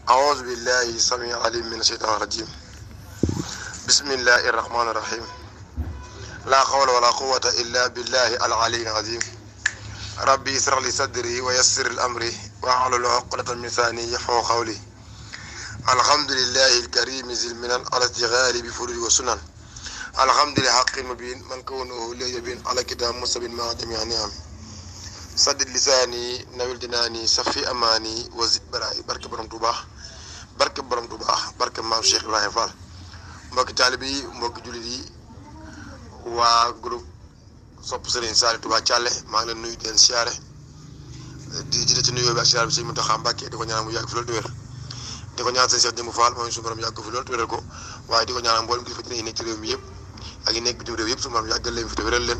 أعوذ بالله السميع العليم من الشيطان الرجيم. بسم الله الرحمن الرحيم. لا حول ولا قوة إلا بالله العلي العظيم. ربي يسر لي صدري ويسر الأمر واحلل عقدة من لساني يفقهوا قولي. الحمد لله الكريم ذي المنن على استغال بفروج وسنن. الحمد لله حق المبين من كونه لي يبين على كتاب مستبين مع جميع نعم. سدد لساني نويل جناني صفي أماني وزد برائي بركة برم توبا barke borom Tuubaa barke maam Cheikh Ibrahima Fall mbokki taalibe yi mbokki jullit yi waa groupe sopp Serigne Saliou Touba Thialé maa ngi leen nuyu di leen siyaare di jiite ci nuyoo bi ak siyaare bi Serigne Mountakha Mbacké di ko ñaanal mu yàgg fi loolu te wér di ko ñaanal sëñ Cheikh Jëmb Fall moom suñu borom yàgg fi loolu te wéral ko waaye di ko ñaanal mboolem kilifa diine yi nekk ci réew mi yëpp ak yi nekk bitim réew yëpp suñu borom yàggal leen fi te wéral leen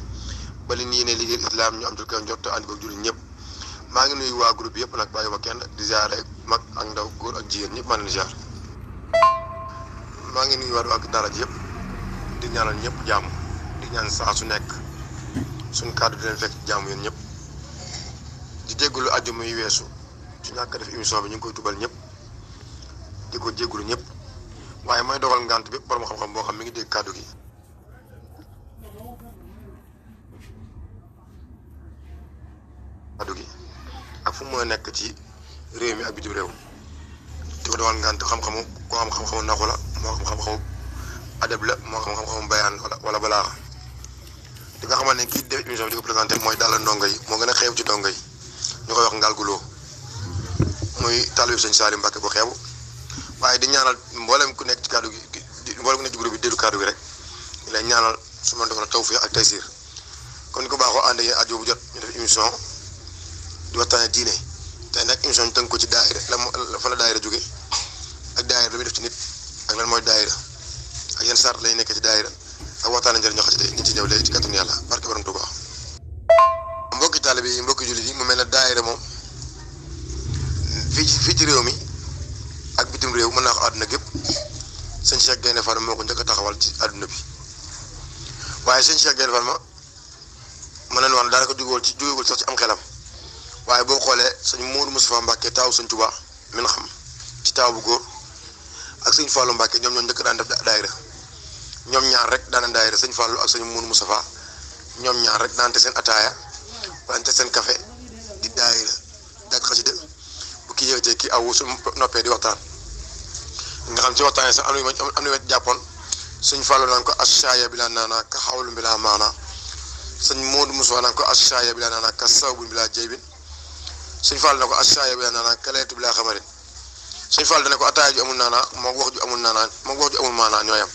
ba li ñu yéene liggéeyal islam ñu am ci kaw njort ànd ko jullit ñëpp maa ngi nuyu waa groupe yëpp nag bàyyi ma kenn di ziare mag ak ndaw góor ak jigéen ñëpp maa ngi leen di ziar maa ngi nuyu waa daara ji yëpp di ñaanal ñëpp jàmm di ñaan saa su nekk suñu kàddu di leen fekk jàmm yéen ñëpp di jégalu àjjuma yi weesu su ñàkk def émission bi ñu ngi koy tubal ñëpp di ko jégalu ñëpp waaye may dogal ngant bépp borom xam-xam boo xam mi ngi dégg kàddu gi. ak fu mu nekk ci réew mi ak bitim réew di ko doon ngant xam-xamu koo xam xam-xamu naxu la moo xam xam-xamu adab la moo xam xam-xamu bayaan wala balaaxa di nga xamal ne kii def émission bi di ko présenté mooy Dalla Ndongo yi moo gën a xeebu ci ndongo yi ñu koy wax Ngalguloo muy taalibe Sëñ Saliou Mbacké bu xeebu waaye di ñaanal mboolem ku nekk ci kàddu gi mboolem ku nekk ci groupe bi déglu kàddu gi rek di lay ñaanal su ma defal tawfiq ak taysiir kon ni ko baaxoo ànd ak aju bu jot ñu def émission di waxtaane diine tey nag émission ñu tënk ko ci daayira la fa la daayira jóge ak daayira lu muy def ci nit ak lan mooy daayira ak yenn sart lay nekk ci daayira ak waxtaane njëriñ ñoo xam ne nit ci ñëw léegi ci kàttanu yàlla barke borom Tuubaa mbokki taalibe yi mbokki jullit yi mu mel ne daayira moom fii ci réew mi ak bitim réew mën naa ko àdduna gépp sëñ Cheikh Gaïndé Fatma moo ko njëkk a taxawal ci àdduna bi waaye sëñ Cheikh Gaïndé Fatma mën nañu wax ne daanaka jógewul sax ci am xelam waaye boo xoolee sëñ Modou Moustapha Mbacké taaw sëñ Touba min xam ci taaw bu góor ak sëñ Fallou Mbacké ñoom ñoo njëkk daan def daayira ñoom ñaar rek daan daayira sëñ Fallou ak sëñ Modou Moustapha ñoom ñaar rek daante seen ataaya wante seen café di daayira jàkk xasida bu kii yëgatee kii awu su noppee di waxtaan nga xam ci waxtaan sax am na wet jàppoon sëñ Fallou naan ko ashaaya bi laa naana ka xawlu bi laa maana sëñ Modou Moustapha naan ko ashaaya bi laa naana ka sawbu bi laa jaybin sëñ Fall na ko assaaya bi laa naanaa kaleetu bi laa xamarin sëñ Fall dana ko ataaya ju amul naanaa moom wax ju amul naanaa moom wax ju amul maanaa ñooyam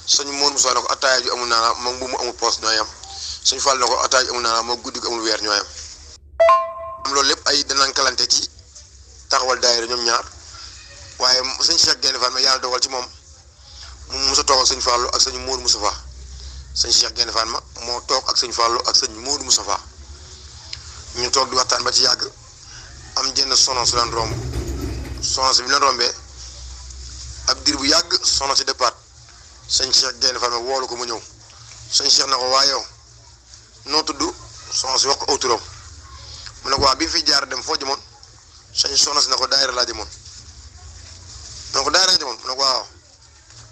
sëñ Modou Moussa na ko ataaya ju amul naanaa moom bu mu amul poos ñooyam sëñ Fall na ko ataaya ju amul naanaa moom guddi gu amul weer ñooyam am loolu lépp ay danaan kalante ci taxawal daayira ñoom ñaar waaye sëñ Cheikh Gaïndé Fatma yàlla dogal ci moom mu musa toog ak sëñ Fallu ak sëñ Modou Moustapha sëñ Cheikh Gaïndé Fatma moo toog ak sëñ Fallu ak sëñ Modou Moustapha ñu toog di waxtaan ba ci yàgg am jenn sono su leen romb sono si bi leen rombee ab diir bu yàgg sono si départ sëñ Cheikh Gaïndé Fatma woolu ko mu ñëw sëñ Cheikh na ko waa yow noo tudd sono si wax ko aw turam mu ne ko waa bi fi jaar dem foo jëmoon sëñ sono si na ko daayira laa jëmoon mu ne ko daayira nga jëmoon mu ne ko waaw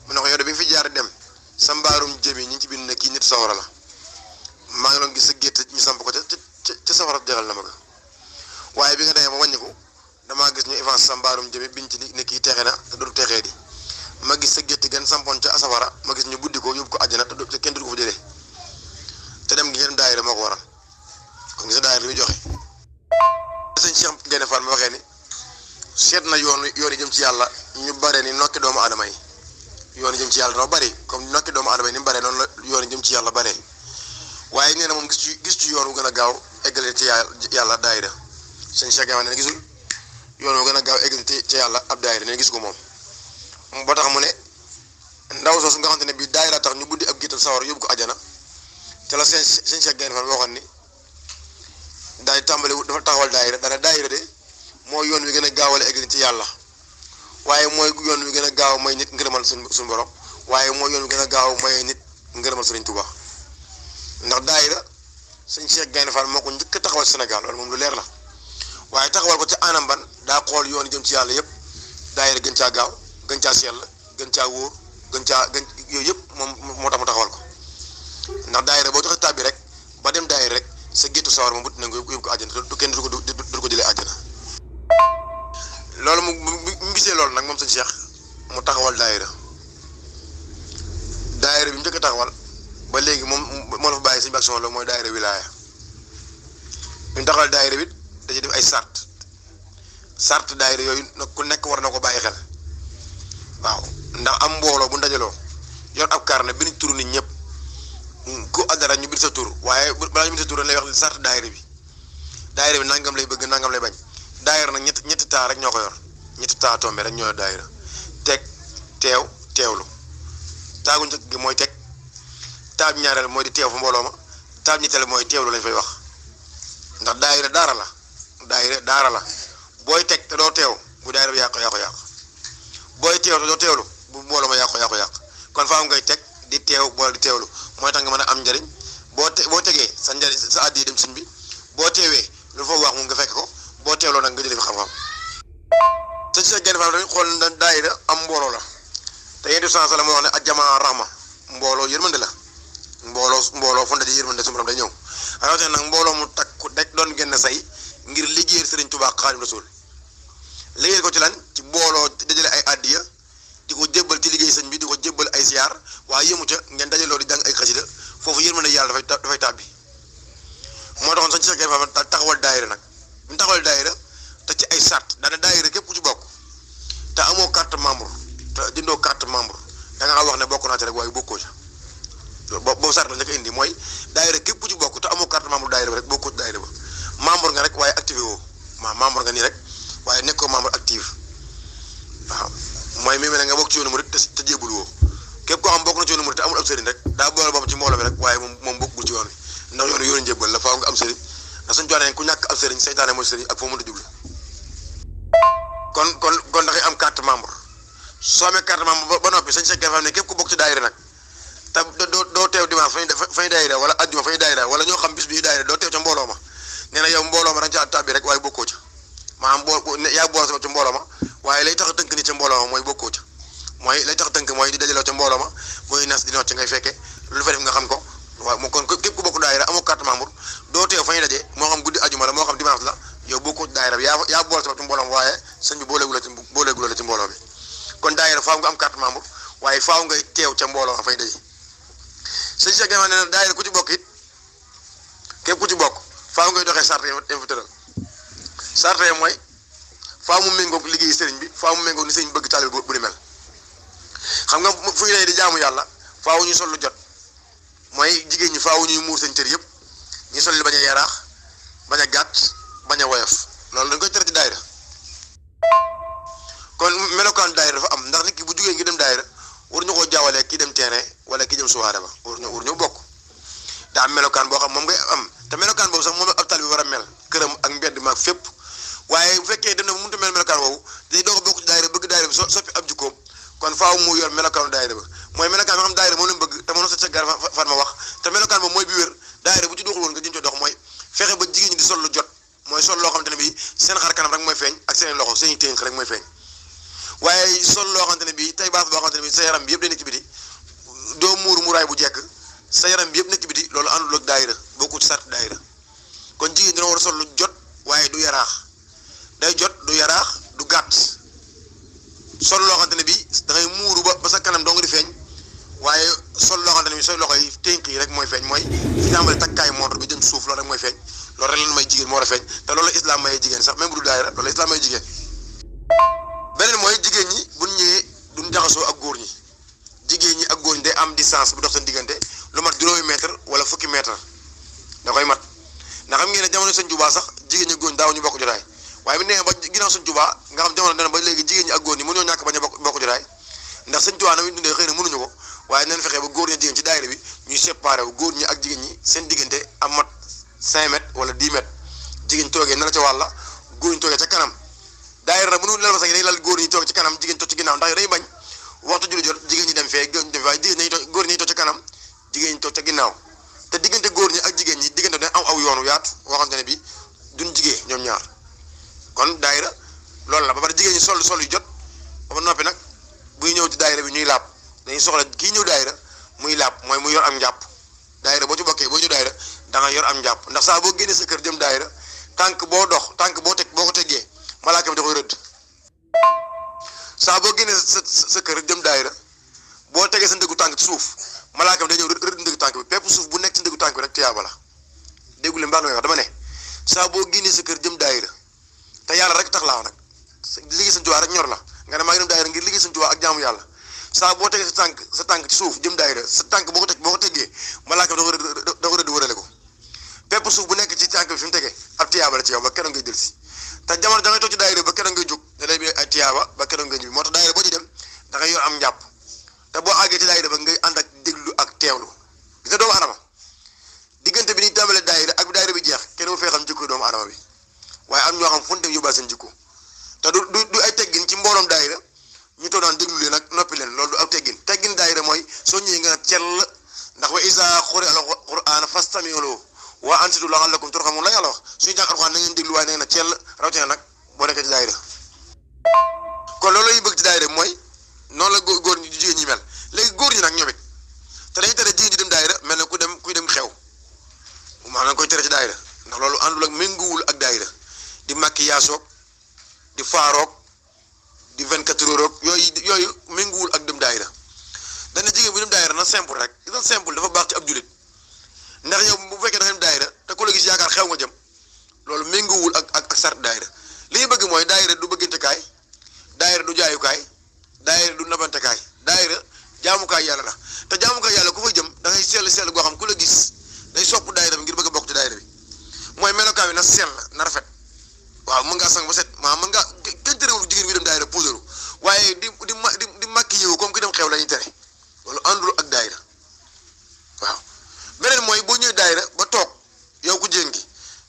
mu ne ko yow de bi fi jaar dem sa mbaarum jëmi ñi ngi ci bind ne kii nit sawara la maa ngi doon gis sa gétt ñu samp ko ca safara jagal na ma ko waaye bi nga demee ma wàññiku damaa gis ñu avance sa mbaarum jëme biñ ci ne kii texe na te dootu texee di ma gis sa gétt gën sampoon ca safara ma gis ñu buddi ko yóbbu ko àjjana te kenn du ko fa jëlee te dem gi ngeen daayira moo ko waral kon gis nga daayira li muy joxe. sëñ Cheikh Gaïndé Fatma ma waxee ni seet na yoon yi jëm ci yàlla ñu bare ni nokki doomu aadama yi yoon yi jëm ci yàlla dafa bari comme nokki doomu aadama yi ni mu bare noonu la yoon yi jëm ci yàlla bare waaye nee na moom gis ci yoon wu gën a gaaw eggale ci yàlla daayira sëñ Cheikh Gaïndé ne gisul yoon wu gën a gaaw eggale ci yàlla ab daayira ne gis ko moom ba tax mu ne ndaw soosu nga xamante ne bii daayira tax ñu buddi ab géttal sawar yóbbu ko ajana te la sëñ Cheikh Gaïndé Fatma waxoon ni daay tàmbali dafa taxawal daayira dana daayira de mooy yoon wi gën a gaawale eggale ci yàlla waaye mooy yoon wi gën a gaaw may nit ngërëmal suñu borom waaye mooy yoon wi gën a gaaw may nit ngërëmal Sëriñ Tuubaa ndax daayira sëñ Cheikh Gaïndé Fatma moo ko njëkk a taxawal Sénégal loolu moom lu leer la waaye taxawal ko ci anam ban daa xool yoon jëm ci yàlla yëpp daayira gën caa gaaw gën caa sell gën caa wóor gën yooyu yëpp moom moo tax mu taxawal ko ndax daayira boo joxe tàbbi rek ba dem daayira rek sa géttu sawar moom but na nga yóbbu ko àjjana du kenn du ko jëlee àjjana loolu mu gisee loolu nag moom sëñ Cheikh mu taxawal daayira bi mu njëkk a taxawal ba léegi moom moo la fa bàyyi sëñ Bakk Soxna Lo mooy daayira wilaaya bi mu taxawal daayira bi dañuy def ay sart daayira yooyu nag ku nekk war na ko bàyyi xel waaw ndax am mbooloo bu ndajaloo yor ab carnet bi ñu turu nit ñëpp ku addara ñu bind sa tur waaye balaa ñu bind sa tur dañ lay wax sart daayira bi nangam lay bëgg nangam lay bañ daayira nag ñetti taa rek ñoo ko yor ñetti taa tombe rek ñoo yor daayira teg teewlu taagu njëkk gi mooy teg taab ñaareel mooy di teew fa mbooloo ma taab ñetteel mooy teewlu lañ fay wax ndax daayira daara la booy teg te doo teew bu daayira bi yàq booy teew te doo teewlu bu mbooloo ma yàq kon faaw ngay teg di teew boole di teewlu mooy tax nga mën a am njariñ boo tegee sa njariñ sa àddi dem sëñ bi boo teewee lu fa wax moom nga fekk ko boo teewloo nag nga jëlee fi xam-xam sëñ Cheikh Gaïndé Fatma dañu xool na daayira am mbooloo la te yéen di sens la moo wax ne ajjamaa rahma mbooloo yërmande la mbooloo fu ndaje yërmande su borom day ñëw rawatina nag mbooloo mu takku rek doon génn say ngir liggéeyal Sëriñ Tuubaa Xaadimu Rasuul liggéeyal ko ci lan ci mbooloo dajale ay addiya di ko jébbal ci liggéey sëñ bi di ko jébbal ay siyaar waaye yëmu ca ngeen dajaloo di jàng ay xasida foofu yërmande yàlla dafay tàbbi moo taxoon sëñ Cheikh Gaïndé Fatma taxawal daayira nag bu ñu taxawal daayira te ci ay sart daana daayira képp ku ci bokk te amoo carte membre te jëndoo carte membre da nga wax ne bokk naa ci rek waaye bokkoo ca boobu sart la njëkk indi mooy daayira képp ku ci bokk te amoo carte membre daayira ba rek bokkoo ci daayira ba membre nga rek waaye activé woo membre nga nii rek waaye nekkoo membre active waaw mooy mi mel ne nga bokk ci yoonu murit te jébul woo képp koo xam bokk na ci yoonu murit te amul ab sëriñ rek daa boole boppam ci mbooloo mi rek waaye moom bokkul ci yoon wi ndax yoonu njébbal la faaw nga am sëriñ ndax suñu joxee ku ñàkk ab sëriñ seytaane mooy sëriñ ak foo mën a jublu kon da ngay am carte membre soo amee carte membre ba noppi sëñ Cheikh Gaïndé Fatma ne képp ku bokk ci daayira nag te doo teew dimanche fay daayira wala ajjuma fay daayira wala ñoo xam bis bi daayira doo teew ca mbooloo ma nee na yow mbooloo ma da nga ca tàbbi rek waaye bokkoo ca maanaam yaa boole sa bopp ca mbooloo ma waaye lay tax a tënk ni ca mbooloo ma mooy bokkoo ca mooy lay tax a tënk mooy di dajaloo ca mbooloo ma mooy nas di noot ca ngay fekke lu fa def nga xam ko waaw moo kon képp ku bokk daayira amoo carte membre doo teew fa ñu daje moo xam guddi ajuma la moo xam dimanche la yow bokkoo ci daayira bi yaa boole sa bopp ci mbooloo ma waaye sëñ bi booleegul la ci mbooloo bi kon daayira faaw nga am carte membre waaye faaw ngay teew ca mbooloo ma fay daje sëñ Cheikh Gaïndé Fatma nee na daayira ku ci bokk it képp ku ci bokk faaw ngay doxee sart yi fi tëral sart yi mooy faaw mu méngoog liggéey sëriñ bi faaw mu méngoog ni sëriñ bëgg taalibe bu ni mel xam nga fu ñu di jaamu yàlla faaw ñu sol lu jot mooy jigéen ñi faaw ñuy muur seen cër yëpp ñu sol li bañ a yaraax bañ a gàtt bañ a woyof loolu dañ koy tere ci daayira kon melokaan daayira dafa am ndax nit ki bu jugee ngi dem daayira war ñu koo jaawalee kii dem terrain wala kii dem soirée ba war ñu bokk daa am melokaan boo xam moom ngay am te melokaan boobu sax moom ab taalibe bi war a mel këram ak mbedd maag fépp waaye bu fekkee dem na mënut a mel melokaan boobu day doog a bokk ci daayira bëgg daayira bi soppi ab jikkoom kon faaw mu yor melokaanu daayira ba mooy melokaan bi nga xam daayira moom lañ bëgg te mënoo sa Cheikh Gaïndé Fatma wax te melokaan boobu mooy bi wér daayira bu ci doxul woon nga jëm ci dox mooy fexe ba jigéen ñi di sol lu jot mooy sol loo xamante ne bii seen xar kanam rek mooy feeñ ak seen loxo seen ténk rek mooy feeñ waaye sol loo xamante ne bii tey baas boo xamante ne bii sa yaram bi yëpp day nekk ci biti doo muur muraay bu jekk sa yaram bi yëpp nekk ci biti loolu àndul ak daayira bokkul ci sart daayira kon jigéen dina war a sol lu jot waaye du yaraax day jot du yaraax du gàtt sol loo xamante ne bii da ngay muuru ba sa kanam dong di feeñ waaye sol loo xamante ne bii sooy loxo yi tënk yi rek mooy feeñ mooy fi tàmbale takkaay montre bi jëm suuf loolu rek mooy feeñ loolu rek lan may jigéen moo war a feeñ te loolu islam mayee jigéen sax même bu du daayira loolu islam mayee jigéen beneen mooy jigéen ñi buñ ñëwee duñ jaxasoo ak góor ñi jigéen ñi ak góor ñi day am distance bu dox seen diggante lu mat juróomi mètre wala fukki mètre da koy mat ndax xam ngeen ne jamono sëñ Tuubaa sax jigéen ñi góor ñi daaw ñu bokk jotaay waaye bi nee ba ginnaaw sëñ Tuubaa nga xam jamono dana ba léegi jigéen ñi ak góor ñi mënuñoo ñàkk bañ a bokk jotaay ndax sëñ Tuubaa na muy dundee xëy na mënuñu ko waaye nañ fexe ba góor ñi jigéen ci daayira bi ñuy séparé wu góor ñi ak jigéen ñi seen diggante am mat 5 mètres wala 10 mètres jigéen toogee na la ca wàlla góor ñi toogee ca kanam daayira nag mënu lal ba sax day lal góor ñi toog ci kanam jigéen toog ci ginnaaw ndax day bañ waxtu julli jot jigéen ñi dem fee waaye jigéen ñi góor ñi toog ca kanam jigéen ñi toog ca ginnaaw te diggante góor ñi ak jigéen ñi diggante dañ am aw yoonu yaatu waxante ne bi duñ jigéen ñoom ñaar kon daayira loolu la ba pare jigéen ñi sol yu jot ba noppi nag buy ñëw ci daayira bi ñuy laab dañuy soxla kii ñëw daayira muy laab mooy mu yor am njàpp daayira boo ci bokkee boo ñëw daayira da nga yor am njàpp ndax saa boo génnee sa kër jëm daayira tànk boo dox tànk boo ko teggee malaaka bi da koy rëdd saa boo génnee sa kër jëm daayira boo tegee sa ndëggu tànk ci suuf malaaka bi day ñëw rëdd ndëggu tànk bi pepp suuf bu nekk ci ndëggu tànk bi rek tiyaaba la déggu leen baax na wax dama ne saa boo génnee sa kër jëm daayira te yàlla rek tax laa nag liggéey Sëñ Tuubaa rek ñor la nga ne maa ngi dem daayira ngir liggéey Sëñ Tuubaa ak jaamu yàlla saa boo tegee sa tànk ci suuf jëm daayira sa tànk boo ko teggee malaaka bi da ko rëdd wërale ko pepp suuf bu nekk ci tànk bi fi mu tegee ab tiyaaba la ci yow ba keroog ngay dellusi te jamono da ngay toog ci daayira ba keroog ngay jóg da lay bi ay tiyaaba ba keroog ngay ñibbi moo tax daayira boo ci dem da ngay yor am njàpp te boo àggee ci daayira ba ngay ànd ak déglu ak teewlu gis nga doomu adama diggante bi ni tàmbalee daayira ak bi daayira bi jeex kenn mu fee xam jikko doomu adama bi waaye am ñoo xam fu ñu dem yóbbaale seen jikko te du ay teggin ci mbooloom daayira ñu toog naan déglu leen ak noppi leen loolu du ak teggin daayira mooy soo ñëwee nga cell ndax wa izaa quri'a al-qur'aan fastami'uu lahu wa ansituu la'allakum turhamuun la yàlla wax suñu jàng alxuraan na ngeen déglu waaye na ngeen a cell rawatina nag boo nekkee ci daayira kon loolu la ñuy bëgg ci daayira mooy noonu la góor ñi jigéen ñi mel léegi góor ñi nag ñoom it te dañuy tere jigéen ji dem daayira mel ne kuy dem xew maanaam koy tere ci daayira ndax loolu àndul ak méngoowul ak daayira di maquillage di faaroog di 24 heures yooyu méngoowul ak dem daayira dana jigéen bu dem daayira na simple rek na simple dafa baax ci ab julit ndax yow bu fekkee da nga dem daayira te ku la gis yaakaar xew nga jëm loolu méngoowul ak sart daayira li ñu bëgg mooy daayira du bëggantekaay daayira du jaayukaay daayira du nabantekaay daayira jaamukaay yàlla la te jaamukaay yàlla ku fa jëm da ngay sell goo xam ku la gis day sopp daayira bi ngir bëgg a bokk ci daayira bi mooy melokaay bi na sell na rafet waaw mën ngaa sang ba set mën ngaa kenn terewul jigéen bi dem daayira puudaru waaye di makki yow comme ki dem xew la ñuy tere loolu àndul ak daayira waaw beneen mooy boo ñëwee daayira ba toog yow ku jigéen gi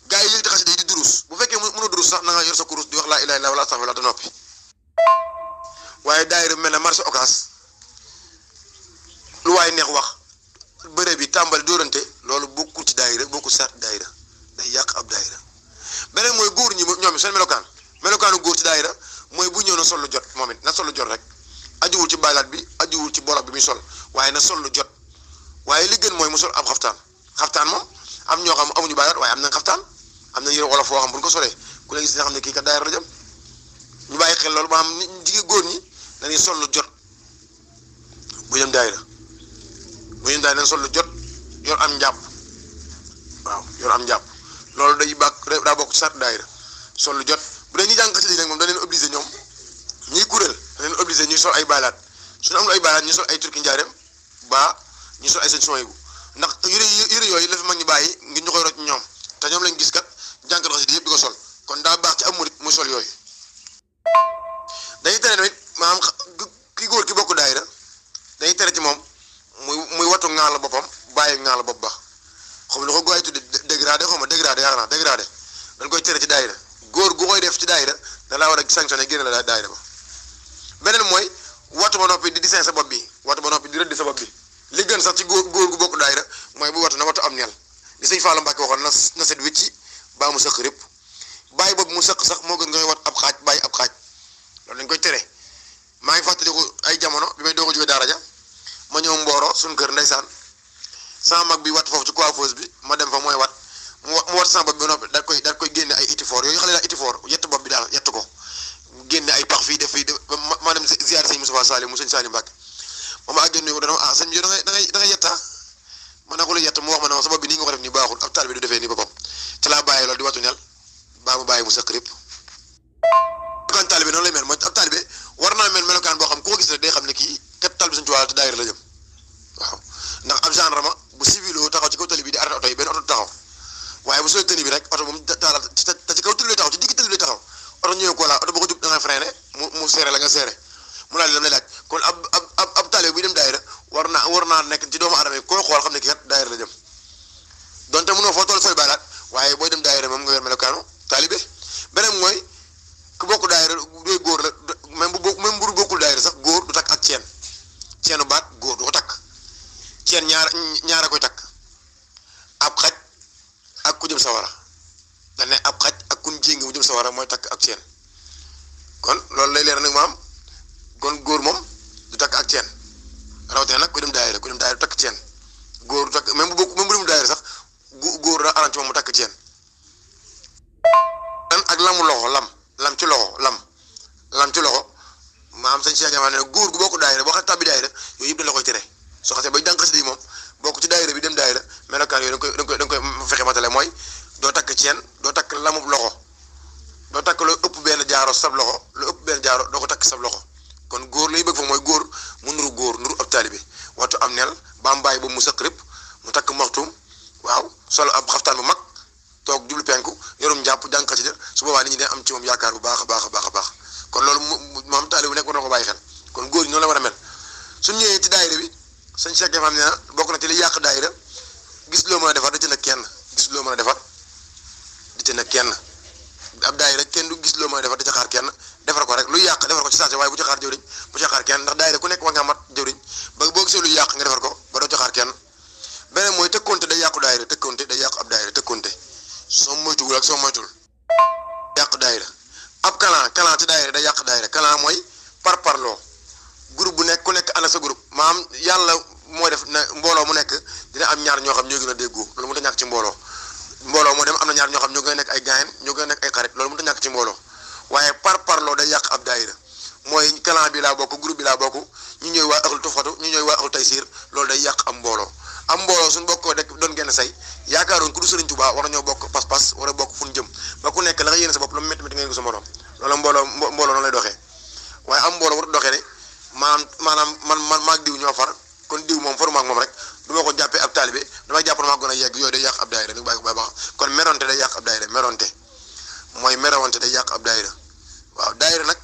gars yi yëg di xasida yi di durus bu fekkee mënoo durus sax na nga yor sa kurus di wax laa ilaaha illallaah wala astaghfirullaah te noppi waaye daayira mel na marché occas lu waaye neex wax bëre bi tàmbali dóorante loolu bokkul ci daayira bokkul sart daayira day yàq ab daayira beneen mooy góor ñi ñoom seen melokaanu góor ci daayira mooy bu ñëw na sol lu jot moom it na sol lu jot rek ajuwul ci baylaat bi ajuwul ci bolok bi muy sol waaye na sol lu jot waaye li gën mooy mu sol ab xaftaan moom am ñoo xam amuñu baylaat waaye am na xaftaan am na yére wolof foo xam bu ñu ko solee ku leen gis nga xam ne kii kat daayira la jëm ñu bàyyi xel loolu ba xam ni jigéen góor ñi dañuy sol lu jot bu jëm daayira nañ sol lu jot yor am njàpp waaw yor am njàpp loolu daa bokk ci sart daayira sol lu jot bu dee ñuy jàng xasida yi nag moom da leen obligé ñoom ñiy kuréel da leen obligé ñuy sol ay baylaat suñu amul ay baylaat ñu sol ay turki njaareem ba ñu sol ay sëñ soyibu ndax yëre yooyu la fi mag ñi bàyyi ngir ñu koy rocc ñoom te ñoom lañ gis kat jànkat xasida yëpp di ko sol kon daa baax ci am murit muy sol yooyu dañuy tere tamit maanaam ki góor ki bokk daayira dañuy tere ci moom muy watu ŋaal la boppam bàyyi ŋaal la bopp ba xam lu ko góor yi tudde dégradé xaw ma dégradé yaakaar naa dégradé dañ koy tere ci daayira góor gu koy def ci daayira da laa war a sanctionné génne la daayira ba beneen mooy watu ba noppi di dessin sa bopp bi watu ba noppi di rëdd sa bopp bi li gën sax ci góor gu bokk daayira mooy bu watu na watu am neel li sëñ Fallou Mbacke waxoon na set wicci baa mu sëq répp bàyyi boobu mu sëq sax moo gën ngay wat ab xaaj bàyyi ab xaaj loolu dañ koy tere maa ngi fàttaliku ay jamono bi may doog a jóge daara ja ma ñëw Mboro suñu kër ndeysaan sama mag bi wat foofu ci coiffeuse bi ma dem fa mooy wat mu wat sama bopp bi noppi daal koy génne ay itifoor yooyu xale daal itifoor yett bopp bi daal yett ko génne ay pax fii def ma dem ziar sëñ Moustapha Salim mu sëñ Salim Mbacke ba ma àggee nuyu ko dana sëñ bi da ngay yetta ma ne ko lu yett mu wax ma ne sa bopp bi nii nga ko def nii baaxul ab taal bi du defee nii boppam ci laa bàyyi loolu di watu nel baa mu bàyyi mu sëq répp melokaan taalibe noonu lay mel mooy ab taalibe war naa mel melokaan boo xam koo gis rek day xam ne kii kat taalibe Sëñ Tuubaa te daayira la jëm waaw ndax ab gendarme bu civiloo taxaw ci kaw tali bi di arrêté oto yi benn oto taxaw waaye bu solee tëni bi rek oto moom taalal te ci kaw tali lay taxaw ci digg tali lay taxaw oto ñëwee ko la oto boo ko jub da nga freiné mu seere la nga seere mu laaj lam lay laaj kon ab taalibe buy dem daayira war naa nekk ci doomu aadama yi koy xool xam ne kii kat daayira la jëm donte mënoo foo toll sooy baalaat waaye booy dem daayira moom nga yor melokaanu taalibe beneen mooy ku bokk daayira doy góor la même bu bokkul daayira sax góor du takk ak ceenu baat góor du ko takk ceen ñaara koy takk ab xaj ak ku jëm sawara da ne ab xaj ak kun jéngi mu jëm sawara mooy takk ak ceen kon loolu lay leer nag maam kon góor moom du takk ak ceen rawatina nag ku dem daayira du takk ceen góor du takk même bu dem daayira sax góor daa arrangé moom mu takk ceen ak lamu loxo lam ci loxo maam sëñ Cheikh ne góor gu bokk daayira boo xam tabbi daayira yooyu yëpp dañ la koy tere soo xasee bay jàng xasida yi moom bokk ci daayira bi dem daayira melokaan yooyu da nga koy fexe matale mooy doo takk ceen doo takk lamub loxo doo takk lu ëpp benn jaaro sab loxo lu ëpp benn jaaro doo ko takk sab loxo kon góor li ñu bëgg fa mooy góor mu nuru ab taalibe waxtu am neel ba mbaay ba mu sëq rëpp mu takk maxtum waaw solo ab xaftaan bu mag toog jublu penku yorum njàpp jàng xasida su boobaa nit ñi dañ am ci moom yaakaar bu baax a baax kon loolu moom taalibe bu nekk war na ko bàyyi xel kon góor ñi noonu la war a mel suñ ñëwee ci daayira bi sëñ Cheikh xam ne na bokk na ci li yàq daayira gis loo mën a defar da ci nag kenn ab daayira kenn du gis loo mën a defar da ci xaar kenn defar ko rek lu yàq defar ko ci saase waaye bu ci xaar jëwriñ bu ci xaar kenn ndax daayira ku nekk war nga mat jëwriñ ba boo gisee lu yàq nga defar ko ba doo ci xaar kenn beneen mooy tëkkoonte day yàqu daayira tëkkoonte day yàqu ab daayira tëkkoonte soo moytuwul ak soo moytuwul yàq daayira ab kalan ci daayira day yàq daayira kalan mooy parloo groupe bu nekk ku nekk ànd sa groupe maam yàlla moo def na mbooloo mu nekk dina am ñaar ñoo xam ñoo gën a déggoo loolu mu ta ñàkk ci mbooloo moo dem am na ñaar ñoo xam ñoo gën a nekk ay gaayen ñoo gën a nekk ay xarit loolu mu ta ñàkk ci mbooloo waaye parloo day yàq ab daayira mooy kalan bi laa bokk groupe bi laa bokk ñu ñooy waa axlu tufatu ñu ñooy waa axlu taysiir loolu day yàq am mbooloo suñu bokkoo rek doon genn say yaakaaroon ku du Sëriñ Tuubaa war nañoo bokk pas-pas war a bokk fu ñu jëm ba ku nekk la nga yéene sa bopp lu mu métti ngeen ko sa morom loolu mbooloo noonu lay doxee waaye am mbooloo war doxee ne maanaam man maag diw ñoo far kon diw moom faru maag moom rek du ma ko jàppee ab taalibe damay jàpp maa gën a yegg yooyu day yàq ab daayira ñu bàyyi ko baax kon meronte day yàq ab daayira meronte mooy merawante day yàq ab daayira waaw daayira nag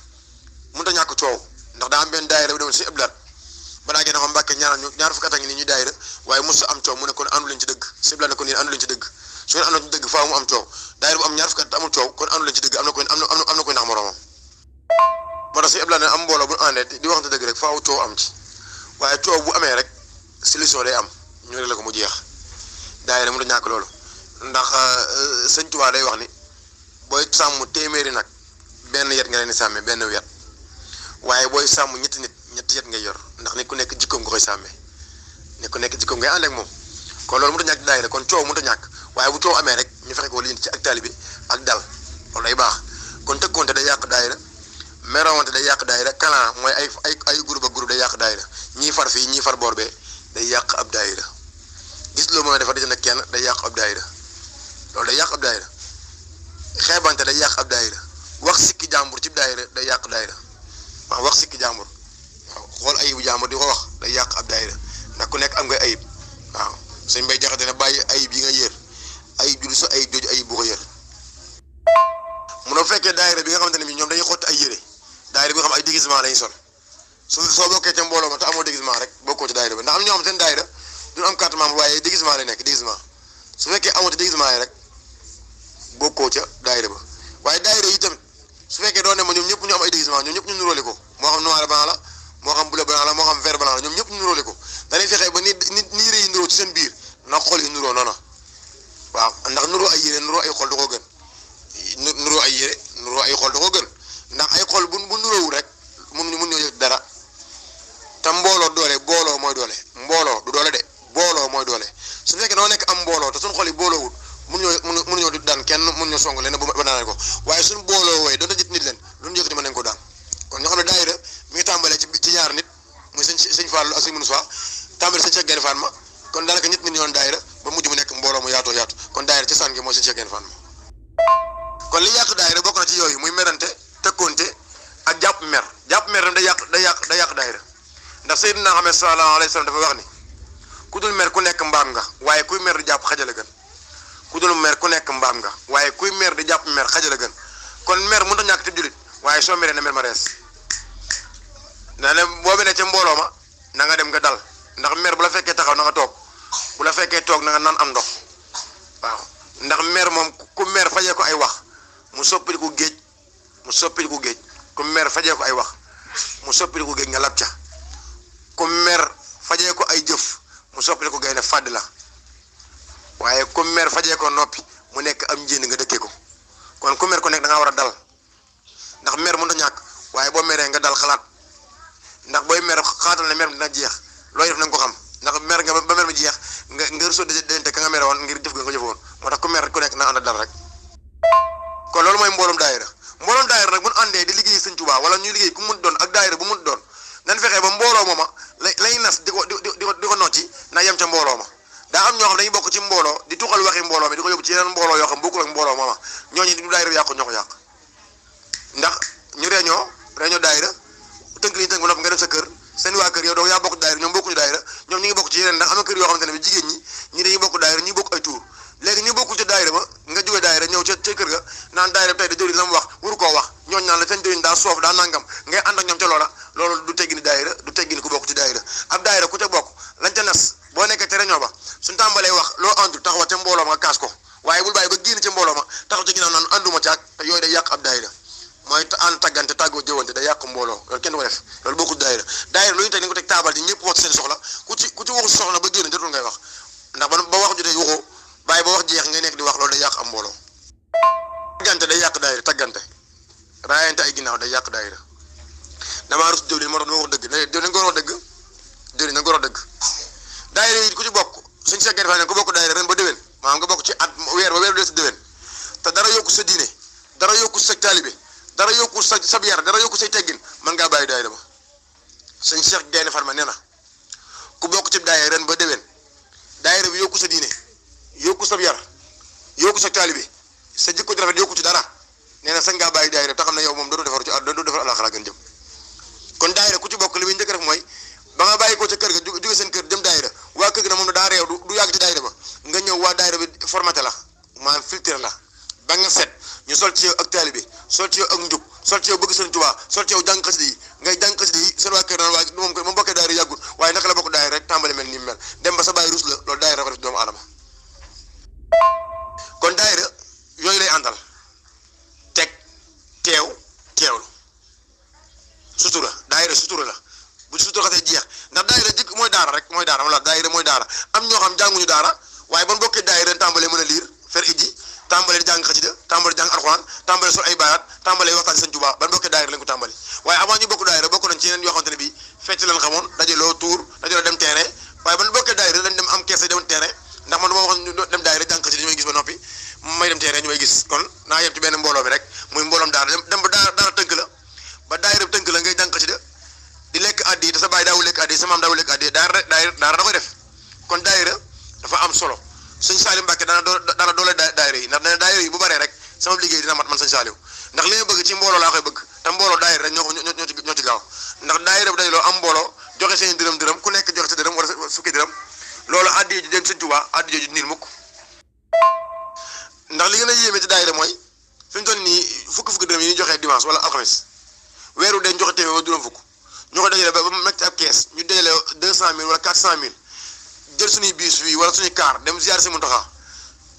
mënut a ñàkk coow ndax daa am benn daayira bu demoon si ëblaat balaa ngeen xam Mbàkke ñaar fukki at a ngi nii ñuy daayira waaye mos am coow mu ne kon àndu leen ci dëgg si ëblaat ne kon yéen àndu leen ci dëgg su ngeen àndoon ci dëgg faaw mu am coow daayira bu am ñaar fukki at amul coow kon àndu leen ci dëgg am na koy nax moroomam moo tax si ëblaat ne am mbooloo bu àndee di waxante dëgg rek faaw coow am ci waaye coow bu amee rek solution day am ñu rek la ko mu jeex daayira mu da ñàkk loolu ndax sëñ Tuubaa day wax ni booy sàmm téeméeri nag benn yet nga leen di sàmmee benn wet waaye booy sàmm ñetti yet ngay yor ndax nit ku nekk jikkoom nga koy sàmmee nit ku nekk jikkoom ngay ànd ak moom kon loolu mu da ñàkk daayira kon coow mu da ñàkk waaye bu coow amee rek ñu fexe ko lijjanti ci ak taalibe ak dal loolu day baax kon tëkkoonte day yàq daayira merawante day yàq daayira kalan mooy ay groupe ak groupe day yàq daayira ñii far fii ñii far boor bee day yàq ab daayira gis loo mën a defar da ci nag kenn day yàq ab daayira loolu day yàq ab daayira xeebante day yàq ab daayira wax sikki jàmbur ci daayira day yàq daayira waaw wax sikki jàmbur waaw xool ayibu jàmbur di ko wax day yàq ab daayira ndax ku nekk am nga ayib waaw sëñ Mbay Jaxate ne bàyyi ayib yi nga yër ayib ju sa ayib jooju ayib bu ko yër munoo fekkee daayira bi nga xamante ne bi ñoom dañuy xotti ay yére daayira bi nga xam ay déguisement lañuy sol soo bokkee ca mbooloo ma te amoo déguisement rek bokkoo ci daayira bi ndax am ñoo xam seen daayira duñu am carte membre waaye déguisement lay nekk déguisement su fekkee amoo ci déguisement yi rek bokkoo ca daayira ba waaye daayira yi tamit su fekkee doon ne ma ñoom ñëpp ñu am ay déguisement ñoom ñëpp ñu nuróole ko moo xam noir blanc la moo xam bleu blanc la moo xam vert blanc la ñoom ñëpp ñu nuróole ko dañuy fexe ba ni yére yi nuróo ci seen biir ndax xol yi nuróo noonu waaw ndax nuróo ay yére nuróo ay xol da koo gën nuróo ay yére nuróo ay xol da koo gën ndax ay xol bu nuróowul rek mun ñoo yëg dara te mbooloo doole booloo mooy doole mbooloo du doole de booloo mooy doole su fekkee doo nekk am mbooloo te suñu xol yi booloowul mun ñoo daan kenn mun ñoo song leen ba daaneel ko waaye suñu booloo wooye doon ta jit nit leen lu ñu yëkkati mën nañ ko daan kon ñoo xam ne daayira mi ngi tàmbalee ci ñaar nit muy sëñ Fallu ak sëñ Moussa tàmbale sëñ Cheikh Gaïndé Fatma kon daanaka ñett nit ñoon daayira ba mujj mu nekk mbooloo mu yaatu kon daayira ci sàn gi mooy sëñ Cheikh Gaïndé Fatma kon li yàq daayira bokk na ci yooyu muy merante tëkkoonte ak jàpp mer tam day yàq daayira ndax Seydina Muhammad sallallahu alayhi wa sallam dafa wax ni ku dul mer ku nekk mbaam nga waaye kuy mer di jàpp xajala gën ku dul mer ku nekk mbaam nga waaye kuy mer di jàpp mer xajala gën kon mer mënut a ñàkk ci jullit waaye soo meree na mer ma rees na ne boo ne ca mbooloo ma na nga dem nga dal ndax mer bu la fekkee taxaw na nga toog bu la fekkee toog na nga naan am ndox waaw ndax mer moom ku mer fajee ko ay wax mu soppiliku géej ku mer fajee ko ay wax mu soppiliku géej nga lab ca ku mer fajee ko ay jëf mu soppiliku gaynde fàdd la waaye ku mer fajee ko noppi mu nekk am njéen nga dëkkee ko kon ku mer ko nekk da ngaa war a dal ndax mer mënut a ñàkk waaye boo meree nga dal xalaat ndax booy mer xaatal ne mer dina jeex looy def na nga ko xam ndax mer nga ba mer mi jeex nga rësoo dente ka nga mere woon ngir jëf nga ko jëfoon moo tax ku mer ku nekk na ànd dal rek kon loolu mooy mbooloom daayira nag bu ñu àndee di liggéey Sëñ Tuubaa wala ñuy liggéey ku mun doon ak daayira bu mun doon nañ fexee ba mbooloo mooma lay nas di ko nocci na yem ca mbooloo ma daa am ñoo xam dañuy bokk ci mbooloo di tuxal waxi mbooloo mi di ko yóbbu ci yeneen mbooloo yoo xam bokkul ak mbooloo mooma ñooñu du daayira yàqu ñoo ko yàq ndax ñu réunion daayira tënk li ñu tënk ba noppi nga dem sa kër seen waa kër yow doo yaa bokk daayira ñoom bokkuñu daayira ñoom ñi ngi bokk ci yeneen ndax am na kër yoo xamante ne bi jigéen ñi dañuy bokk daayira ñi bokk ay tuur léegi ñi bokkul ca daayira ba nga jógee daayira ñëw ca kër ga naan daayira tey da jëriñ la mu wax waru koo wax ñooñu naan la seen jëriñ daa soof daa nangam ngay ànd ak ñoom ca loola loolu du teggini daayira du teggini ku bokk ci daayira ab daayira ku ca bokk lañ ca nas boo nekkee ca réunion ba suñ tàmbalee wax loo àndul taxawa ca mbooloo ma nga kaas ko waaye bul bàyyi ba génn ca mbooloo ma taxaw ca ginnaaw naan ànduma caag te yooyu day yàq ab daayira mooy ànd tàggante tàggoo jëwante day yàq mbooloo loolu kenn du ko def loolu bokkul daayira lu ñu teg ni ko teg taabal ji ñëpp wax seen soxla ku ci waxu soxla ba génn jotul ngay wax ndax ba wax jotee waxoo bàyyi ba wax jeex ngay nekk di wax loolu day yàq am mbooloo tàggante day yàq daayira tàggante raayante ay ginnaaw day yàq daayira damaa rus jëwlin moo tax dama wax dëgg jëwlin ko wax dëgg jëwlin na ko wax dëgg daayira yi ku ci bokk suñ seggee dafa ne ku bokk daayira ren ba déwén maanaam nga bokk ci at weer ba weer dee si déwén te dara yokku sa diine dara yokku sa taalibe dara yokku sa yar dara yokku say teggin mën ngaa bàyyi daayira ba sëñ Cheikh Gaynde Fatma nee na ku bokk ci daayira ren ba déwén daayira bi yokku sa diine yokku sa yar yokku sa taalibe sa jikko ju rafet yokku ci dara nee na sañ ngaa bàyyi daayira te xam ne yow moom doo defaru ci doo defar alaxira gën jëm kon daayira ku ci bokk li muy njëkk rek mooy ba nga bàyyi ko ca kër ga jóge seen kër dem daayira waa kër gi nag moom daa réew du yàgg ci daayira ba nga ñëw waa daayira bi formaté la maanaam filtré la ba nga set ñu sol ci yow ak taalibe sol ci yow ak njub sol ci yow bëgg Sëriñ Tuubaa sol ci yow jàng xasida yi ngay jàng xasida yi seen waa kër naan waa moom koy moom bokkee daayira yàggul waaye naka la bokk daayira rek tàmbali mel ni mel dem ba sa bàyyi rus la loolu daayira ko def doomu aadama kon daayira yooyu lay àndal teg teewlu sutura daayira sutura la bu ci sutura xasee jeex ndax daayira jëkk mooy daara rek mooy daara wala daayira mooy daara am ñoo xam jànguñu daara waaye ban bokkee daayira tàmbalee mën a liir fer iji tàmbalee jàng xasida tàmbalee jàng alxuraan tàmbalee sol ay baaraat tàmbalee waxtaan Sëñ Tuubaa ban bokkee daayira lañ ko tàmbali waaye avant ñu bokk daayira bokk nañ ci yeneen yoo xamante ne bii fecc lañ xamoon dajaloo tuur dajaloo dem terrain waaye ban bokkee daayira dañ dem am kees dem terrain ndax man du ma wax ñu dem daayira jàng xasida ñu may gis ba noppi may dem terrain ñu may gis kon naa yem ci benn mbooloo bi rek muy mbooloom daara dem ba daara tënk la ba daayira tënk la ngay jàng xasida di lekk addi te sa baay daawul lekk addi sa maam daawul lekk addi daara da koy def kon daayira dafa am solo sëñ Saaliw Mbàkke daana doole daayira yi ndax dana daayira yi bu baree rek sama liggéey dina mat man sëñ Saaliw ndax li nga bëgg ci mbooloo laa koy bëgg te mbooloo daayira rek ñoo ci gaaw ndax daayira bu dajaloo am mbooloo joxe seen dërëm ku nekk joxe sa dërëm wala fukki dërëm loolu addi ji dem Sëñ Tuubaa addi jooju niil mukk ndax li gën a yéeme ci daayira mooy fi ñu toll nii fukki dërëm yi ñu joxee dimanche wala alxames weeru den joxe téeméer ba juróom fukk ñu ko dajale ba mu nekk ci ab kees ñu dajale 200.000 wala 400.000 jël suñuy biis fii wala suñuy kaar dem ziar si Muntaxa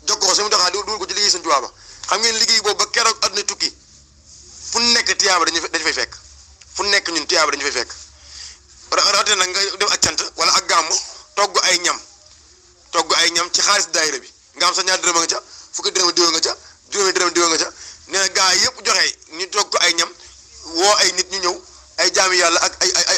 jox ko si Muntaxa dugal ko ci liggéey Sëñ Tuubaa ba xam ngeen liggéey boobu ba keroog àdduna tukki fu nekk tiyaaba dañu fay fekk fu nekk ñun tiyaaba dañu fay fekk rawatina nag nga def ak cant wala ak gàmm togg ay ñam ci xaalis daayira bi nga am sa ñaar dërëm nga ca fukki dërëm diwa nga ca juróomi dërëm diwa nga ca nee na gaa yëpp joxe ñu togg ko ay ñam woo ay nit ñu ñëw ay jaami yàlla ak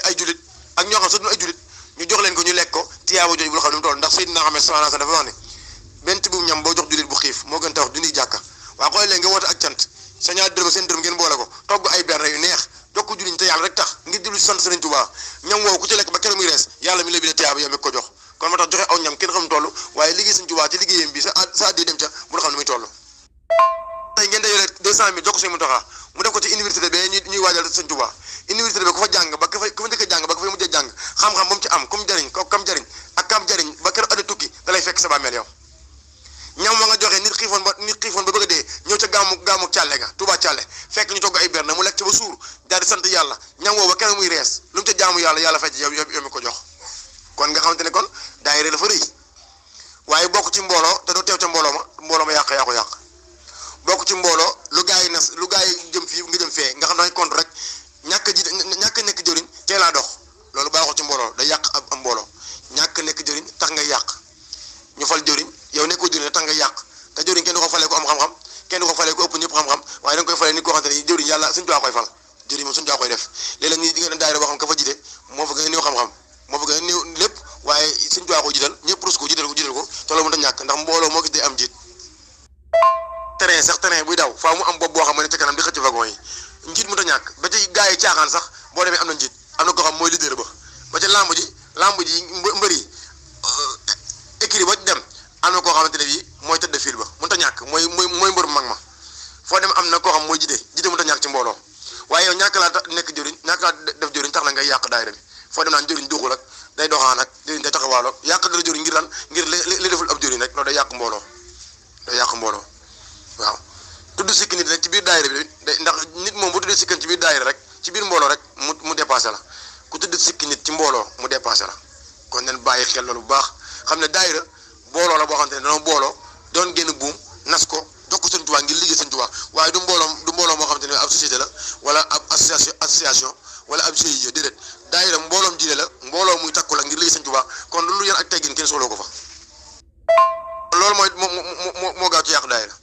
ay julit ak ñoo xam sax du ay julit ñu jox leen ko ñu lekk ko tiyaaba jooju bu la xam ne mu toll ndax Seydina Muhammad sallallahu alayhi wasallam dafa wax ne benn tibb ñam boo jox julit bu xiif moo gën tax junniy jàkka waa xool leen nga woote ak cant sa ñaar dërëm seen dërëm ngeen boole ko togg ay berne yu neex jox ko julit te yàlla rek tax ngir jublu ci sant Sëriñ Tuubaa ñam woowu ku ci lekk ba keroog muy rees yàlla mi la bi ne tiyaaba yow mi ko jox kon moo tax joxe aw ñam kenn xam toll waaye liggéey Sëñ Tuubaa ci liggéeyam bi sa addi dem ca bu nga xam ne muy toll tey ngeen dajale 200.000 jox ko Sëñ Muntaxa mu def ko ci université bi ñuy waajal Sëñ Tuubaa université bi ku fa jàng ba ku fa njëkk a jàng ba ku fa mujjee jàng xam-xam ba mu ci am comme jariñ ko kam jariñ ak kam jariñ ba keroog addi tukki da lay fekk sa bàmmeel yow ñam wa nga joxe nit xiifoon ba bëgg a dee ñëw ca gaamu càlle ga Tuubaa càlle fekk ñu togg ay berne mu lekk ca ba suur daal di sant yàlla ñam woo ba keroog muy rees lu mu ca jaamu yàlla fecc yow mi ko jox kon nga xamante ne kon daayira dafa rëy waaye bokk ci mbooloo te doo teew ca mbooloo ma yàq bokk ci mbooloo lu gaa yi jëm fii nga jëm fee nga xam ne dangay compte rek ñàkk nekk jëriñ tee laa dox loolu baaxul ci mbooloo day yàq am mbooloo ñàkk nekk jëriñ tax nga yàq ñu fal jëriñ yow nekkoo jëriñ tax nga yàq te jëriñ kenn du ko falee ko am xam-xam kenn du ko falee ko ëpp ñëpp xam-xam waaye da nga koy falee nit koo xamante ne jëriñ yàlla Sëñ Tuubaa koy fal jëriñ moom Sëñ Tuubaa koy def léeg-léeg ñu diggante daayira boo xam ka fa jiite moo fa gën a néew xam-xam moo fa gën a néew lépp waaye sëñ Tuubaa ko jiital ñëpp rus ko jiital ko te loolu mënut a ñàkk ndax mbooloo moo gis day am jiit terrain buy daw faaw mu am bopp boo xam ne ca kanam di xëcc wagon yi njiit mënut a ñàkk ba ci gaa yi caaxaan sax boo demee am na njiit am na ko xam mooy leader ba ca lamb ji mbër yi écrit ba dem am na koo xamante ne bii mooy tëdd fil ba mënut a ñàkk mooy mbër mag ma foo dem am na koo xam mooy jiite mënut a ñàkk ci mbooloo waaye yow ñàkk laa nekk jëriñ ñàkk laa def jëriñ tax na ngay yàq daayira bi foo dem naan jëriñ duxul ak day doxaan ak jëriñ day taxawaalo yàq dara jëriñ ngir lan ngir li deful ab jëriñ rek loolu day yàq mbooloo waaw tudd sikki nit rek ci biir daayira bi ndax nit moom bu tuddee sikkan ci biir daayira rek ci biir mbooloo rek mu dépassé la ku tudd sikki nit ci mbooloo mu dépassé la kon nen bàyyi xel loolu bu baax xam ne daayira booloo la boo xam ne dañoo booloo doon génn buum nas ko jox ko Sëñ Tuubaa ngir liggéey Sëñ Tuubaa waaye du mbooloo moo xam te ne ab société la wala ab association wala ab GIE déedéet daayira mbooloom jiile la mbooloo muy takku la ngir liggéey Sëñ Tuubaa kon loolu yan ak teggin kenn soxloo ko fa loolu mooy moo gaaw ci yàq daayira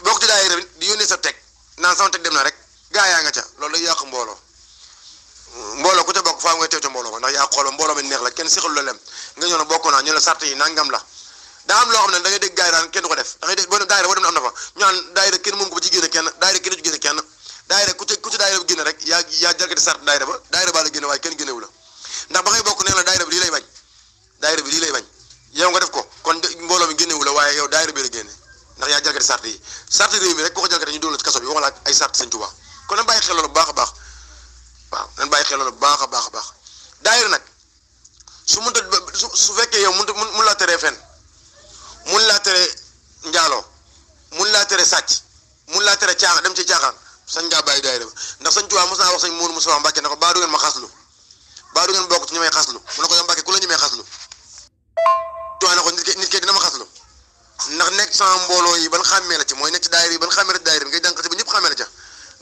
bokk ci daayira bi di yónnee sa teg naan sama teg dem na rek gaa yaa nga ca loolu day yàq mbooloo ku ca bokk faa ngay teew ca mbooloo ko ndax yaa xool mbooloo mi neex la kenn sixalu la lem nga ñëw na bokk naa ñu la sart yi nangam la daa am loo xam ne da ngay dégg gaa yi daan kenn du ko def da ngay dégg boo dem daayira boo dem na am na fa ñu naan daayira kenn moom ko ba ci génne kenn daayira kenn du ci génne kenn daayira ku ci daayira bi génne rek yaa jalgati sart daayira baa la génne waaye kenn génnewu la ndax ba ngay bokk nee la daayira bi lii lay bañ yow nga def ko kon mbooloo mi génnewu la waaye yow daayira bi la génne ndax yaa jalgati sart réew mi rek ku ko jalgati ñu dóor la ci kaso bi waxala ay sart Sëñ Tuubaa kon nañ bàyyi xel loolu bu baax a baax waaw nañ bàyyi xel loolu bu baax a baax daayira nag su fekkee yow mun laa teree fen mun laa tere njaaloo mun laa tere sàcc mun laa tere caaxaan dem ci caaxaan sañ ngaa bàyyi daayira ba ndax Sëñ Tuubaa mos naa wax sëñ Mourou Moussa Mbacke ne ko baa du ngeen ma xaslu baa du ngeen bokk ci ñi may xaslu mu ne ko yow Mbacke ku la ñi may xaslu tuwaa ne ko nit ke dina ma xaslu ndax nekk sama mbooloo yi ban xàmmee la ci mooy nekk ci daayira yi ban xàmmee la ci daayira bi ngay jànqati ba ñëpp xàmmee la ca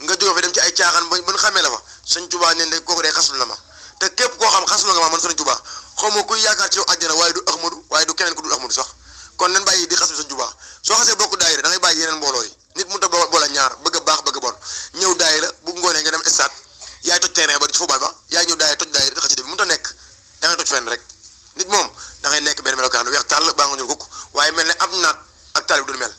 nga jóge fa dem ci ay caaxaan ban xàmmee la fa Sëñ Tuubaa neen de kooku day xaslu la ma te képp koo xam xaslu nga ma man Sëñ Tuubaa xaw ma kuy yaakaar ci yow àjjana waaye du Ahmadu waaye du keneen ku dul Ahmadu sax kon nan bàyyi di xaslu Sëñ Tuubaa soo xasee bokk daayira da ngay bàyyi yeneen mbooloo yi nit mënut a boole ñaar bëgg a baax bëgg a bon ñëw daayira bu ngoonee nga dem stade yaay toj terrain ba ci football ba yaay ñëw daayira toj daayira xasida bi mënut a nekk da ngay toj fenn rek nit moom da ngay nekk benn melokaan weex tàll baa nga ñuul kukk waaye mel ne am naat ak taalib du mel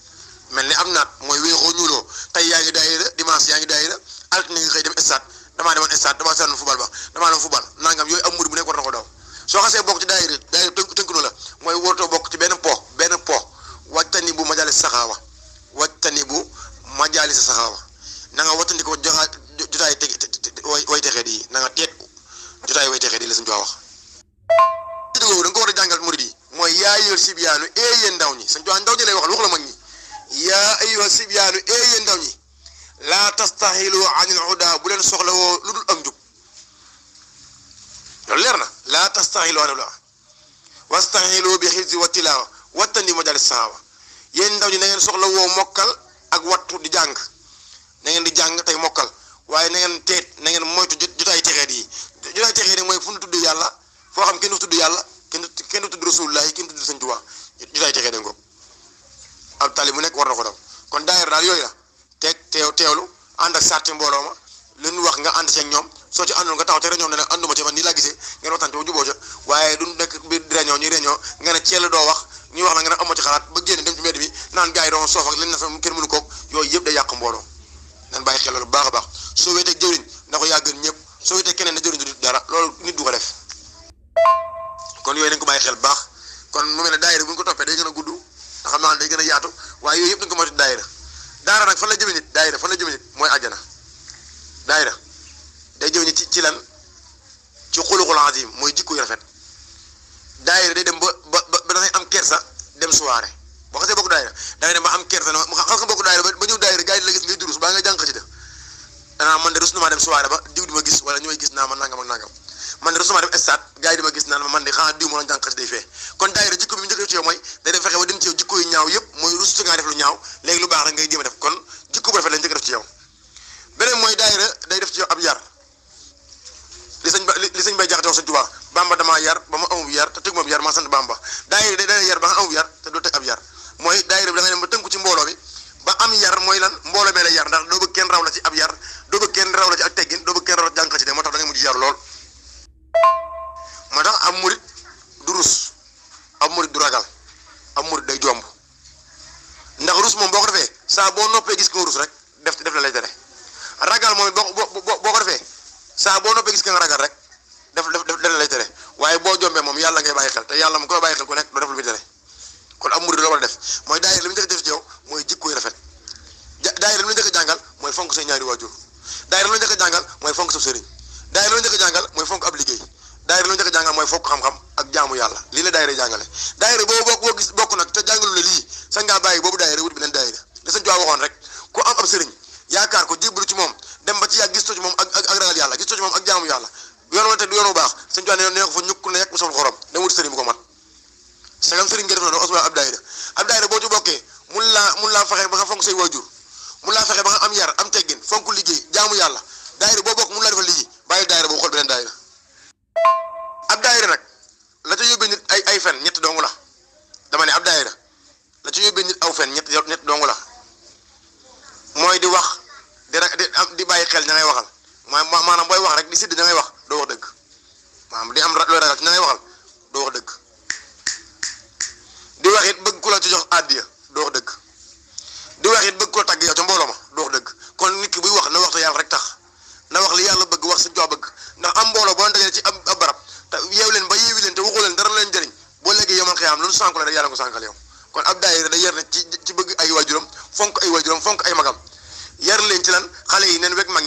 ne am naat mooy weexoo ñuuloo tey yaa ngi daayira dimanche yaa ngi daayira altine nga xëy dem stade damaa demoon stade damaa seetlu football ba damaa dem football nangam yooyu am murid bu nekk war na ko daw soo xasee bokk ci daayira tënku la mooy warutoo bokk ci benn po wattani bu majalis saxaawa na nga wattandi ko jotaay way texee di na nga teet jotaay way texee di la Sëñ Tuubaa wax da nga ko war a jàngal murid yi mooy yaa ayyuha sibyaanu yéen ndaw ñi Sëñ Tuubaa ndaw ñi lay waxal wax la mag ñi yaa ayyuha sibyaanu yéen ndaw ñi laa tastaxilu anil huda bu leen soxla woo lu dul am njub loolu leer na laa tastaxilu anil huda wastaxilu bi xifzi wa tilaawa wattandi majalis saxaawa yéen ndaw ñi na ngeen soxla woo mokkal ak wattu di jàng na ngeen di jàng tey mokkal waaye na ngeen teet na ngeen moytu jotaay texeet yi jotaay texeet yi mooy fu ñu tudd yàlla foo xam kenn du tudd yàlla kenn du tudd rasulullah kenn du tudd Sëñ Tuubaa jotaay texeet ngoog ab tali bu nekk war na ko daw kon daayira daal yooyu la teewlu ànd ak sarti mbooloo ma lu ñu wax nga ànd ci ak ñoom soo ci àndoon nga taxaw te réunion ne nag ànduma ci man nii laa gisee ngeen waxtaan ci ba juboo ca waaye du nekk biir réunion ñuy réunion nga ne ceel doo wax ñuy wax na nga ne amoo ci xalaat ba génn dem ci mbedd bi naan gars yi doon soof ak leen na fa kenn mënu koog yooyu yëpp day yàq mbooloo nan bàyyi xel loolu baax a baax soo wéetee jëwriñ na ko yaa gën ñëpp soo wéetee keneen na jëwriñ du dara loolu nit du ko def kon yooyu nañ ko bàyyi xel baax kon mu mel ne daayira bu ñu ko toppee day gën a gudd nga xam naa day gën a yaatu waaye yooyu yëpp dañ ko moytu daayira daara nag fan la jëme nit daayira fan la jëme nit mooy àjjana daayira day jëme nit ci lan ci xuluxul azim mooy jikko yu rafet daayira day dem ba dangay am kersa dem soirée boo xasee bokk daayira dangay dem ba am kersa xas nga bokk daayira ba ñëw daayira gars yi la gis ngay durus baa nga jàng ci def danaa man de rus na maa dem soirée ba diw di ma gis wala ñu may gis naa ma nangam ak nangam man de rus na maa dem stade gars yi di ma gis naan ma man de xanaa diw ma la jàng ci day fee kon daayira jikko bi mu njëkk def ci yow mooy day dem fexe ba dem ci yow jikko yu ñaaw yëpp mooy rus ngaa def lu ñaaw léegi lu baax rek ngay jéem a def kon jikko bu rafet lañ njëkk def ci yow beneen mooy daayira day def ci yow ab yar li sëñ bay jaxate wax Sëñ Tuubaa Bamba damaa yar ba ma amub yar te teg moom yar maa sant Bamba daayira day yar ba nga amub yar te doo teg ab yar mooy daayira bi da nga dem ba tënku ci mbooloo bi ba am yar mooy lan mbooloo bee la yar ndax doo bëgg kenn raw la ci ab yar doo bëgg kenn raw la ci ak teggin doo bëgg kenn raw la ci jàng ci de moo tax da ngay mujj yar lool moo tax am murit du rus am murit du ragal am murit day jomb ndax rus moom boo ko defee saa boo noppee gis ko rus rek def la lay tere ragal moom boo ko defee saa boo noppee gis nga ragal rek def la lay tere waaye boo jombee moom yàlla ngay bàyyi xel te yàlla mu koy bàyyi xel ku nekk doo def lu muy tere kon am murit la war a def mooy daayira li mu njëkk a def ci yow mooy jikkoy rafet daayira li mu njëkk a jàngal mooy fonk say ñaari waajur daayira lu njëkk a jàngal mooy fonk sa sëriñ daayira lu njëkk a jàngal mooy fonk ab liggéey daayira lu njëkk a jàngal mooy fonk xam-xam ak jaamu yàlla lii la daayira jàngale daayira boobu boo gis bokk nag te jàngalu la lii sa ngaa bàyyi boobu daayira wut beneen daayira da Sëñ Tuubaa waxoon rek ku am ab sëriñ yaakaar ko jébbalu ci moom dem ba ci yàgg gis to ci moom ak ragal yàlla gis to ci moom ak jaamu yàlla yoon wante du yoon bu baax Sëñ Tuubaa nee ko fa ñukk na yekk mu sol xorom dem wut sëriñ bu ko mat sagam sëriñ nga def noonu osma ab daayira boo ci bokkee mun laa fexe ba nga fonk say waajur mun laa fexe ba nga am yar am teggin fonk liggéey jaamu yàlla daayira boo bokk mun laa defal liggéey bàyyi daayira boobu xool beneen daayira ab daayira nag la ca yóbbee nit ay fen ñett dong la dama ne ab daayira la ca yóbbee nit aw fen ñett dong la mooy di wax di bàyyi xel ña ngay waxal maanaam booy wax rek di sidd ña ngay wax doo wax dëgg maanaam di am looy ragal ña ngay waxal doo wax dëgg di wax it bëgg ku la ci jox àddiya doo wax dëgg di wax it bëgg ko tàgg yow ca mbooloo ma doo wax dëgg kon nit ki buy wax na wax te yàlla rek tax na wax li yàlla bëgg wax Sëñ Tuubaa bëgg ndax am mbooloo boo dajee ci ab barab te yeew leen ba yeewi leen te waxoo leen dara leen jëriñ boo léegi yomal xiyaam loolu sànku la rek yàlla ko sànkal yow kon ab daayira da yar na ci bëgg ay waajuram fonk ay magam yar leen ci lan xale yi neen wek mag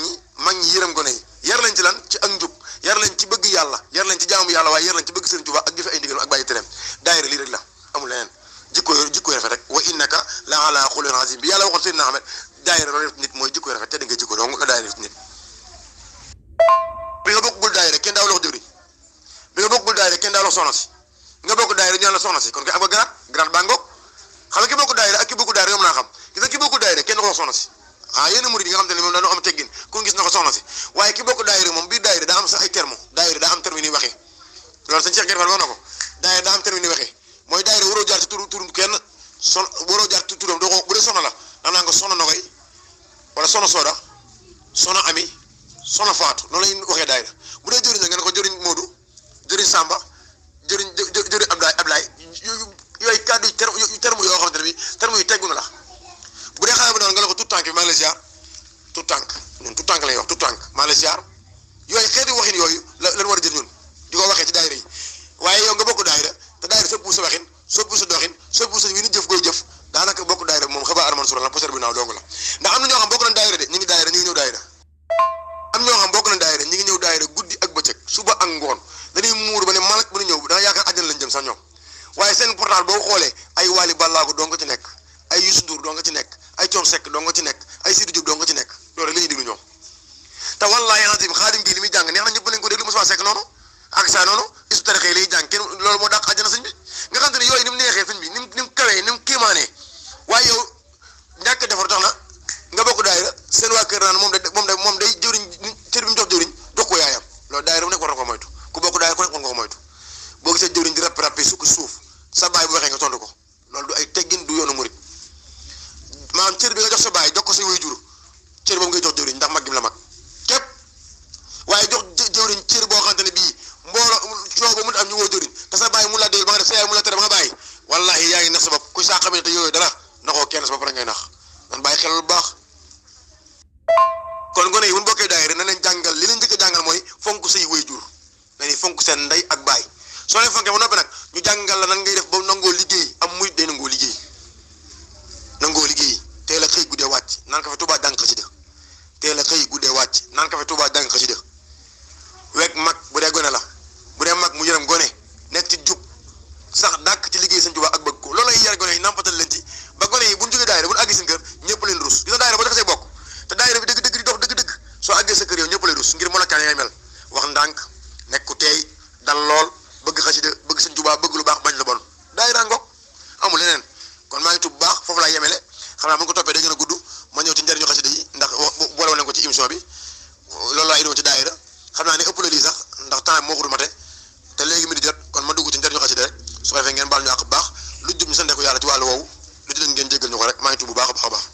ñi yërëm gone yi yar leen ci lan ci ak njub yar leen ci bëgg yàlla yar leen ci jaamu yàlla waaye yar leen ci bëgg Sëñ Tuubaa ak jëfe ay ndigalam ak bàyyi tereem daayira lii rek la amul leneen jikko rafet rek wa innaka la ala xuluqin azim bi yàlla waxoon Seydina Ahmed daayira loolu def nit mooy jikko rafet te da nga jikko dong nga daayira def nit bi nga bokkul daayira kenn daaw la wax jëwriñ bi nga bokkul daayira kenn daaw la soxna si nga bokk daayira ñu la soxna si kon kay am nga garaat baa ngoog xam nga ki bokk daayira ak ki bokku daayira yom naa xam gis nga ki bokku daayira kenn ko wax soxna si yéen murid yi nga xam te ne moom dañoo am teggin ku gis na ko soxna si waaye ki bokk daayira moom biir daayira daa am sax ay terme daayira daa am terme ni waxee loolu sëñ Cheikh Gueye Fall wax na ko daayira daa am terme ni waxee mooy daayira waroo jaar ci turum kenn waroo jaar ci turam doo ko bu dee soxna la da naa nga soxna Nogoy wala soxna Soda soxna Ami soxna Faatu noonu la ñuy waxee daayira bu dee jëriñ la nga ne ko jëriñ Modou jëriñ Samba jëriñ Ablaye yooyu kàddu terme yoo xamante ne bi terme yu teggu na la bu dee xale bu doon nga ne ko tout tànk bi maa ngi lay ziar tout tànk ñun tout tànk lay wax tout tànk maa ngi lay ziar yooyu xeeti waxin yooyu lan war a jël ñun di ko waxee ci daayira yi waaye yow nga bokk daayira te daayira soppu sa waxin soppu sa doxin soppu sa wi ni jëf gooy jëf daanaka bokk daayira moom xabaar arman sura la poser bi naaw dong la ndax am na ñoo xam bokk nañ daayira de ñu ngi daayira ñu ngi ñëw daayira am ñoo xam bokk nañ daayira ñu ngi ñëw daayira guddi ak bëccëg suba ak ngoon dañuy muur ba ne malak bu ñu ñëw danga yaakaar àjjana lañ jëm sax ñoom waaye seen portal boo xoolee ay Wally Ballago doo nga ci nekk ay Youssou Ndour doo nga ci nekk ay Thione Seck doo nga ci nekk ay Sidy Diop doo nga ci nekk loolu rek la ñuy déglu ñoom te wallaahi azim xaadim bii li muy jàng neex na ñëpp nañ ko déglu Moussa Seck noonu ak saa noonu isu tarixe lay jàng kenn loolu moo dàq àjjana sëñ bi nga xam te ne yooyu ni mu neexee sëñ bi ni mu kawee ni mu kéemaanee waaye yow ñàkk defar tax na nga bokk daayira seen waa kër naan moom day jëriñ cër bi mu jox jëriñ jox ko yaayam loolu daayira bu nekk war na ko moytu ku bokk daayira ku nekk war nga ko moytu boo gisee jëriñ di rap sukk suuf sa baay bu waxee nga tontu ko loolu du ay teggin du yoonu murit maanaam cër bi nga jox sa baay jox ko say waajur cër boobu ngay jox jëriñ ndax mag gi la mag képp waaye jox jëriñ cër boo xamante ne bii mbooloo coow ba mun am ñu woo jëriñ te sa baay mun laa déglu ba nga def sa yaay mun la tere ba nga bàyyi wallahi yaa ngi nax sa bopp ku saa xamee te yooyu dara naxoo kenn sa bopp rek ngay nax man bàyyi xel lu baax kon gone yi bu ñu bokkee daayira na leen jàngal li leen njëkk a jàngal mooy fonk say waajur dañuy fonk seen ndey ak baay soo leen fonkee ba noppi nag ñu jàngal la nan ngay def ba nangoo liggéey am murit day nangoo liggéey teel a xëy guddee wàcc naan ka fa Tuubaa jàng xasida teel a xëy guddee wàcc naan ka fa Tuubaa jàng xasida wek mag bu dee gone la bu dee mag mu yërëm gone nekk ci jub sax dàkk ci liggéey Sëñ Tuubaa ak bëgg ko loolu lay yar gone yi nampatal leen ci ba gone yi bu ñu jógee daayira bu ñu àggee seen kër ñëpp leen rus gis nga daayira boo defee say bokk te daayira bi dëgg di dox dëgg soo àggee sa kër yow ñëpp lay rus ngir molokaan ngay mel wax ndànk nekk ku teey dal lool bëgg xasida bëgg Sëñ Tuubaa bëgg lu baax bañ la bon daayira ngoog amul leneen kon maa ngi tudd bu baax foofu laa yemele xam naa bu ñu ko toppee day gën a gudd ma ñëw ci njëriñu xasida yi ndax boole woon nañ ko ci émission bi loolu laa indiwoon ci daayira xam naa ne ëpp la lii sax ndax temps moo ko du mate te léegi mi di jot kon ma dugg ci njëriñu xasida rek su ko defee ngeen baal ñu àq bu baax lu jub ñu sante ko yàlla ci wàllu woowu lu ci leen ngeen jéggal ñu ko rek maa ngi tudd bu baax a baax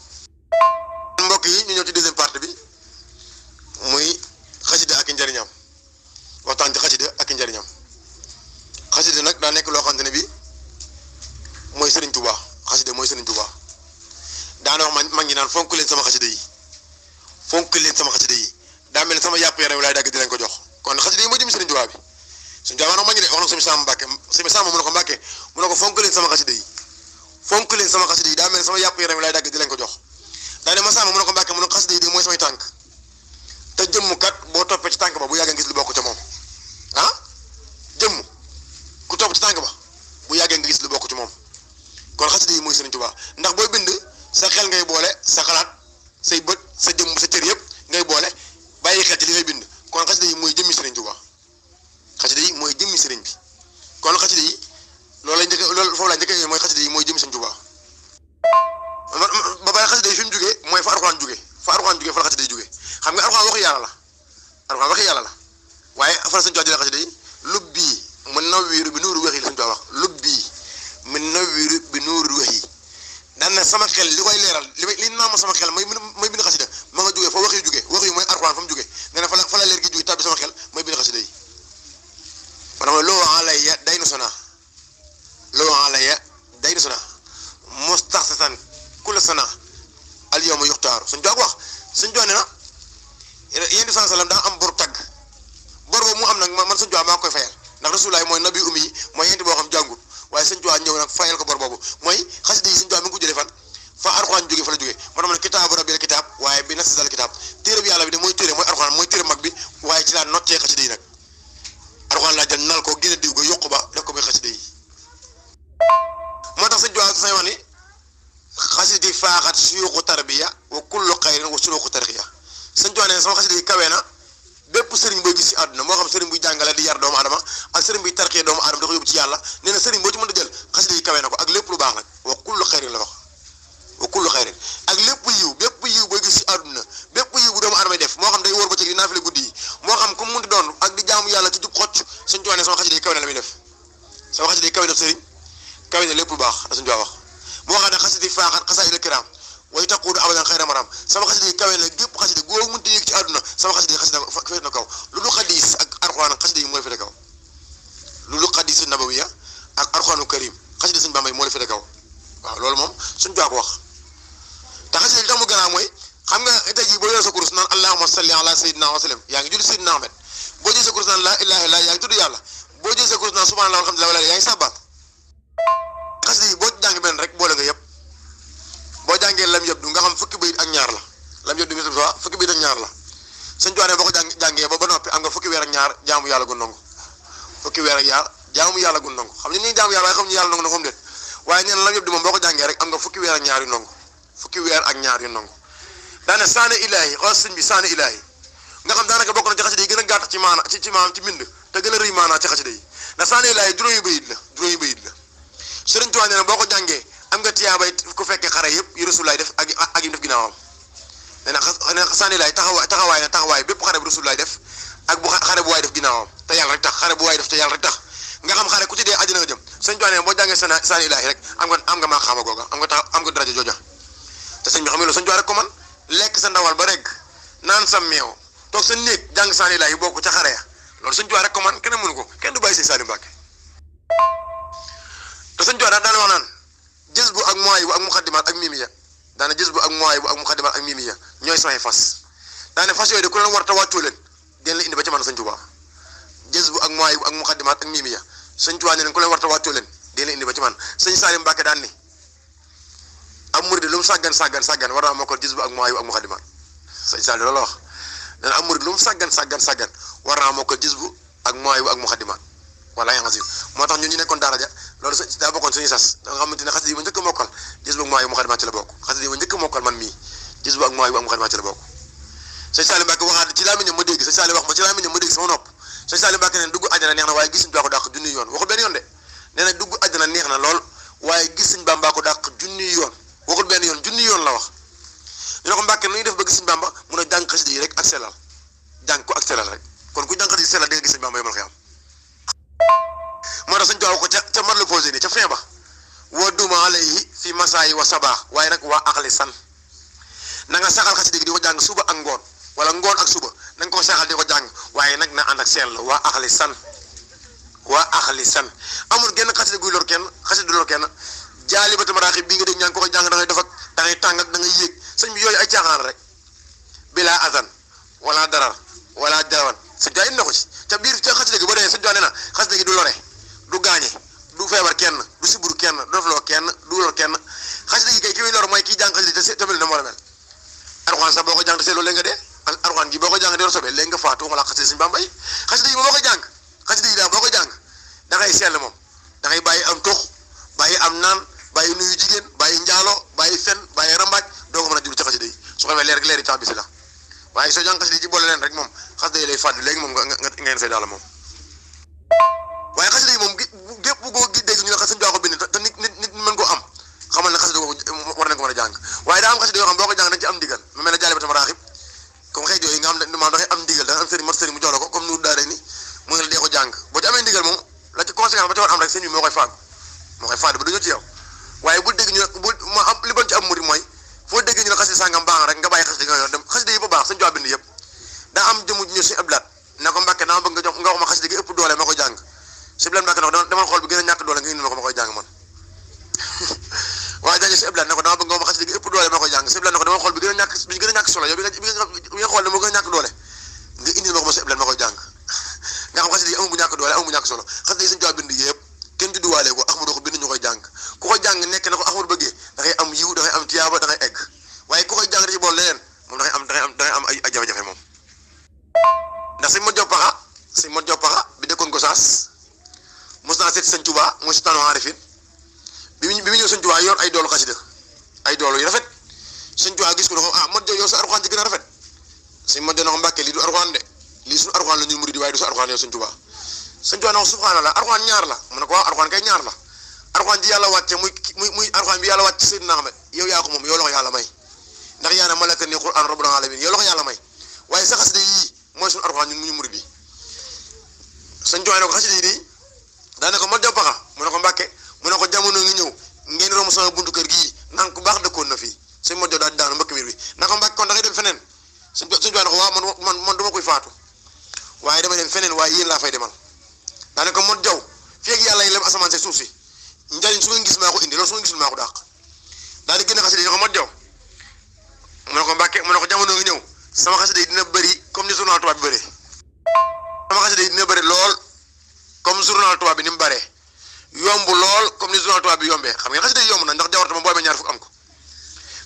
mbokk yi ñu ñëw ci deuxième partie bi muy xasida ak i njëriñam waxtaan ci xasida ak i njëriñam ngi naan fonk leen sama xasida yi daa mel ne sama yàpp yaram laay dagg di leen ko jox kon xasida yi moo jëm Sëriñ Tuubaa bi Sëriñ Tuubaa wax na ko Mbàkke sëñ Sam mu ne ko Mbàkke mu ne ko fonk leen sama xasida yi daa mel ne sama yàpp yaram laay dagg di leen ko jox daa ne ma Sam mu ne ko Mbàkke mu ne ko xasida yi di mooy samay tànk te jëmm kat boo toppee ci tànk ba bu yàggee ngis lu bokk ca moom jëmm ku topp ci tànk ba bu yàggee nga gis lu bokk ci moom kon xasida yi mooy Sëriñ Tuubaa ndax booy bind sa xel ngay boole sa xalaat say bët sa jëmm sa cër yëpp ngay boole bàyyi xel ci li ngay bind kon xasida yi mooy jëmmi Sëriñ Tuubaa xasida yi mooy jëmmi sëriñ bi kon xasida yi loolu foofu laa njëkkee mooy xasida yi mooy jëmmi Sëriñ Tuubaa ba bàyyi xasida yi fi mu jógee mooy fa Alxuraan jógee fa la xasida yi jógee xam nga Alxuraan waxi yàlla la waaye fa la Sëriñ Tuubaa jëlee xasida yi lubbi mun nawwiru bi nuuru waxi la Sëriñ Tuubaa wax lubbi mun nawwiru bi nuuru waxi daan na sama xel li koy leeral li naam sama xel mooy bind xasida ma nga jógee fa wax yi mooy Alxuraan fa mu jógee nee na fa la leer gi jógee tàbbi sama xel mooy bind xasida yi maanaam loo alayya daynu sana mustaxsisan kula sana al yawma yuxtaaru suñ jox wax suñ jox ne na yéen di sallam daa am bor tagg bor boobu mu am nag man suñ jox maa koy fayal ndax rasulaay mooy nabi ummi yi mooy yéen boo xam jàngul waaye suñ jox ñëw nag fayal ko bor boobu mooy xasida yi suñ jox mi ngi ko jëlee fan fa Alxuraan jógee fa la jógee moo tax ma ne kitaabu rabbil kitaab waaye bi nafsi zal kitaab téere bi yàlla bi de mooy téere mooy Alxuraan mooy téere mag bi waaye ci laa nottee xasida yi nag Alxuraan laa jël nal ko génne diw ko yokku ba def ko muy xasida yi moo tax suñ jox sañ wax ni xasida yi faaxat suyuuxu tarbiya wa kullu xayrin wa suluuxu tarxiya suñ jox ne sama xasida yi kawe na bépp sëriñ booy gis ci àdduna moo xam sëriñ buy jàngale di yar doomu adama ak sëriñ buy tarxee doomu adama da ko yóbbu ci yàlla nee na sëriñ boo ci mën a jël xasida yi kawe na ko ak lépp lu baax nag wa kullu xayrin la wax wa kullu xayrin ak lépp yiw bépp yiw booy gis ci àdduna bépp yiw bu doomu adama def moo xam day wóor ba ci di naafile guddi yi moo xam ku mu munti doon ak di jaamu yàlla ci jub xocc suñ jox ne sama xasida yi kawe na la muy def sama xasida yi kawe na sëriñ kawe na lépp lu baax da suñ jox wax moo xam ne xasida yi faaxat xasaa'idul kiraam way taquudu abadan xayra maram sama xasida yi kawe na gépp xasida goo mënti yëg ci àdduna sama xasida yi féet na kaw lu lu xadis ak Alxuraan xasida yi moo la féete kaw lu lu xadis nabawiya ak Alxuraanu karim xasida suñ Bàmba yi moo la féete kaw waaw loolu moom suñ jox ko wax te xasida yi tax mu gën a mooy xam nga tey jii boo yoree sa kurus naan allahumma salli ala sayyidina wa sallam yaa ngi julli sayyidina Ahmed boo jëlee sa kurus naan laa ilaaha illallaah yaa ngi tudd yàlla boo jëlee sa kurus naan subhaanallaahi walhamdulillaahi yaa ngi sàbbaal xasida yi boo jàng benn rek boole nga yëpp boo jàngee lam yëpp du nga xam fukki bayit ak ñaar la lam yëpp du mi fukki bayit ak ñaar la suñ joxee boo ko jàngee ba noppi am nga fukki weer ak ñaar jaamu yàlla gu ndongo fukki weer ak ñaar jaamu yàlla gu ndongo xam ne ni jaamu yàlla waaye xam ñu yàlla ndongo na comme déet waaye nee na lam yëpp du moom boo ko jàngee rek am nga fukki weer ak ñaar yu ndongo fukki weer ak ñaar yu ndongo daane saane ilaahi xool sëñ bi saane ilaahi nga xam daanaka bokk na ci xasida yi gën a gàtt ci maana ci maanaam ci mbind te gën a rëy maanaa ci xasida yi ndax saane ilaahi juróomi bayit la Sëriñ Tuubaa nee na boo ko jàngee am nga tiyaabay ku fekkee xare yëpp yi Rasulullaay def ak yi def ginnaawam nee na saane ilaahi taxawaay bépp xare bu Rasulullaay def ak bu xare bu waay def ginnaawam te yàlla rek tax xare bu waay def te yàlla rek tax nga xam xare ku ci dee àddina nga jëm Sëriñ Tuubaa nee na boo jàngee saane ilaahi rek am nga maqaama googa am nga daraja jooja te sëñ bi xam nga loolu Sëriñ Tuubaa rek ko man lekk sa ndawal ba rek naan sa meew toog sa néeg jàng saani laay bokk ca xare ya loolu Sëriñ Tuubaa rek ko man kenn mënu ko kenn du bàyyi Sëriñ Saliou Mbacke te Sëriñ Tuubaa daan wax naan jës bu ak mooy bu ak muxaddimaat ak mimiya daana jës bu ak mooy bu ak muxaddimaat ak mimiya ñooy samay fas daane fas yooyu de ku leen war ta wàccoo leen den la indi ba ci man Sëriñ Tuubaa jës bu ak mooy bu ak muxaddimaat ak mimiya Sëriñ Tuubaa ne leen ku leen war ta wàccoo leen den la indi ba ci man Sëriñ Saliou Mbacke daan ni am murid lu mu sàggan war naa mokkal jës bu ak mooy bu ak muxaddimaat Sëriñ Saliou loolu wax nee na am murid lu mu sàggan war naa mokkal jës bu ak mooy bu ak muxaddimaat wala yaa moo tax ñun ñu nekkoon daara ja loolu daa bokkoon suñuy sas da nga xamante ne xasida yi ma njëkk a mokkal jës bu ak mooy bu muxaddimaat ci la bokk xasida yi ma njëkk a mokkal man mii jës bu ak mooy bu ak muxaddimaat ci la bokk Sëriñ Saliou Mbacke waxaat ci làmmiñam ma dégg Sëriñ Saliou wax ma ci làmmiñam ma dégg sama nopp Sëriñ Saliou Mbacke neen dugg àjjana neex na waaye gis Sëriñ Bamba ko dàq junni yoon waxul benn yoon de nee na dugg àjjana neex na lool waaye gis Sëriñ Bamba ko dàq junni yoon waxul benn yoon junni yoon la wax ñu ne ko Mbàkke nu ñuy def ba gis Sëriñ Bamba mun a jàng xasida yi rek ak sellal jàng ko ak sellal rek kon ku jàng xasida yi sellal di nga gis Sëriñ Bamba yomal xiyam moo tax Sëriñ Tuubaa ko ca mar la posé ni ca fin ba wa duma alayhi fi masaayi wa sabaax waaye nag waa axli san na nga saxal xasida gi di ko jàng suba ak ngoon wala ngoon ak suba na nga ko saxal di ko jàng waaye nag na ànd ak sell waa axli san amul genn xasida guy lor kenn xasida du lor kenn jaalibatu maraaxib bii nga dégg ñaa ngi ko jàng da ngay def ak da ngay tàng ak da ngay yéeg sëñ caaxaan rek bila azan wala darar wala jawan sa jaay na ko ci te biir ca xasida gi ba dee sa joone na xasida gi du lore du gaañe du feebar kenn du siburu kenn du defloo kenn du lor kenn xasida gi kay ki muy lor mooy kii jàng xasida te tamit na moo la mel Alxuraan sax boo ko jàng te seetloo léegi nga dee Alxuraan gi boo ko jàng di sobe léegi nga faatu wala xasida Sëñ Bamba yi xasida yi boo ko jàng xasida yi daal boo ko jàng da ngay sell moom da ngay bàyyi am tux bàyyi am naan bàyyi nuyu jigéen bàyyi njaalo bàyyi fen bàyyi rambaaj doo ko mën a jublu ci xasida yi su ko defee leer yi tax bi si la waaye soo jàng xasida yi ci boole leen rek moom xasida yi lay fàdd léegi moom nga ngeen fay daal moom waaye xasida yi moom gépp bu ko dégg ñu ne xasida Sëñ Tuubaa ko bind te nit mën koo am xamal ne xasida boobu war nañ ko mën a jàng waaye daa am xasida yoo xam boo ko jàng dañ ci am ndigal mu mel ne jaale ba tama raaxib comme xëy yooyu nga xam ne maanaam dafay am ndigal da nga am sëriñ mat sëriñ mu jox la ko comme nu daare ni mu ngi la dee ko jàng boo ci amee ndigal moom la ci conséquence ba ci war am rek sëñ bi moo koy faag ba dañoo ci yow waaye bul dégg ñu ne bul ma am li bon ci am murid mooy foo dégg ñu ne xasida sàngam baax rek nga bàyyi xasida nga yor dem xasida yi ba baax Sëñ Tuubaa bind yëpp daa am jëmu ñu Sëñ Abdu Lahat ne ko Mbàkke dama bëgg nga wax ma xasida gi ëpp doole ma koy jàng Sëñ Abdu Lahat Mbàkke ne ko demal xool bi gën a ñàkk doole nga indi ma ko ma koy jàng man waaye dañu Sëñ Abdu Lahat ne ko dama bëgg nga wax ma xasida gi ëpp doole ma koy jàng Sëñ Abdu Lahat ne ko demal xool bi gën a ñàkk solo yow bi nga xool ne moo gën a ñàkk doole nga indi ma ko ma Sëñ Abdu Lahat ma koy jàng nga xam xasida yi amul bu ñàkk doole amul bu ñàkk solo xasida yi Sëñ Tuubaa bind yëpp kenn judduwaale ko Ahmadu ko bind ñu koy jàng ku ko jàng nekk na ko Ahmadu bëggee da ngay am yiw da ngay am tiyaaba da ngay egg waaye ku koy jàng ci bool leneen moom da ngay am ay jafe-jafe moom ndax sëñ Mat Job Paxa bi dëkkoon Gosaas mos naa seet Sëñ Tuubaa mooy sultaanu aarifin bi mu ñëw Sëñ Tuubaa yor ay doolu xasida ay doolu yu rafet Sëñ Tuubaa gis ko ne ko Mat Job yow sa Alxuraan ci gën a rafet sëñ Mat Job na ko Mbàkke lii du Alxuraan de lii suñu Alxuraan la ñuy murid waaye du sa Alxuraan yow Sëñ Tuubaa Sëñ Tuubaa na ko subhaanallah Alxuraan ñaar la mu ne ko waaw Alxuraan kay ñaar la Alxuraan ji yàlla wàcce muy Alxuraan bi yàlla wàcce Seydina Ahmed yow yaa ko moom yow la ko yàlla may ndax yaa ne malaka ni Qur'aan rabbul alamin yow la ko yàlla may waaye sa xasida yii mooy suñu Alxuraan ñun ñu murid yi Sëñ Tuubaa ne ko xasida yi nii daane ko Mat Job Paxa mu ne ko Mbàkke mu ne ko jamono ngi ñëw ngeen romb sama buntu kër gii naan ku baax dëkkoon na fii sëñ Mat Job daal di daanu mbëkk miir bi na ko Mbàkke kon da ngay dem feneen Sëñ Tuubaa ne ko waaw man duma koy faatu waaye dama dem feneen waaye yéen laa fay demal daane ko Mat Job fii ak yàlla yi lem asamaan si suuf si njariñ su ngeen gis maa ko indi loolu su ngeen gisul maa ko dàq daal di génne xasida yi ne ko Mat Job mu ne ko Mbàkke mu ne ko jamono ngi ñëw sama xasida yi dina bëri comme ni journal tubaab bi bëree sama xasida yi dina bëri lool comme journal tubaab bi ni mu bëree yomb lool comme ni journal tubaab bi yombee xam nga xasida yi yomb na ndax jawarta moom boo amee ñaar fukk am ko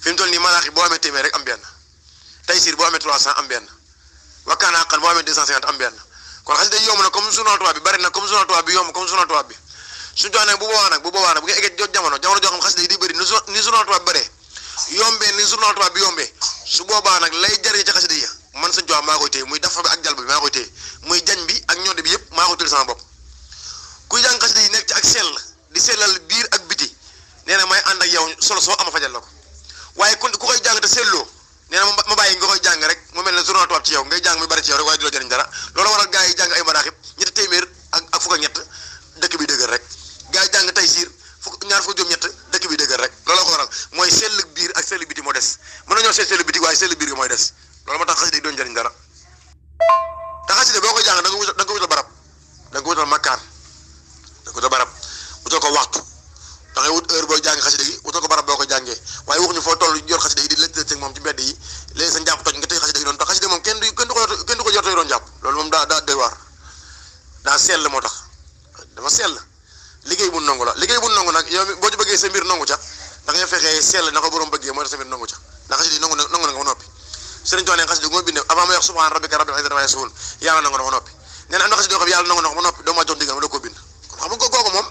fi mu toll nii malaax yi boo amee téeméer rek am benn Taysiir boo amee 300 am benn wakkaana xan boo amee 250 am benn kon xasida yi yomb na comme journal tubaab bi bëri na comme journal tubaab bi yomb comme journal tubaab bi suñu doon nag bu boobaa nag bu nga eggee jot jamono joo xam xasida yi di bëri ni journal tubaab bi bëree yombee ni journal tubaab bi yombee su boobaa nag lay jariñ ci xasida yi man Sëñ Tuubaa maa koy téye muy dafa bi ak jalb bi maa koy téye muy jañ bi ak ñodde bi yëpp maa koy téye sama bopp kuy jàng xasida yi nekk ci ak sell di sellal biir ak biti nee na may ànd ak yow solo soo ama fajal la ko waaye ku koy jàng te selloo nee na ma bàyyi nga koy jàng rek mu mel ne journal tubaab ci yow ngay jàng muy bari ci yow rek waaye du la jëriñ dara loolu waral gaa yi jàng ay maraaxib ñetti téeméer ak fukk ak ñett dëkk bi dëgër rek gaa yi jàng Taysiir ñaar fukk juróom ñett dëkk bi dëgër rek loolu ko waral mooy sell biir ak sell biti moo des mën nañoo sell biti waaye sell biir gi mooy des loolu moo tax xasida yi doon jëriñ dara te xasida boo koy jàng da nga wutal barab da nga wutal makkaan da nga wutal barab wutal ko waxtu da ngay wut heure booy jàng xasida gi wutal ko barab boo koy jàngee waaye waxuñu foo toll yor xasida yi di lëtt moom ci mbedd yi léegi sa njàpp toj nga tëj xasida gi doon tax xasida moom kenn du ko yor doon jàpp loolu moom daa doy waar daa sell moo tax dafa sell liggéey bu nangu la liggéey bu nangu nag yow boo ci bëggee sa mbir nangu ca da ngay fexee sell na ko borom bëggee mooy sa mbir nangu ca ndax xasida yi nangu na nga ba noppi sëriñ Tuubaa ne xasida gu ma bindee avant ma wax subhaana rabbika rabbil izzati ammaa yasifuun yàlla nangu na ba noppi nee na am na xasida yoo xam yàlla nangu na ko ba noppi doo ma jox ndigal ma doo ko bind kon xam nga kooku moom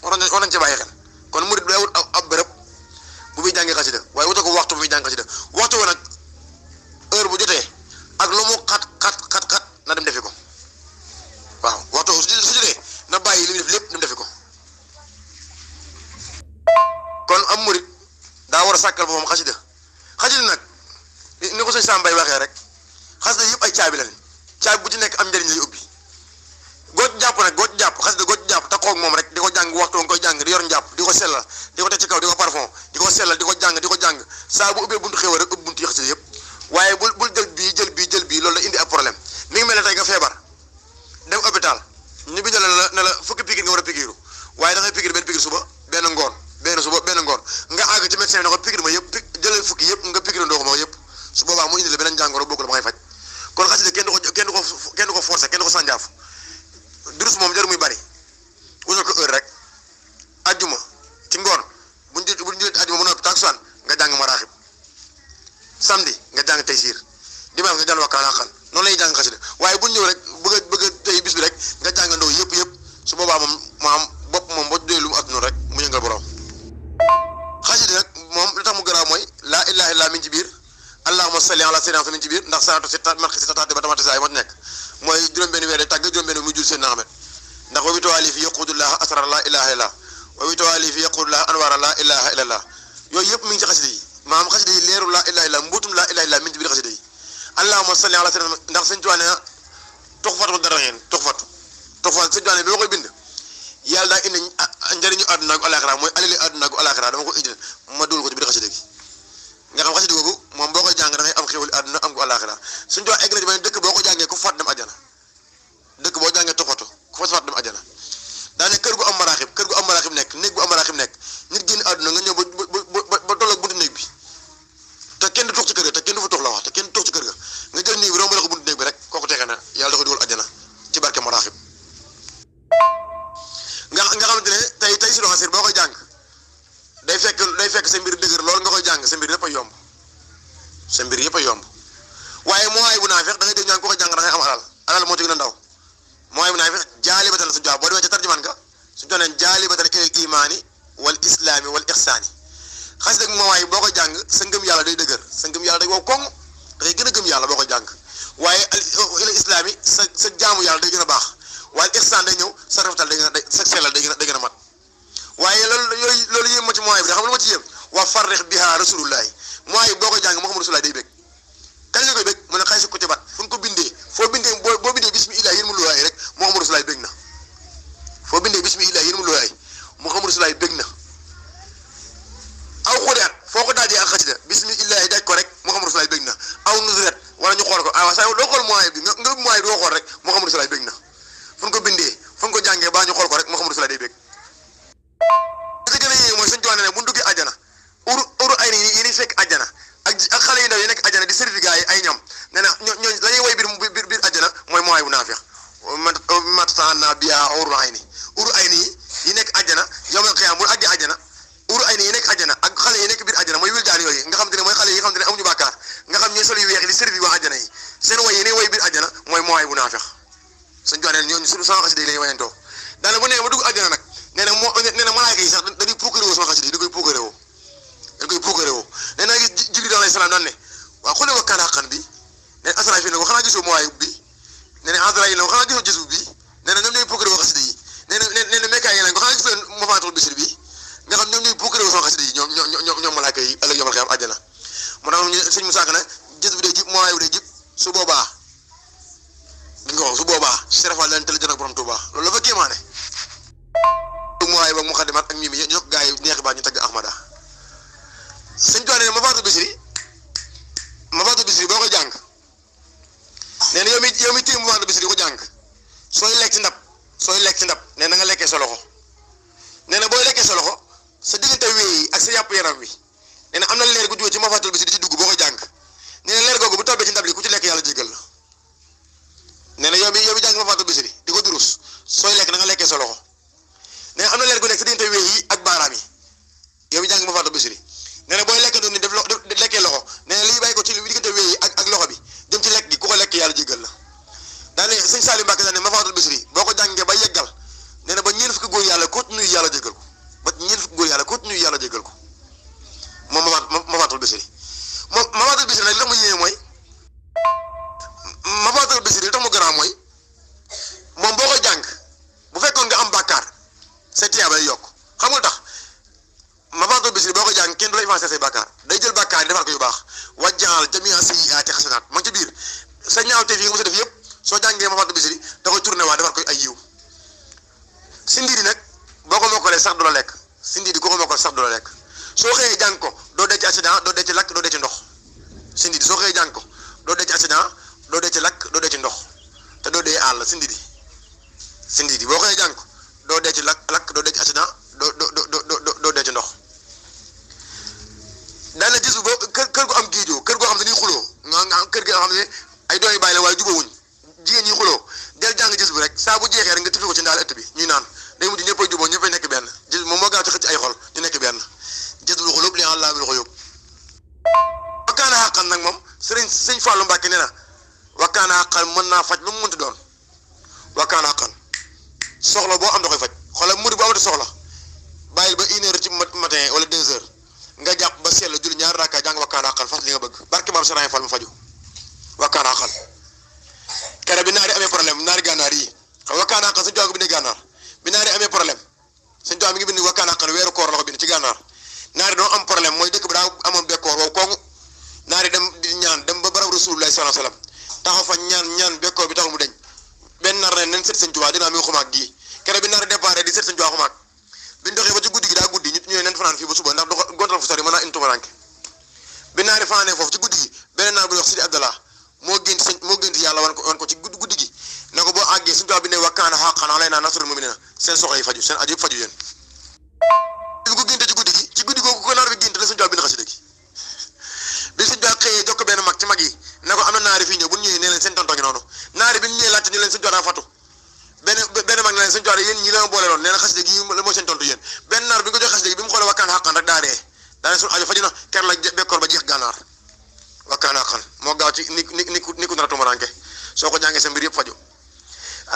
war nañ ci bàyyi xel kon murid day wut ab bërëb bu muy jàngee xasida waaye wuta ko waxtu bu muy jàng xasida waxtu wo nag heure bu jotee ak lu mu xat na dem defi ko waaw waxtu su jotee na bàyyi li muy def lépp dem defi ko kon am murid daa war a sàkkal boppam xasida nag ni ko sëñ Sambay waxee rek xasida yëpp ay caabi lañ caabi bu ci nekk am njëriñ lay ubbi goo jàpp xasida goo jàpp taxaw ak moom rek di ko jàng waxtu nga koy jàng di yor njàpp di ko sellal di ko teg ci kaw di ko parfum di ko sellal di ko jàng saa bu ubbee buntu xéwal rek ubbi buntu yi xasida yëpp waaye bul jël bii loolu la indi ab problème mi ngi mel ne tey nga feebar dem hôpital ñu bindal ne la fukki piqûre nga war a piqûre waaye da ngay piqûre benn piqûre suba benn ngoon nga àgg ci médecin bi ne ko piqûre ma yëpp jëlal fukki yëpp nga piqûre ndoo ko jàngoro bokku la ma ngay faj kon xasida kenn du ko forcer kenn du ko sànjaaf durus moom jarul muy bari wutal ko heure rek ajjuma ci ngoon buñ jëlee ajjuma bu noppi takusaan nga jàng maraaxib samedi nga jàng taysiir dimanche nga jàng wakkaan xaqan noonu la ñuy jàng xasida waaye buñ ñëw rek bëgg a tey bis bi rek nga jàngandoo yëpp su boobaa moom maam bopp moom boo tuddee lu mu adduna rek mu yëngal borom xasida nag moom li tax mu garaaw mooy laa ilaaha illallaa min ci biir allahumma salli ala sayyidina min ci biir ndax salaatu si marxi si tataate ba tamate saay moo nekk mooy juróom-benn weer tàgg juróom-benn muy jul seen Ahmed ndax wa bi tawaali fi yaqudullah asrar la ilaha illallah wa bi tawaali fi yaqudullah anwara la ilaha illallah yooyu yëpp mi ngi ci xasida yi maanaam xasida yi leeru la ilaha illallah mbuutum la ilaha illallah mi ngi ci biir xasida yi allahumma salli ala sayyidina ndax sëñ Tuubaa nee na tuxfatu dara ngeen tuxfatu sëñ Tuubaa bi ma koy bind yàlla daa indi njëriñu àdduna ak alaxira mooy alali àdduna ak alaxira dama ko indi ma dul ko ci biir xasida gi nga xam xasida googu moom boo koy jàng da ngay am xéwali àdduna am ko alaxira sëñ Tuubaa egg na ci ba dëkk boo ko jàngee ku faat dem àjjana dëkk boo jàngee tuxfatu ku faat dem àjjana daa ne kër gu am maraaxib nekk néeg bu am maraaxib nekk nit génn àdduna nga ñëw ba tolloog buntu néeg bi te kenn du tux ci kër ga te kenn du fa tux la wax te kenn du tux ci kër ga nga jël néeg bi romb la ko buntu néeg bi rek kooku texe na yàlla da ko dugal àjjana ci barke maraaxib nga xamante ne tey si loxasir boo koy jàng day fekk sa mbir dëgër loolu nga koy jàng sa mbir yëpp a yomb waaye mooy bu naafeq da ngay dégg ñaan ko koy jàng da ngay am alal moo ci gën a ndaw mooy bu naafeq jaalibatan su jaab boo demee ca tarjumaan nga su jox leen jaalibatan ilal imaani wal islaami wal ixsaani xas dëgg mooy boo koy jàng sa ngëm yàlla day dëgër sa ngëm yàlla day wow koŋ dangay gën a gëm yàlla boo koy jàng waaye ilal islaami sa jaamu yàlla day gën a baax waaye ixsaan day ñëw sa rafetal day gën a sa sellal day gën a mat waaye loolu yéem ma ci mooy bi xam lu ma ci yéem wa farrix biha rasulullahi mooy boo koy jàng Muhammadu Rasulullah day bég kañ la koy bég mu ne xay si ko ci bat fu ñu ko bindee boo bindee bismillah yéen mu looyaay rek Muhammadu Rasulullah bég na foo bindee bismillah yéen mu looyaay Muhammadu Rasulullah bég na aw xudeet foo ko daajee ak xasida bismillah daaj ko rek Muhammadu Rasulullah bég na aw nusret wala ñu xool ko saa doo xool mooy bi nga mooy doo xool rek Muhammadu Rasulullah bég na fu ñu ko bindee fu ñu ko jàngee baa ñu xool ko rek Muhammadu Rasulullah day bég li ci gën a yéeme mooy suñu joone ne bu ñu duggee àjjana uru ay ni yi ni fekk àjjana ak xale yu ndaw yi nekk àjjana di certificat yi ay ñoom nee na ñooñu la ñuy woy biir àjjana mooy mooy bu naafeq matana biya uru ay ni yi nekk àjjana yawmal qiyaam bu àggee àjjana uru ay ni yi nekk àjjana ak xale yi nekk biir àjjana mooy wildaan yooyu nga xam te ne mooy xale yi nga xam te ne amuñu bàkkaar nga xam ñooy sol yu weex di certificat waa àjjana yi seen woy yi ne woy biir àjjana mooy mooy bu naafeq suñu joone ñooñu suñu sama xasida yi la ñuy wayantoo daanaka bu nee ba dugg àjjana nag nee na malaaka yi sax dañuy puukare woo sama xasida yi dañ koy puukare woo nee naa gis Jibril alayhi salaam daan ne waaw xoolee wa kaan xaqan bi nee na Asraafil ne ko xanaa gisoo mooy bi nee na Azraayil ne ko xanaa gisoo gisu bi nee na ñoom ñooy puukare woo xasida yi nee na Mikaayil ne ko xanaa gisoo Mafaatul Bisri bi nga xam ñoom ñooy puukare woo sama xasida yi ñoom malaaka yi ëllëg yomal xiyaam àjjana moo tax sëñ Musaa Ka ne gis bi day jib mooy bi day jib su boobaa dañ ko wax su boobaa serafal leen tële jën ak borom Tuubaa loolu la fa kéemaane mooy ba mu xadimat ak mii mi ñoo gaa yi neexi baa ñu tagg Ahmada sëñ Tuubaa ne Mafaatul Bisri boo koy jàng nee na yow mi téye Mafaatul Bisri ko jàng sooy lekk ci ndab nee na nga lekkee sa loxo nee na booy lekkee sa loxo sa diggante wéy ak sa yàpp yaram wi nee na am na leer gu jóge ci Mafaatul Bisri di ci dugg boo koy jàng nee na leer googu bu tobbee ci ndab li ku ci lekk yàlla jéggal la nee na yow mi jàng Mafaatul Bisri di ko durus sooy lekk na nga lekkee sa loxo nee na am na leer gu nekk sa diggante wéy yi ak baaraam yi yow mi jàng Mafaatul Bisri nee na booy lekkandoo ni def lekkee loxo nee na liy bàyyi ko ci diggante wéy yi ak loxo bi jëm ci lekk gi ku ko lekk yàlla jéggal la daane sëñ Saliou Mbacke daane Mafaatul Bisri boo ko jàngee ba yeggal nee na ba ñeent fukki góor yàlla ko nuyu yàlla jéggal ko ba ñeent fukki góor yàlla ko nuyu yàlla jéggal ko moom Mafaatul Bisri moom Mafaatul Bisri nag li tax mu yéeme mooy Mafaatul Bisri li tax mu garaaw mooy moom boo koy jàng bu fekkoon nga am bàkkaar say tiyaaba lay yokk xam nga tax Mafaatul Bisri boo ko jàng kenn du la effacé say bàkkaar day jël bàkkaar yi defar ko yu baax wajjaal jamia sayyiaati xasanaat ma ngi ci biir sa ñaawteef yi nga mos a def yëpp soo jàngee Mafaatul Bisri da koy tourné waa defar ko ay yiw sindiidi nag boo ko mokkalee sax du la lekk sindiidi ko mokkal sax du la lekk soo xëyee jàng ko doo dee ci accident doo dee ci lakk doo dee ci ndox sindiidi soo xëyee jàng ko doo dee ci accident doo dee ci lakk doo dee ci ndox te doo dee àll sindiidi boo xëyee jàng ko doo dee ci lakk doo dee ci accident doo dee ci ndox daana gis bu kër gu am géejoo kër goo xam ne dañuy xuloo nga kër gi nga xam ne ay doom yu bàyyi la waaye jubawuñ jigéen ñi xuloo del jàng gis bu rek saa bu jeexee rek nga tifi ko ci ndaal ëtt bi ñuy naan day mujj ñëppay juboo ñëppay nekk benn gis moom moo gaaw ci xëcc ay xol ñu nekk benn gis bu xulub li Allah bi ko yóbbu wakkaana xàqan nag moom sëñ Fallou Mbacke nee na wakkaana xàqan mën naa faj lu mu mënti doon wakkaana xàqan soxla boo am da koy faj xoolal murid bu amati soxla bàyyil ba 1h ci matin wala 2h nga jàpp ba seetlu julli ñaar raaka jàng wakkaana xàqan fas li nga bëgg barke maam Serigne Fall mu faju wakkaana xàqan kere bi naari amee problème naari gànnaar yi xam wakkaana xàqan suñu tubaab bi bindee gànnaar bi naari amee problème suñu tubaab mi ngi bind wakkaana xàqan weeru koor la ko bind ci gànnaar naari doon am problème mooy dëkk bi daa amoon bekkoor wow kooku naari dem di ñaan dem ba barab Rasulullah sallallahu alayhi wasallam taxaw fa ñaan bekkoor bi taxul mu deñ benn nar ne nañ seet sëñ Tuubaa dinaa mi ngi xumaag gii kere bi naari déparé di seet sëñ Tuubaa xumaag biñ doxee ba ci guddi gi daa guddi ñu ñëwee nen fanaan fii ba suba ndax dox gontal fu sori mën naa indi tumaranke bi naari fanaanee foofu ci guddi gi beneen naar bu wax Sidi Abdallah moo gént yàlla wan ko ci guddi gi ne ko boo àggee sëñ Tuubaa bi ne wakkaana haqqan alaynaa nasrul mu'miniina seen soxla yi faju seen aju yëpp faju yéen bi ko génte ci guddi googu ko naar bi génte la sëñ Tuubaa bi ne xasida gi bi sëñ Tuubaa xëyee jox ko benn mag ci mag yi ne ko am na naari fii ñëw bu ñu ñëwee nee leen seen tonton ngi noonu naari bi ñu ñëwee laajte ñu leen sëñ Tuubaa daa fatu benn mag ne leen sëñ Tuubaa yéen ñi la ma boole loon nee na xasida gi mooy seen tontu yéen benn naar bi nga ko jox xasida gi bi mu xoolee wakkaan xaqan rek daa dee daa ne suñu aju faju na ker la bekkoor ba jeex gànnaar wakkaan xaqan moo gaaw ci ni ku nar a tumaranke soo ko jàngee sa mbir yëpp faju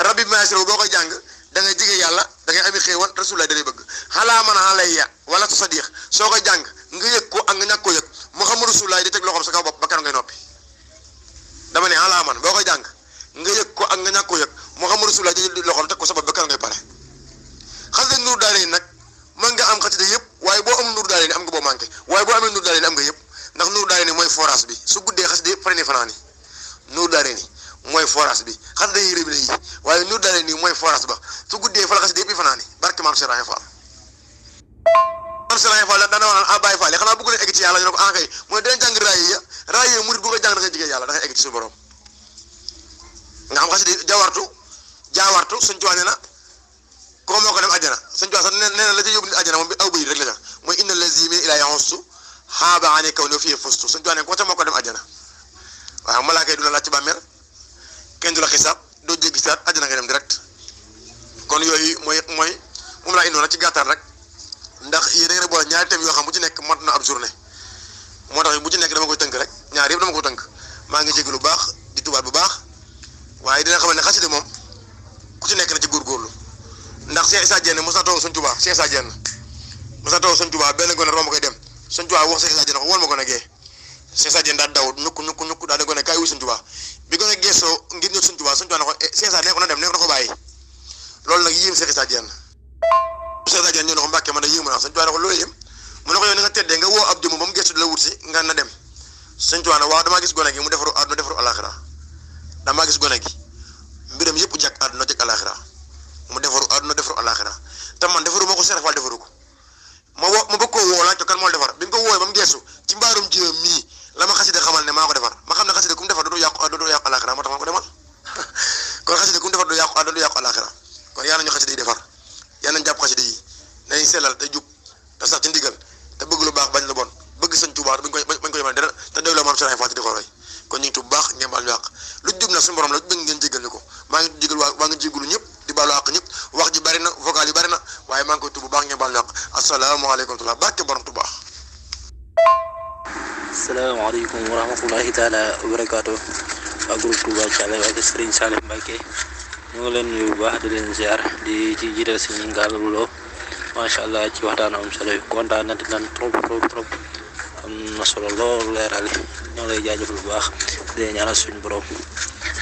rabbi bi maasiro boo koy jàng da ngay jege yàlla da ngay ami xéewal rasulullah da lay bëgg xalaa man alayya wala tu sadiq soo koy jàng nga yëg ko ak nga ñàkk ko yëg Muhammadu rasulullah di teg loxoom sa kaw bopp ba keroog ngay noppi dama ne xalaa man boo koy jàng nga yëg ko ak nga ñàkk ko yëg Muhammadu rasulullah di loxoom teg ko sa bopp ba keroog ngay pare xasida nuur daal yi nag mën nga am xasida yëpp waaye boo amul nuur daal yi am nga boo manqué waaye boo amee nuur daal yi am nga yëpp ndax nuur daal yi mooy forage bi su guddee xasida yëpp fare ni fanaani nuur daal yi mooy forage bi xasida yi rëb yi waaye nuur daal yi mooy forage ba su guddee fa la xasida yëpp yi fanaani barke maam Serigne Fall maam Serigne Fall dana wax naan Baye Fall xanaa bëgg leen egg ci yàlla ñu ne ko kay mooy dañ jàng raay yi murid bu ko jàng da ngay jigéen yàlla da ngay egg ci suñu borom nga xam xasida jaawartu sëñ Tuubaa nee na ko moo ko dem àjjana sëñ Tuubaa sax nee na la ca yóbbu nit àjjana moom bi aw bëy rek la ca mooy inna lazi min ilaa yaxussu xaaba ani kaw ne fii fustu sëñ Tuubaa ne ko ca moo ko dem àjjana waaw malaaka yi du la laaj ci bàmmeel kenn du la xisaab doo jéggi saat àjjana nga dem direct kon yooyu mooy moom laa indoon ci gàttal rek ndax yéen da ngeen a boole ñaari thèmes yoo xam bu ci nekk mot na ab journée moo tax bu ci nekk dama koy tënk rek ñaar yëpp dama ko tënk maa ngi jégg lu baax di tubaat bu baax waaye dina xamal ne xasida moom ku ci nekk na ci góorgóorlu ndax Cheikh Issa Diène mos na toog Sëñ Tuubaa Cheikh Issa Diène mos na toog Sëñ Tuubaa benn gone romb koy dem Sëñ Tuubaa wax Cheikh Issa Diène ko wol ma gone gee Cheikh Issa Diène daal daw ñukk daal di gone kaay wuy Sëñ Tuubaa bi gone geesoo ngir ñëw Sëñ Tuubaa Sëñ Tuubaa ne ko Cheikh Issa nee ko na dem nee ko na ko bàyyi loolu nag yéem Cheikh Issa Diène Cheikh Issa Diène ñëw ne ko Mbàkke man da yéem na Sëñ Tuubaa ne ko loolu yéem mu ne ko yow ni nga teddee nga woo ab jëmm ba mu geesu di la wut si nga na dem Sëñ Tuubaa ne waaw damaa gis gone gi mu defaru àdduna defaru alaxira damaa gis gone gi mbiram yëpp jag àdduna jag alaxira mu defaru àdduna defaru alaxira te man defaru moo ko serafal defaru ko ma bëgg koo woo laaj ko kan moo defar bi nga ko woowee ba mu geesu ci mbaarum jëm mii la ma xasida xamal ne maa ko defar ma xam ne xasida ku mu defar dootu yàqu àdduna dootu yàqu alaxira moo tax ma ko demal kon xasida ku mu defar du yàqu àdduna du yàqu alaxira kon yàlla ñu xasida yi defar yàlla nañ jàpp xasida yi nañ sellal te jub te sax ci ndigal te bëgg lu baax bañ lu bon bëgg Sëñ Tuubaa bañ ko yemal dara te doy la maam Serigne Fall di ko roy kon ñu ngi tuub baax ngeen baal ñu àq lu jub na suñu borom la bëgg ngeen jégal ñu ko maa ngi jégal waa ngi jégalu ñëpp di baalu àq ñëpp wax ji bari na vocal yi bari na waaye maa ngi koy tuub bu baax ngeen baal ñu àq asalaamaaleykum wa barke borom Tuubaa. asalaamaaleykum wa rahmatullahi taala wa barakaatu waa groupe Touba Thialé ak Serigne Salim Mbacké ñu ngi leen nuyu bu baax di leen ziar di ci jiital si Ngalla Lo macha allah ci waxtaan am solo yi kontaan na lan trop am na solo lool leeral ñoo lay jaajëfal bu baax di ñaanal suñu borom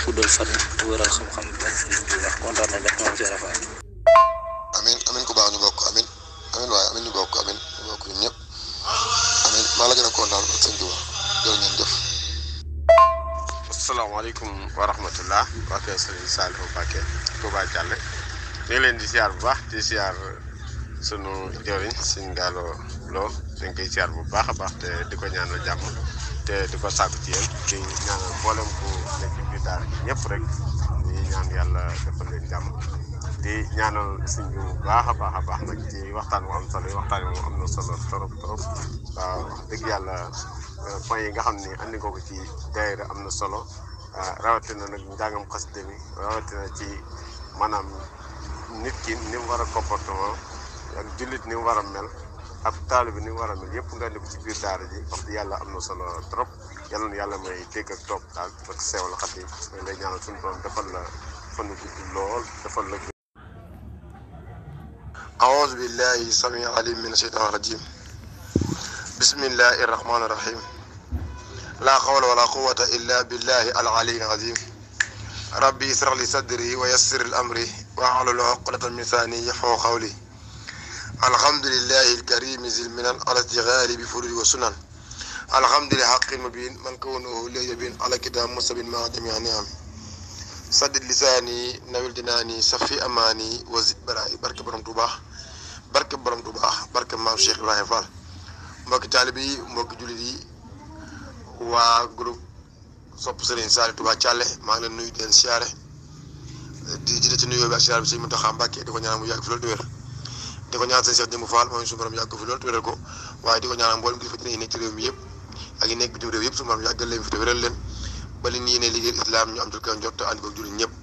guddal fan wëral xam-xam bi ak Serigne bi wax kontaan nañ rek moom Serigne Fall. amiin ku baax ñu bokk amiin waaye amiin ñu bokk amiin ñu bokk ñun ñëpp amiin maa la gën a kontaan ak sëñ Tuubaa jërë ngeen jëf. asalaamaaleykum wa rahmatullah waa kër Serigne Saliou Mbacké Touba Thialé ñu ngi leen di ziar bu baax di ziar sunu jëriñ Sëñ Ngalla Lo dañ koy ziar bu baax a baax te di ko ñaanal jàmm te di ko sàkku ci yéen di ñaanal mboolem ku nekk ci biir daara ñëpp rek di ñaan yàlla defal leen jàmm di ñaanal sëñ bi bu baax a baax nag ci waxtaan bu am solo yi waxtaan bi moom am na solo trop waaw wax dëgg yàlla point yi nga xam ne andi nga ko ci daayira am na solo rawatina nag njàngam xasida mi rawatina ci maanaam nit ki ni mu war a comportement ak jullit ni mu war a mel ak taalibe bi ni mu war a mel yëpp nga andi ko ci biir daara ji wax dëgg yàlla am na solo trop yàlla na yàlla may dégg ak topp daal ak seew la xam ne lay ñaanal suñu borom defal la fan wu gudd lool defal la. أعوذ بالله السميع العليم من الشيطان الرجيم بسم الله الرحمن الرحيم لا حول ولا قوة إلا بالله العلي العظيم ربي يسر لي صدري ويسر الأمر واحلل عقدة من لساني يفقهوا قولي الحمد لله الكريم ذي المنن على استغال بفروج وسنن الحمد لله حق المبين من كونه لي يبين على كتاب مستبين مع جميع نعم سدد لساني نويل جناني صفي أماني وزد برائي بركة برم توبا barke borom Tuubaa barke maam Cheikh Ibrahima Fall mbokki taalibe yi mbokki jullit yi waa groupe sopp Serigne Saliou Touba Thialé maa ngi leen nuyu di leen siyaare di jiite ci nuyoo bi ak siyaare bi Serigne Mountakha Mbacké di ko ñaanal mu yàgg fi loolu te wér di ko ñaanal Serigne Cheikh Jëmb Fall mooy suñu borom yàgg fi loolu te wéral ko waaye di ko ñaanal mboolem kilifa diine yi nekk ci réew mi yëpp ak yi nekk bitim réew yëpp suñu borom yàggal leen fi te wéral leen ba li ñu yéene liggéeyal islam ñu am jul ko njort te ànd ko jullit ñëpp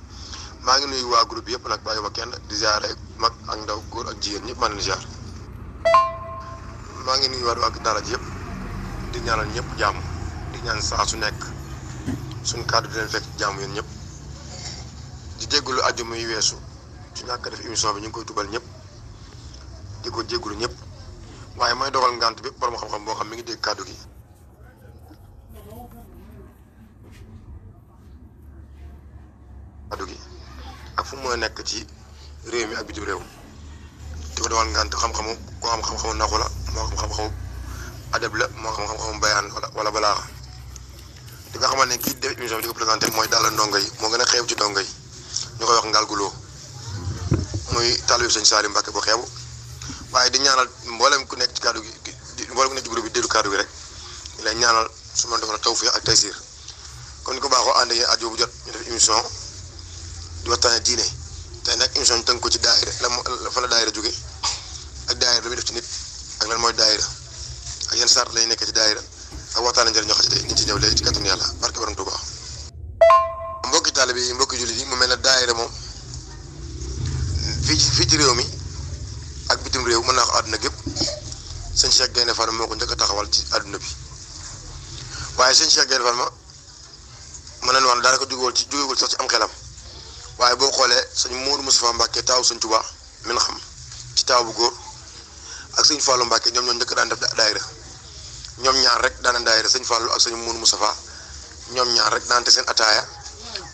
maa ngi nuyu waa groupe yëpp nag bàyyi ma kenn di ziare mag ak ndaw góor ak jigéen ñëpp maa ngi leen di ziar maa ngi nuyu waa daara ji yëpp di ñaanal ñëpp jàmm di ñaan saa su nekk suñu kàddu di leen fekk jàmm yéen ñëpp di jégalu àjjuma yi weesu su ñàkk def émission bi ñu ngi koy tubal ñëpp di ko jégalu ñëpp waaye mooy dogal ngant bépp borom xam-xam boo xam mi ngi dégg kàddu gi. ak fu mu nekk ci réew mi ak bitim réew di ko dogal ngant xam-xamu koo xam xam-xamu naxu la moo xam xam-xamu adab la moo xam xam-xamu bayaan wala balaaxa di nga xamante ne kii def émission bi di ko présenté mooy Dalla Ndongo yi moo gën a xeebu ci ndongo yi ñu koy wax Ngal Gulo muy taalibe Sëñ Saliou Mbacké bu xeebu waaye di ñaanal mboolem ku nekk ci kàddu gi mboolem ku nekk ci groupe bi déglu kàddu gi rek di leen ñaanal su ma defal tawfiq ak taysiir comme ni ko baaxoo ànd ak aju bu jot ñu def émission di waxtaane diine tey nag émission ñu tënk ko ci daayira fa la daayira jóge ak daayira lu muy def ci nit ak lan mooy daayira ak yenn sart lay nekk ci daayira ak waxtaane njëriñ ñoo xam ne nit ci ñëw léegi ci kàttanu yàlla barke borom Tuubaa mbokki taalibe yi mbokki jullit yi mu mel ne daayira moom fii ci réew mi ak bitim réew mën naa ko àdduna gépp sëñ Cheikh Gaïndé Fatma moo ko njëkk a taxawal ci àdduna bi waaye sëñ Cheikh Gaïndé Fatma mën nañu wax ne daanaka jógewul sax ci am xelam waaye boo xoolee sëñ Modou Moustapha Mbacké taaw sëñ Touba min xam ci taaw bu góor ak sëñ Fallou Mbacké ñoom ñoo njëkk daan def daayira ñoom ñaar rek daan daayira sëñ Fallou ak sëñ Modou Moustapha ñoom ñaar rek daan te seen ataaya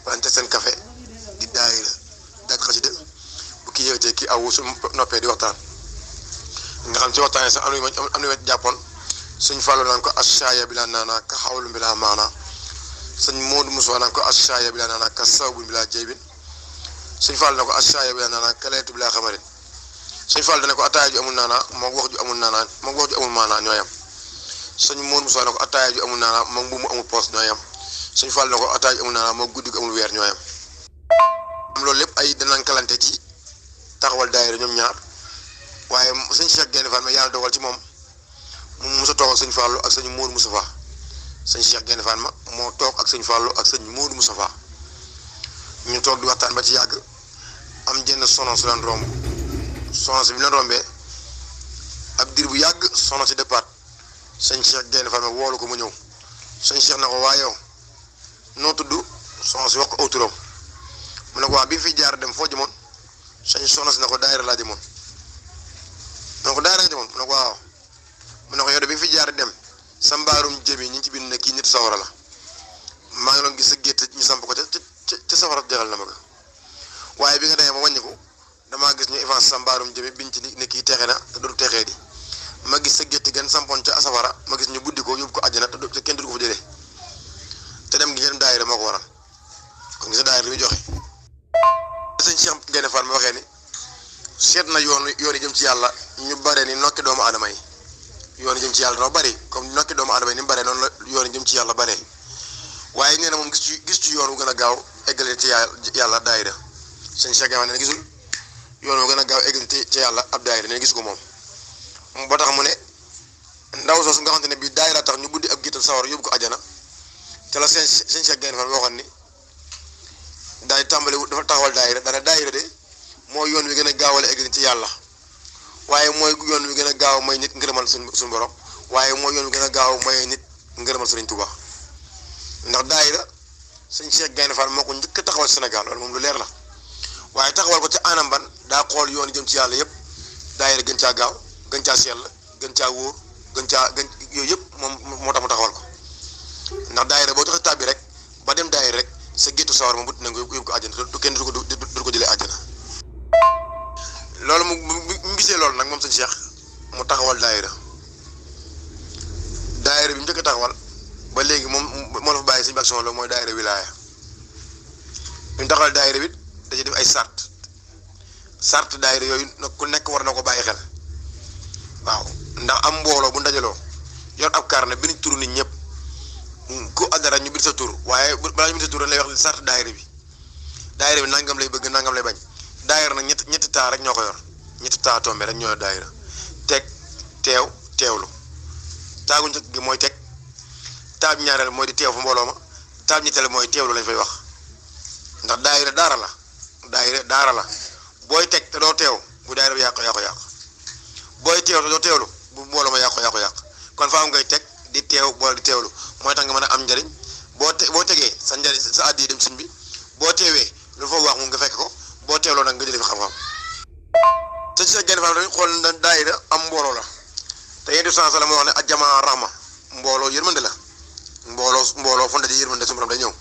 wala te seen café di daayira jàng xasida bu kii yëgatee kii awu su noppee di waxtaan nga xam ci waxtaanee sax am na ñu jàppoon sëñ Fallou naan ko ashaaya bi laa naanaa ka xawlu bi laa maanaa sëñ Modou Moustapha naan ko ashaaya bi laa naanaa ka sawbun bi laa jaybin sëñ Fall na ko ashaaya bi laa naanaa ka leetu bi laa xamarin sëñ Fall dana ko ataaya ju amul naanaa moom wax ju amul naanaa moom wax ju amul maanaa ñooyam sëñ Modou Moustapha na ko ataaya ju amul naanaa moom bu mu amul poos ñooyam sëñ Fall na ko ataaya ju amul naanaa moom guddi gu amul weer ñooyam loolu lépp ay danaan kalante ci taxawal daayira ñoom ñaar waaye sëñ Cheikh Gaïndé Fatma yàlla dogal ci moom mu mos a toog ak sëñ Fallou ak sëñ Modou Moustapha sëñ Cheikh Gaïndé Fatma moo toog ak sëñ Fallou ak sëñ Modou Moustapha ñu toog di waxtaan ba ci yàgg am jenn sono su leen romb sono si bi leen rombee ab diir bu yàgg sono si départ sëñ Cheikh Gaïndé Fatma woolu ko mu ñëw sëñ Cheikh na ko waa yow noo tudd sono si wax ko aw turam mu ne ko waa bi fi jaar dem foo jëmoon sëñ sono si na ko daayira laa jëmoon mu ne ko daayira nga jëmoon mu ne ko waaw mu ne ko yow de bi fi jaar dem sa mbaarum jëmi ñi ngi ci bind ne kii nit sawara la maa ngi doon gis sa gétt ñu samp ko ca safara jaral na ma ko waaye bi nga demee ma wàññiku damaa gis ñu avance sa mbaarum jëmi biñ ci ne kii texe na te dootu texee di ma gis sa gétt gën sampoon ca safara ma gis ñu buddi ko yóbbu ko àjjana te kenn du ko fa jëlee te dem gi ngeen daayira moo ko waral kon gis nga daayira li muy joxe. sëñ Cheikh Gaïndé Fatma ma waxee ni seet na yoon yi jëm ci yàlla ñu bare ni nokki doomu aadama yi yoon yi jëm ci yàlla dafa bari comme nokki doomu aadama yi ni mu bare noonu la yoon yi jëm ci yàlla bare waaye nee na moom gis ci yoon wu gën a gaaw eggale ci yàlla daayira sëñ Cheikh Gaïndé Fatma ne gisul yoon wu gën a gaaw egg ci yàlla ab daayira ne gis ko moom ba tax mu ne ndaw soosu nga xamante ne bii daayira tax ñu buddi ab géttal sawar yóbbu ko àjjana te la seen Cheikh Gaïndé Fatma waxoon ni daay tàmbali dafa taxawal daayira dana daayira de mooy yoon wi gën a gaawale egg ci yàlla waaye mooy yoon wi gën a gaaw may nit ngërëmal suñu borom waaye mooy yoon wi gën a gaaw may nit ngërëmal Sëriñ Tuubaa ndax daayira sëñ Cheikh Gaïndé Fatma moo ko njëkk a taxawal Sénégal loolu moom lu leer la waaye taxawal ko ci anam ban daa xool yoon jëm ci yàlla yëpp daayira gën caa gaaw gën caa sell gën caa wóor gën yooyu yëpp moom moo tax mu taxawal ko ndax daayira boo joxe tàbbi rek ba dem daayira rek sa géttu sawar moom but na nga yóbbu ko àjjana du kenn du ko jëlee àjjana loolu mu gisee loolu nag moom sëñ Cheikh mu taxawal daayira bi mu njëkk a taxawal ba léegi moom moo la fa bàyyi sëñ Bakson la mooy daayira wilaaya bi mu taxawal daayira bi da ci def ay sart daayira yooyu nag ku nekk war na ko bàyyi xel waaw ndax am mbooloo bu ndajaloo yor ab carnet bi ñu turu nit ñëpp ku addara ñu bind sa tur waaye balaa ñu bind sa tur lay wax sart daayira bi nangam lay bëgg nangam lay bañ daayira nag ñetti taa rek ñoo ko yor ñetti taa tombe rek ñoo yor daayira teg teewlu taagu njëkk gi mooy teg taab ñaareel mooy di teew fa mbooloo ma taab ñetteel mooy teewlu lañ fay wax ndax daayira daara la booy teg te doo teew bu daayira bi yàq booy teew te doo teewlu bu mbooloo ma yàq kon faaw ngay teg di teew boole di teewlu mooy tax nga mën a am njariñ boo tegee sa njariñ sa àddi dem suñ bi boo teewee lu fa wax moom nga fekk ko boo teewloo nag nga jëlee fi xam-xam sëñ Cheikh Gaïndé Fatma dañu xool na daayira am mbooloo la te yéen di sens la moo wax ne ajjamaa rahma mbooloo yërmande la mbooloo fu ndaje yërmande su borom day ñëw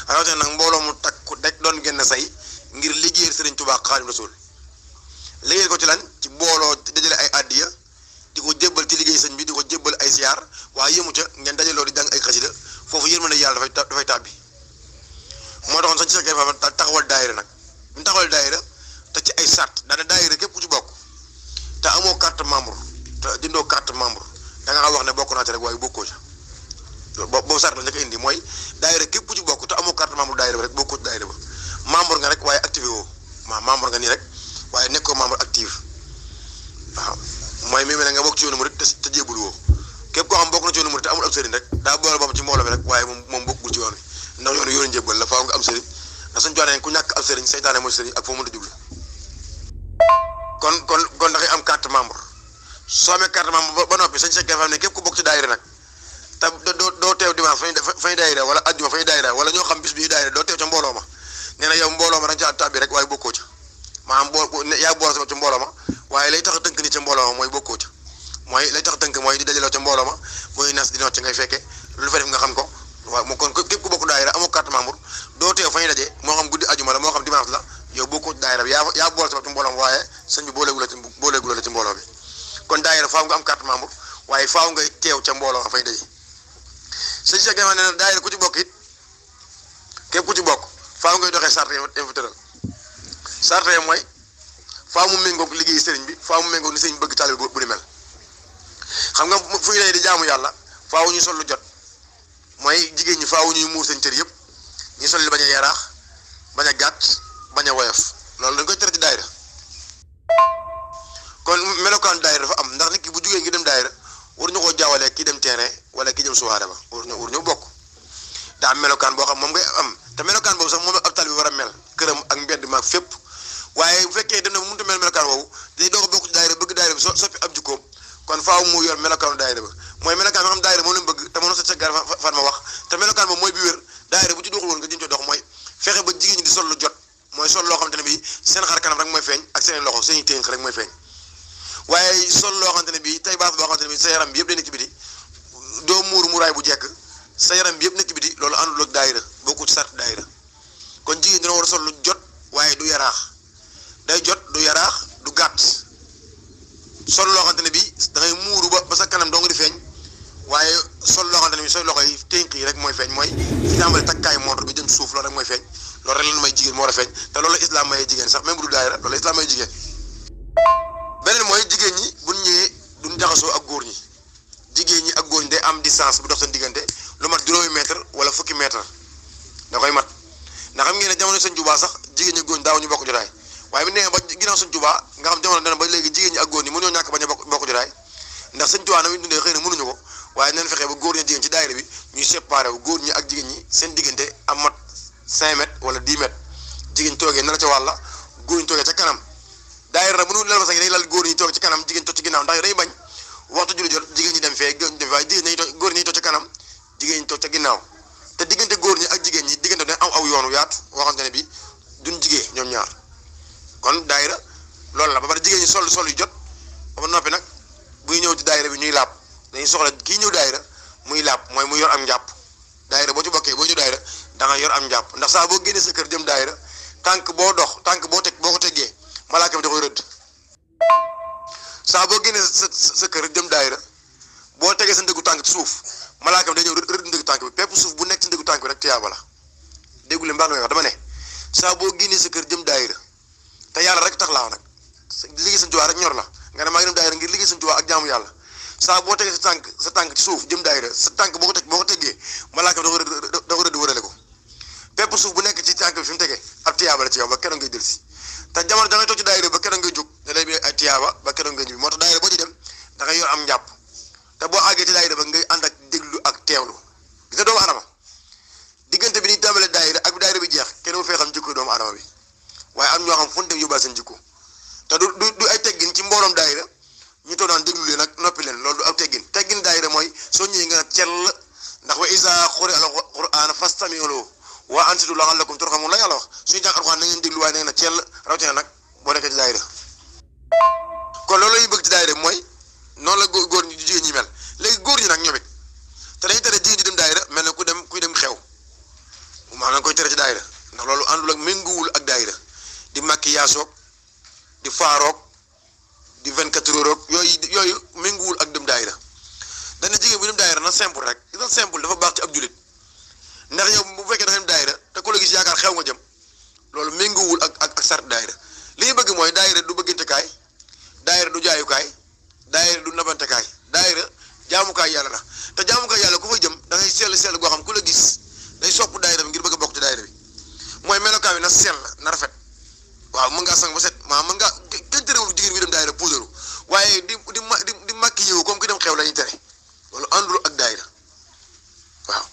rawatina nag mbooloo mu takku rek doon génn say ngir liggéeyal Sëriñ Tuubaa Xaadimu Rasuul liggéeyal ko ci lan ci mbooloo dajale ay addiya di ko jébbal ci liggéey sëñ bi di ko jébbal ay siyaar waaye yëmu ca ngeen dajaloo di jàng ay xasida foofu yërmande yàlla dafay tàbbi moo taxoon sëñ Cheikh Gaïndé Fatma taxawal daayira nag bu ñu taxawal daayira te ci ay sart daana daayira képp ku ci bokk te amoo carte membre te jëndoo carte membre da nga wax ne bokk naa ci rek waaye bokkoo ca boobu sart la njëkk indi mooy daayira képp ku ci bokk te amoo carte membre daayira ba rek bokkoo ci daayira ba membre nga rek waaye activé woo membre nga nii rek waaye nekkoo membre active waaw mooy mi ne nga bokk ci yoonu murit te jébul woo képp koo xam bokk na ci yoonu murit te amul ab sëriñ rek daa boole boppam ci mbooloo bi rek waaye moom bokkul ci yoon wi ndax yoonu njëbbal la faaw nga am sëriñ ndax suñu joxee ku ñàkk ab sëriñ seytaane mooy sëriñ ak foo mënta jublu kon da ngay am carte membre soo amee carte membre ba noppi sëñ Cheikh Gaïndé Fatma ne képp ku bokk ci daayira nag te doo teew dimanche fay daayira wala àjjuma fay daayira wala ñoo xam bis bi daayira doo teew ca mbooloo ma nee na yow mbooloo ma da nga ca tàbbi rek waaye bokkoo ca maanaam yaa boole sa bopp ca mbooloo ma waaye lay tax a tënk ni ca mbooloo ma mooy bokkoo ca mooy lay tax a tënk mooy di dajaloo ca mbooloo ma mooy nas di noot ci ngay fekke lu fa def nga xam ko waaw moo kon képp ku bokk daayira amoo carte membre doo teew fa ñu daje moo xam guddi àjjuma la moo xam dimanche la yow bokkoo ci daayira bi yaa boole sa bopp ci mbooloo ma waaye sëñ bi booleegula ci mbooloo bi kon daayira faaw nga am carte membre waaye faaw ngay teew ca mbooloo ma fay daje sëñ Cheikh Gaïndé Fatma ne daayira ku ci bokk it képp ku ci bokk faaw ngay doxee sart yi fa tëral sart yi mooy faaw mu méngoog liggéey sëriñ bi faaw mu méngoog ni sëriñ bëgg taalibe bu ni mel xam nga fu ñu di jaamu yàlla faaw ñu sol lu jot mooy jigéen ñi faaw ñuy muur seen cër yëpp ñu sol li bañ a yaraax bañ a gàtt bañ a woyof loolu dañ koy tere ci daayira kon melokaan daayira dafa am ndax nit ki bu jugee ngi dem daayira war ñu koo jaawalee ki dem terrain wala ki jëm suwaare ba war ñu bokk daa am melokaan boo xam moom ngay am te melokaan boobu sax moom ab taalibe bi war a mel këram ak mbedd maag fépp waaye bu fekkee dem na mënut a mel melokaan boobu day doog a bokk ci daayira bëgg daayira bi soppi ab jukkoom kon faaw mu yor melokaanu daayira ba mooy melokaan bi xam daayira moom lañ bëgg te mënoo sa Cheikh Gaïndé Fatma wax te melokaan boobu mooy bi wér daayira bu ci doxul woon nga jëm ci dox mooy fexe ba jigéen ñi di sol lu jot mooy sol loo xamante ne bii seen xar kanam rek mooy feeñ ak seen loxo seen ténk rek mooy feeñ waaye sol loo xamante ne bii tey baas boo xamante ne bii sa yaram bi yëpp day nekk ci biti doo muuru muraay bu jekk sa yaram bi yëpp nekk ci biti loolu àndul ak daayira bokku ci sart daayira kon jigéen dina war a sol lu jot waaye du yaraax day jot du yaraax du gàtt sol loo xamante ne bii da ngay muuru ba sa kanam doo nga di feeñ waaye sol loo xamante ne bii sooy loxo yi ténk yi rek mooy feeñ mooy fi tàmbali takkaay montre bi jëm suuf loolu rek mooy feeñ loolu rek lan may jigéen moo war a feeñ te loolu islam mayee jigéen sax même bu du daayira loolu islam mayee jigéen beneen mooy jigéen ñi buñ ñëwee duñ jaxasoo ak góor ñi jigéen ñi ak góor ñi day am distance bu dox seen diggante lu mat juróomi mètre wala fukki mètre da koy mat ndax xam ngeen ne jamono sëñ Tuubaa sax jigéen ñi góor ñi daaw ñu bokk jotaay waaye bu nee ba ginnaaw Sëñ Tuubaa nga xam jamono dana ba léegi jigéen ñi ak góor ñi mënuñoo ñàkk bañ a bokk jotaay ndax Sëñ Tuubaa na muy dundee xëy na mënuñu ko waaye nañ fexe ba góor ñi jigéen ci daayira bi ñuy séparé wu góor ñi ak jigéen ñi seen diggante am mat 5 mètres wala 10 mètres jigéen toogee na la ca wàlla góor ñi toogee ca kanam daayira nag mënu lal ba sax day lal góor ñi toog ci kanam jigéen toog ci ginnaaw ndax day bañ waxtu julli jot jigéen ñi dem fee waaye góor ñi toog ca kanam jigéen ñi toog ca ginnaaw te diggante góor ñi ak jigéen ñi diggante dañ am aw yoonu yaatu waxante ne bi duñ jigee ñoom ñaar kon daayira loolu la ba pare jigéen ñi sol yu jot ba noppi nag buy ñëw ci daayira bi ñuy laab dañuy soxla kii ñëw daayira muy laab mooy muy yor am njàpp daayira boo ci bokkee boo ñëw daayira da nga yor am njàpp ndax saa boo génnee sa kër jëm daayira tànk boo dox tànk boo ko teggee malaaka bi da koy rëdd saa boo génnee sa kër jëm daayira boo tegee sa ndëggu tànk ci suuf malaaka bi day ñëw rëdd ndëggu tànk bi pepp suuf bu nekk ci ndëggu tànk bi rek tiyaaba la déggu leen mbaa nga may wax dama ne saa boo génnee sa kër jëm daayira te yàlla rek tax laa nag liggéey Sëñ Tuubaa rek ñor la nga ne maa ngi dem daayira ngir liggéey Sëñ Tuubaa ak jaamu yàlla saa boo tegee sa tànk ci suuf jëm daayira sa tànk boo ko teggee malaaka bi da ko rëdd wërale ko pepp suuf bu nekk ci tànk bi fi mu tegee ab tiyaaba la ci yow ba keroog ngay dellusi te jamono da ngay toog ci daayira ba keroog ngay jóg da lay bi ay tiyaaba ba keroog ngay ñibbi moo tax daayira boo ci dem da ngay yor am njàpp te boo àggee ci daayira ba ngay ànd ak déglu ak teewlu gis nga doomu adama diggante bi ni tàmbalee daayira ak bi daayira bi jeex kenn mu fee xam jikko doomu adama bi waaye am ñoo xam fu ñu dem yóbbaale seen jikko te du ay teggin ci mbooloom daayira ñu toog naan déglu leen ak noppi leen loolu du ak teggin daayira mooy soo ñëwee nga cell ndax wa izaa quri'a al-qur'aan fastami'uu lahu wa ansituu la'allakum turhamuun la yàlla wax suñu jàng alxuraan na ngeen déglu waaye na ngeen a cell rawatina nag boo nekkee ci daayira kon loolu la ñuy bëgg ci daayira mooy noonu la góor ñi jigéen ñi mel léegi góor ñi nag ñoom it te dañuy tere jigéen ñi dem daayira mel ne kuy dem xew maanaam koy tere ci daayira ndax loolu àndul ak méngoowul ak daayira di maquillage di faaroog di 24 heures yooyu méngoowul ak dem daayira dana jigéen bu dem daayira na simple rek na simple dafa baax ci ab julit ndax yow bu fekkee da nga dem daayira te ku la gis yaakaar xew nga jëm loolu méngoowul ak sart daayira li ñu bëgg mooy daayira du bëggantekaay daayira du jaayukaay daayira du nabantekaay daayira jaamukaay yàlla la te jaamukaay yàlla ku fa jëm da ngay sell goo xam ku la gis day sopp daayira bi ngir bëgg a bokk ci daayira bi mooy melokaan bi na sell na rafet waaw mën ngaa sang ba set mën ngaa kenn terewul jigéen bi dem daayira puudaru waaye di màkki yiwu comme ki dem xew la ñuy tere loolu àndul ak daayira waaw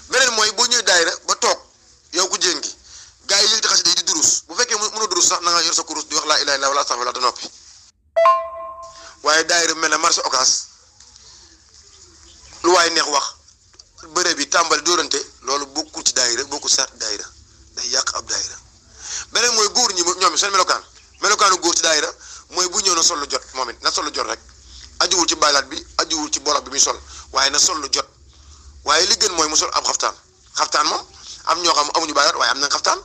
beneen mooy boo ñëwee daayira ba toog yow ku jigéen gi gars yi yëg di xasida di durus bu fekkee mënoo durus sax na nga yor sa kurus di wax laa ilaaha illallaah wala astaghfirullaah te noppi waaye daayira mel na marché occas lu waaye neex wax bërëb bi tàmbali dóorante loolu bokkul ci daayira bokkul sart daayira day yàq ab daayira beneen mooy góor ñi ñoom seen melokaanu góor ci daayira mooy bu ñëw na sol lu jot moom it na sol lu jot rek ajuwul ci baylaat bi ajuwul ci bolok bi muy sol waaye na sol lu jot waaye li gën mooy mu sol ab xaftaan moom am ñoo xam amuñu baylaat waaye am na xaftaan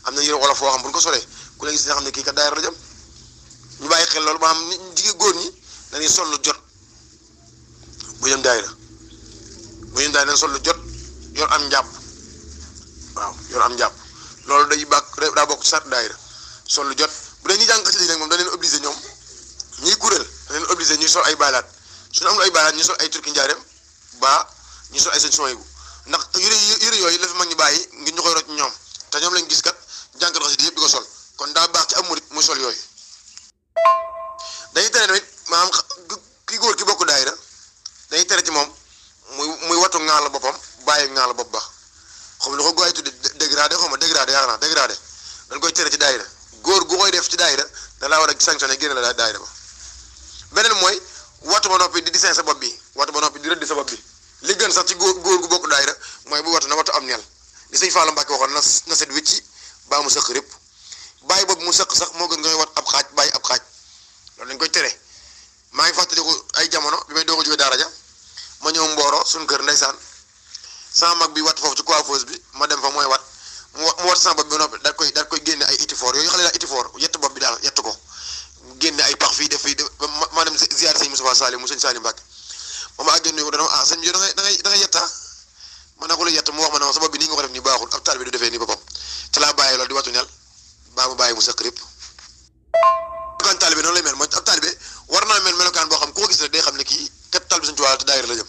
am na yëre wolof foo xam bu ñu ko solee ku la gis nga xam ne kii kat daayira la jëm ñu bàyyi xel loolu ba xam ni jigéen góor ñi dañuy sol lu jot bu jëm daayira dañ sol lu jot yor am njàpp waaw yor am njàpp loolu daa bokk ci sart daayira sol lu jot bu dee ñi jàng xasida yi nag moom da leen obligé ñoom ñiy kuréel da leen obligé ñuy sol ay baylaat suñu amul ay baylaat ñu sol ay turki njaareem ba ñu sol ay sëñ son bu ndax yëre yooyu la fi mag ñu bàyyi ngir ñu koy rocc ñoom te ñoom lañ gis kat jànkat xasida yëpp di ko sol kon daa baax ci am murit muy sol yooyu dañuy tere tamit maanaam ki góor ki bokk daayira dañuy tere ci moom muy watu ŋaal boppam bàyyi ŋaal bopp ba xam lu ko góor yi tudde dégradé xaw ma dégradé yaakaar naa dégradé dañ koy tere ci daayira góor gu koy def ci daayira da laa war a sanctionné génne la daayira ba beneen mooy watu ba noppi di dessin sa bopp bi watu ba noppi di rëdd sa bopp bi li gën sax ci góor gu bokk daayira mooy bu watu na watu am neel li sëñ Fallou Mbacke waxoon na set wicci baa mu sëq répp bàyyi boobu mu sëq sax moo gën ngay wat ab xaaj bàyyi ab xaaj loolu dañ koy tere maa ngi fàttaliku ay jamono bi may doog a jóge daara ja ma ñëw Mboro suñu kër ndeysaan sama mag bi wat foofu ci coiffeuse bi ma dem fa mooy wat mu wat sama bopp bi noppi daal koy génne ay itifoor yooyu xale daal itifoor yett bopp bi daal yett ko génne ay pax fii def fii ma dem ziyaar sëñ Moustapha Salim mu sëñ Salim Mbacke ba ma àggee nuyu ko dana sëñ bi da ngay yetta ma ne ko la yett mu wax ma ne sa bopp bi nii nga ko def nii baaxul ab taal bi du defee nii boppam ci laa bàyyi loolu di watu nel baa mu bàyyi mu sëq répp melokaan taalibe noonu lay mel mooy ab taalibe war naa mel melokaan boo xam koo gis rek day xam ne kii kat taalibe Sëñ Tuubaa te daayira la jëm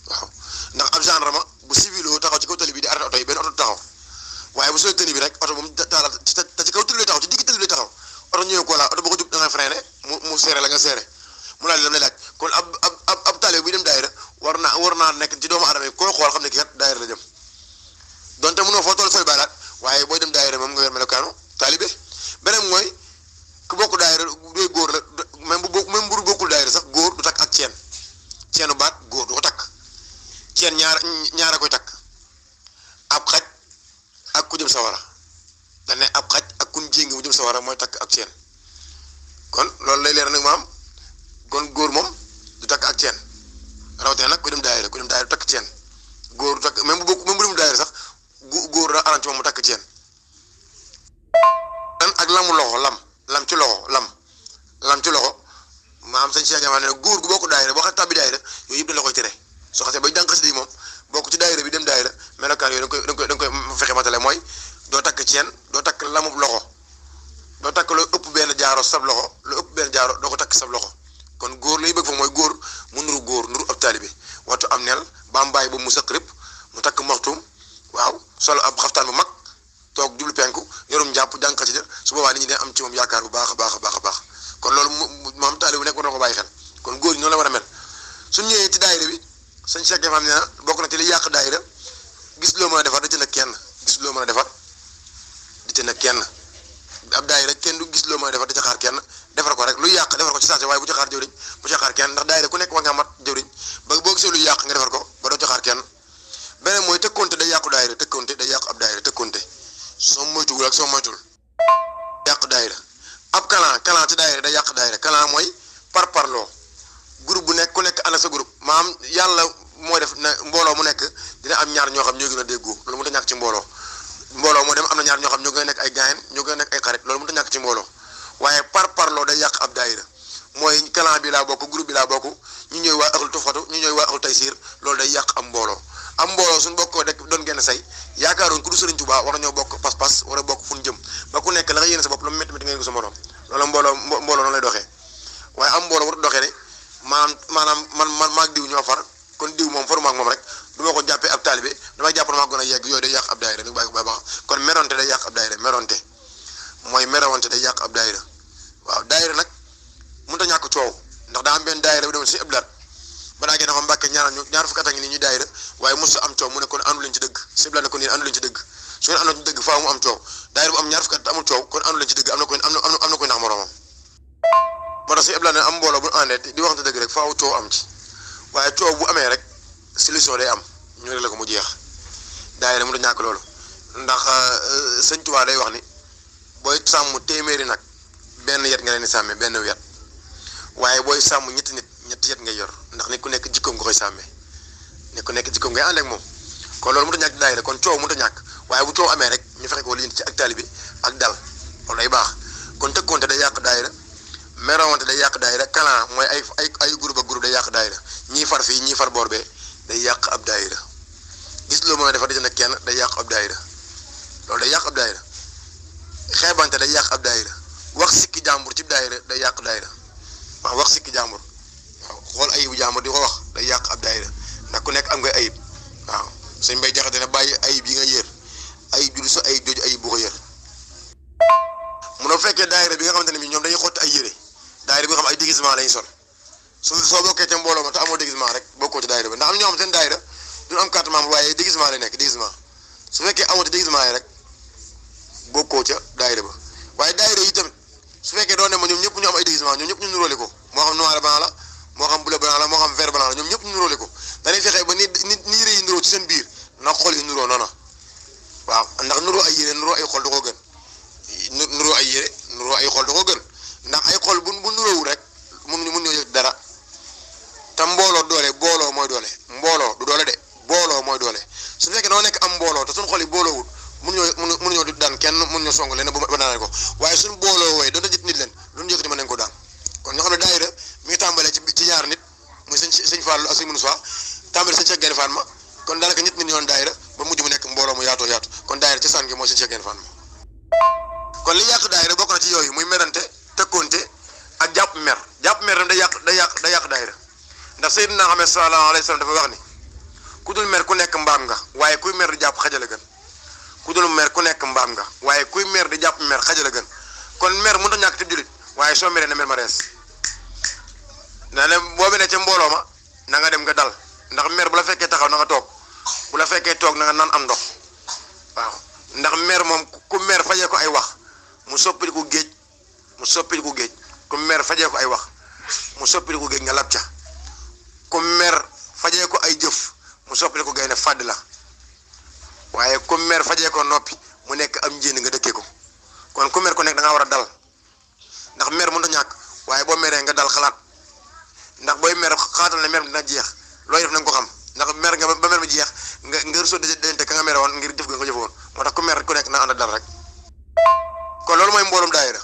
waaw ndax ab gendarme bu civiloo taxaw ci kaw tali bi di arrêté oto yi benn oto taxaw waaye bu solee tëni bi rek oto moom taalaat te ci kaw tali lay taxaw ci digg tali lay taxaw ndax ñëw ko la oto boo ko jug da nga freiné mu seere la nga seere mu laaj lam lay laaj kon ab taalibe buy dem daayira war naa nekk ci doomu aadama yi koy xool xam ne kii kat daayira la jëm donte mënoo foo toll sooy bàyyi laat waaye booy dem daayira moom nga yor melokaanu taalibe beneen mooy ku bokk daayira doy góor la même bu bokkul daayira sax góor du takk ak ceenu baat góor du ko takk ceen ñaara koy takk ab xaj ak ku jëm sawara dañ ne ab xaj ak kun jéngi mu jëm sawara mooy takk ak ceen kon loolu lay leer nag maam kon góor moom du takk ak ceen rawatina nag ku dem daayira du takk ceen góor du takk même bu dem daayira sax góor la aran ci moom mu takk ceen ak lamu loxo lam ci loxo maam sëñ Cheikh Gaïndé ne góor gu bokk daayira boo xam tàbbi daayira yooyu yëpp dañ la koy tere soo xasee bay jàng xasida yi moom bokk ci daayira bi dem daayira melokaan yooyu da nga koy fexe matale mooy doo takk ceen doo takk lamub loxo doo takk loo ëpp benn jaaro sab loxo lu ëpp benn jaaro doo ko takk sab loxo kon góor li ñu bëgg fa mooy góor mu nuru ab taalibe wattu am neel bambaay ba mu sëq rëpp mu takk maxtum waaw solo ab xaftaan bu mag toog jublu penku yorum njàpp jàng xasida su boobaa nit ñi dañ am ci moom yaakaar bu baax a baax kon loolu moom taalibe bu nekk war na ko bàyyi xel kon góor ñi noonu la war a mel suñ ñëwee ci daayira bi sëñ Cheikh Gaïndé nee na bokk na ci li yàq daayira gis loo mën a defar da ci nag kenn ab daayira kenn du gis loo mën a defar da ca xaar kenn defar ko rek lu yàq defar ko ci saase waaye bu ca xaar jëwriñ bu ca xaar kenn ndax daayira ku nekk war nga mat jëwriñ ba boo gisee lu yàq nga defar ko ba doo ca xaar kenn beneen mooy tëkkoonte day yàqu daayira tëkkoonte day yàqu ab daayira tëkkoonte soo moytuwul ak soo moytul yàq daayira ab kalan ci daayira day yàq daayira kalan mooy parloo groupe bu nekk ku nekk ànd ak sa groupe maam yàlla mooy def na mbooloo mu nekk dina am ñaar ñoo xam ñoo gën a déggoo loolu mu ta ñàkk ci mbooloo moo dem am na ñaar ñoo xam ñoo gën a nekk ay gaayen ñoo gën a nekk ay xarit loolu mu ta ñàkk ci mbooloo waaye parloo day yàq ab daayira mooy kalan bi laa bokk groupe bi laa bokk ñu ñooy waa axul tufatu ñu ñooy waa axul taysiir loolu day yàq am mbooloo suñu bokkoo rek doon genn say yaakaaroon ku du Sëriñ Tuubaa war nañoo bokk pas-pas war a bokk fu ñu jëm ba ku nekk la nga yéene sa bopp lu mu métti métti ngeen ko sa morom loolu mbooloo noonu lay doxee waaye am mbooloo war doxee ne maanaam man maag diw ñoo far kon diw moom faru maag moom rek du ma ko jàppee ab taalibe damay jàpp maa gën a yegg yooyu day yàq ab daayira nag bàyyi ko baax kon meronte day yàq ab daayira meronte mooy merawante day yàq ab daayira waaw daayira nag mënut a ñàkk coow ndax daa am benn daayira bi demoon si ëblaat ba daa gee na ko Mbàkke ñaar fukki at a ngi nii ñuy daayira waaye mos am coow mu ne kon andu leen ci dëgg si ëblaat ne kon yéen andu leen ci dëgg su ngeen àndoon ci dëgg faaw mu am coow daayira bu am ñaar fukki at amul coow kon andu leen ci dëgg am na koy nax moroomam moo tax si ëblaat ne am mbooloo bu àndee di waxante dëgg rek faaw coow am ci waaye coow bu amee rek solution day am ñu rek la ko mu jeex daayira mu da ñàkk loolu ndax sëñ Tuubaa day wax ni booy sàmm téeméeri nag benn yet nga leen di sàmmee benn yet waaye booy sàmm ñetti yet ngay yor ndax nit ku nekk jikkoom nga koy sàmmee nit ku nekk jikkoom ngay ànd ak moom kon loolu mu da ñàkk daayira kon coow mu da ñàkk waaye bu coow amee rek ñu fexe ko lijjanti ci ak taalibe ak dal loolu day baax kon tëkkoonte day yàq daayira merawante day yàq daayira kalan mooy ay groupe ak groupe day yàq daayira ñii far fii ñii far boor bee day yàq ab daayira gis loo mën a defar di nag kenn day yàq ab daayira loolu day yàq ab daayira xeebante day yàq ab daayira wax sikki jàmbur ci daayira day yàq daayira waaw wax sikki jàmbur waaw xool ayibu jàmbur di ko wax day yàq ab daayira ndax ku nekk am nga ayib waaw sëñ Mbay Jaxate ne bàyyi ayib yi nga yër ayib ju du sa ayib jooju ayib bu ko yër munoo fekkee daayira bi nga xamante ne bi ñoom dañuy xotti ay yére daayira bi nga xam ay déguisement lañuy sol soo bokkee ca mbooloo ma te amoo déguisement rek bokkoo ci daayira ba ndax am ñoo xam seen daayira duñu am carte membre waaye déguisement lay nekk déguisement su fekkee amoo ci déguisement yi rek bokkoo ca daayira ba waaye daayira yi tamit su fekkee doo ne ma ñoom ñëpp ñu am ay déguisement ñoom ñëpp ñu nuróole ko moo xam noir blanc la moo xam bleu blanc la moo xam vert blanc la ñoom ñëpp ñu nuróole ko dañuy fexe ba ni yére yi nuróo ci seen biir na xol yi nuróo noonu waaw ndax nuróo ay yére nuróo ay xol da koo gën nuróo ay yére nuróo ay xol da koo gën ndax ay xol bu nuróowul rek mun ñoo yëg dara te mbooloo doole booloo mooy doole mbooloo du doole de booloo mooy doole su fekkee noo nekk am mbooloo te suñu xol yi booloowul mun ñoo daan kenn mun ñoo song leen ba daaneel ko waaye suñu booloo wooye doon na jit nit leen lu ñu yëkkati mën nañ ko daan kon ñoo xam ne daayira mi ngi tàmbalee ci ñaar nit muy sëñ Fallou ak sëñ Moussa tàmbale sëñ Cheikh Gaïndé Fatma kon daanaka ñett nit ñoon daayira ba mujj mu nekk mbooloo mu yaatoo yaatu kon daayira ci sànge mooy sëñ Cheikh Gaïndé Fatma kon li yàq daayira bokk na ci yooyu muy merante tëkkoonte ak jàpp mer tam day yàq daayira ndax Seydina Muhammad sallallahu alayhi wa sallam dafa wax ni ku dul mer ku nekk mbaam nga waaye kuy mer di jàpp xajala gën ku dul mer ku nekk mbaam nga waaye kuy mer di jàpp mer xajala gën kon mer mënut a ñàkk ci jullit waaye soo meree na mer ma rees na ne boo meree ca mbooloo ma na nga dem nga dal ndax mer bu la fekkee taxaw na nga toog bu la fekkee toog na nga naan am ndox waaw ndax mer moom ku mer fajee ko ay wax mu soppiliku géej ku mer fajee ko ay wax mu soppiliku géej nga lab ca ku mer fajee ko ay jëf mu soppiliku gaynde fàdd la waaye ku mer fajee ko noppi mu nekk am njéen nga dëkkee ko kon ku mer ko nekk da ngaa war a dal ndax mer mënut a ñàkk waaye boo meree nga dal xalaat ndax booy mer xaatal ne mer dina jeex looy def na nga ko xam ndax mer nga ba mer mi jeex nga rësoo dente ka nga mere woon ngir jëf nga ko jëfoon moo tax ku mer ku nekk na ànd ak dal rek kon loolu mooy mbooloom daayira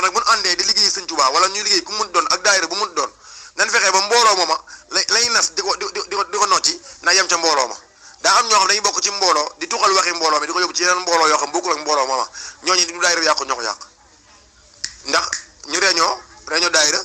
nag bu ñu àndee di liggéey Sëñ Tuubaa wala ñuy liggéey ku mun doon ak daayira bu mun doon nañ fexee ba mbooloo mooma lay nas di ko nocci na yem ca mbooloo ma daa am ñoo xam dañuy bokk ci mbooloo di tuxal waxi mbooloo mi di ko yóbbu ci yeneen mbooloo yoo xam bokkul ak mbooloo mooma ñooñu du daayira yàqu ñoo ko yàq ndax ñu réunion daayira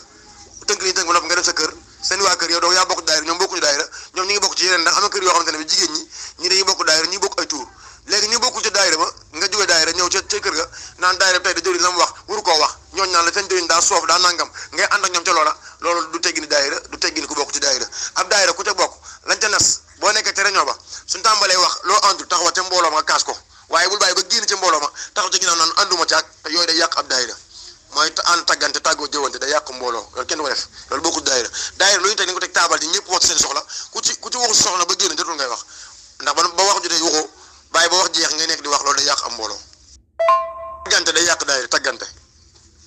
tënk li ñu tënk ba noppi nga dem sa kër seen waa kër yow doo yaa bokk daayira ñoom bokkuñu daayira ñoom ñu ngi bokk ci yeneen ndax am na kër yoo xamante ne bi jigéen ñi dañuy bokk daayira ñi bokk ay tuur léegi ñi bokkul ca daayira ba nga jóge daayira ñëw ca kër ga naan daayira tey da jëriñ la mu wax waru koo wax ñooñu naan la seen jëriñ daa soof daa nangam ngay ànd ak ñoom ca loola loolu du teggini daayira du teggini ku bokk ci daayira ab daayira ku ca bokk lañ ca nas boo nekkee ca réunion ba suñ tàmbalee wax loo àndul taxawa ca mbooloo ma nga kaas ko waaye bul bàyyi ba génn ca mbooloo ma taxaw ca ginnaaw naan ànduma caag te yooyu day yàq ab daayira mooy ànd tàggante tàggoo jëwante day yàq mbooloo loolu kenn du ko def loolu bokkul daayira lu ñu teg ni ko teg taabal ji ñëpp wax seen soxla ku ci waxu soxla ba génn jotul ngay wax ndax ba wax jotee waxoo bàyyi ba wax jeex ngay nekk di wax loolu day yàq am mbooloo tàggante day yàq daayira tàggante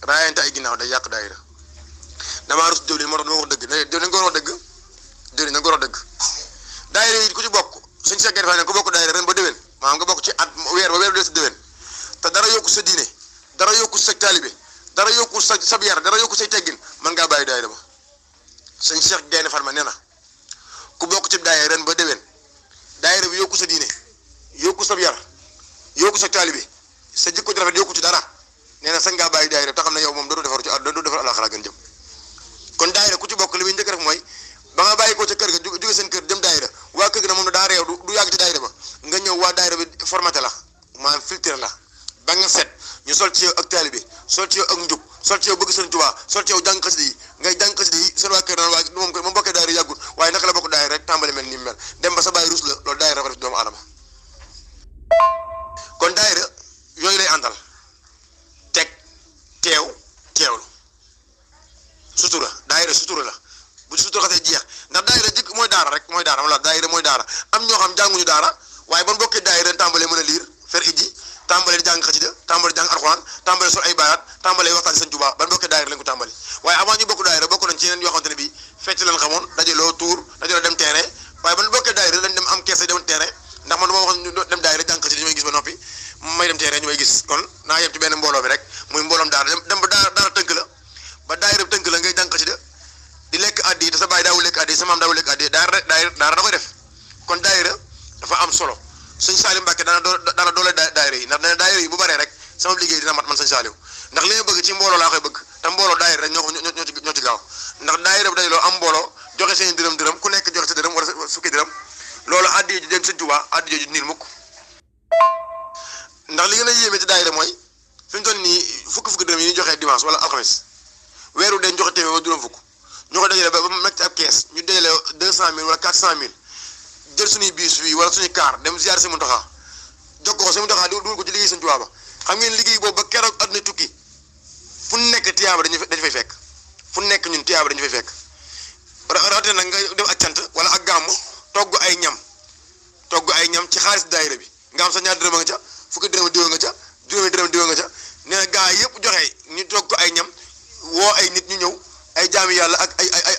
raayante ay ginnaaw day yàq daayira damaa rus jëwlin moo tax dama wax dëgg jëwlin nga war a dëgg jëwlin na nga war a dëgg daayira yi ku ci bokk suñ seggee fa ne ko bokk daayira ren ba déwén maanaam nga bokk ci at weer ba weer ba des déwén te dara yokku sa diine dara yokku sa taalibe dara yokku sa yar dara yokku say teggin mën ngaa bàyyi daayira ba sëñ Cheikh Gaynde Fatma nee na ku bokk ci daayira ren ba déwén daayira bi yokku sa diine yokku sa yar yokku sa taalibe sa jikko ju rafet yokku ci dara nee na sañ ngaa bàyyi daayira te xam ne yow moom doo defaru ci àdduna doo defar àllaaxira gën jëm kon daayira ku ci bokk li muy njëkk rek mooy ba nga bàyyi ko ca kër ga jóge seen kër dem daayira waa kër gi nag moom daa réew du yàgg ci daayira ba nga ñëw waa daayira bi formaté la maanaam filtré la ba nga set ñu sol ci yow ak taalibe sol ci yow ak njub sol ci yow bëgg Sëriñ Tuubaa sol ci yow jàng xasida yi ngay jàng xasida yi seen waa kër naan waa moom bokkee daayira yàggul waaye naka la bokk daayira rek tàmbali mel ni mu mel dem ba sa bàyyi rus la loolu daayira ko def doomu aadama kon daayira yooyu lay àndal teg teewlu sutura daayira sutura la bu ci sutura xasee jeex ndax daayira jëkk mooy daara rek mooy daara wala daayira mooy daara am ñoo xam jànguñu daara waaye ban bokkee daayira tàmbalee mën a liir fer ijji tàmbalee jàng xasida tàmbalee jàng alxuraan tàmbalee sol ay baaraat tàmbalee waxtaan Sëñ Tuubaa ban bokkee daayira lañ ko tàmbali waaye avant ñu bokk daayira bokk nañ ci yeneen yoo xamante ne bii fecc lañ xamoon dajaloo tuur dajaloo dem terrain waaye ban bokkee daayira lañ dem am kees dem terrain ndax man dama wax ñu dem daayira jàng xasida ñu may gis ba noppi may dem terrain ñu may gis kon naa yem ci benn mbooloo bi rek muy mbooloom daara dem ba daara tënk la ba daayira tënk la ngay jàng xasida di lekk addi te sa baay daawul lekk addi sa maam daawul lekk addi daara da koy def kon daayira dafa am solo sëñ Saliou Mbacke daana doole daayira yi ndax dana daayira yi bu baree rek sama liggéey dina mat man sëñ Saliou ndax li nga bëgg ci mbooloo laa koy bëgg te mbooloo daayira rek ñoo ci gaaw ndax daayira bu dajaloo am mbooloo joxe seen dërëm ku nekk joxe sa dërëm wala fukki dërëm loolu addi ji dem Sëñ Tuubaa addi jooju niil mukk ndax li gën a yéeme ci daayira mooy fi mu toll nii fukki dërëm yi ñu joxee dimanche wala alxames weeru den joxe téeméer ba juróom fukk ñu ko dajale ba mu nekk ci ab kees ñu dajale 200 000 wala 400 000 jël suñuy biis fii wala suñuy kaar dem ziar Sëñ Muntaxa jox ko Sëñ Muntaxa dugal ko ci liggéey Sëñ Tuubaa ba xam ngeen liggéey boobu ba keroog àdduna tukki fu nekk tiyaaba dañu fay fekk fu nekk ñun tiyaaba dañu fay fekk rawatina nag nga def ak cant wala ak gàmmu togg ay ñam ci xaalis daayira bi nga am sa ñaar dërëm nga ca fukki dërëm diwa nga ca juróomi dërëm diwa nga ca nee na gaa yëpp joxe ñu togg ko ay ñam woo ay nit ñu ñëw ay jaami yàlla ak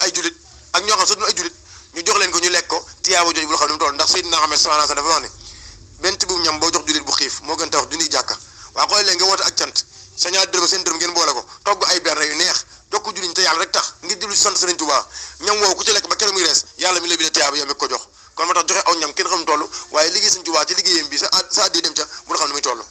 ay julit ak ñoo xam sax ay julit ñu jox leen ko ñu lekk ko tiyaaba jooju bu xam ne mu toll ndax Seydina Muhammad sallallahu alayhi wasallam dafa wax ne benn tibb ñam boo jox julit bu xiif moo gën tax junniy jàkka waa xool leen nga woote ak cant sa ñaar dërëm seen dërëm ngeen boole ko togg ay berne yu neex jox ko juliñ te yàlla rek tax ngir jublu ci sant Sëriñ Tuubaa ñam woowu ku ci lekk ba keroog muy rees yàlla mi la bi ne tiyaaba yow mi ko jox kon moo tax joxe aw ñam kenn xam toll waaye liggéey Sëñ Tuubaa ci liggéeyam bi sa addi dem ca mu xam ne muy toll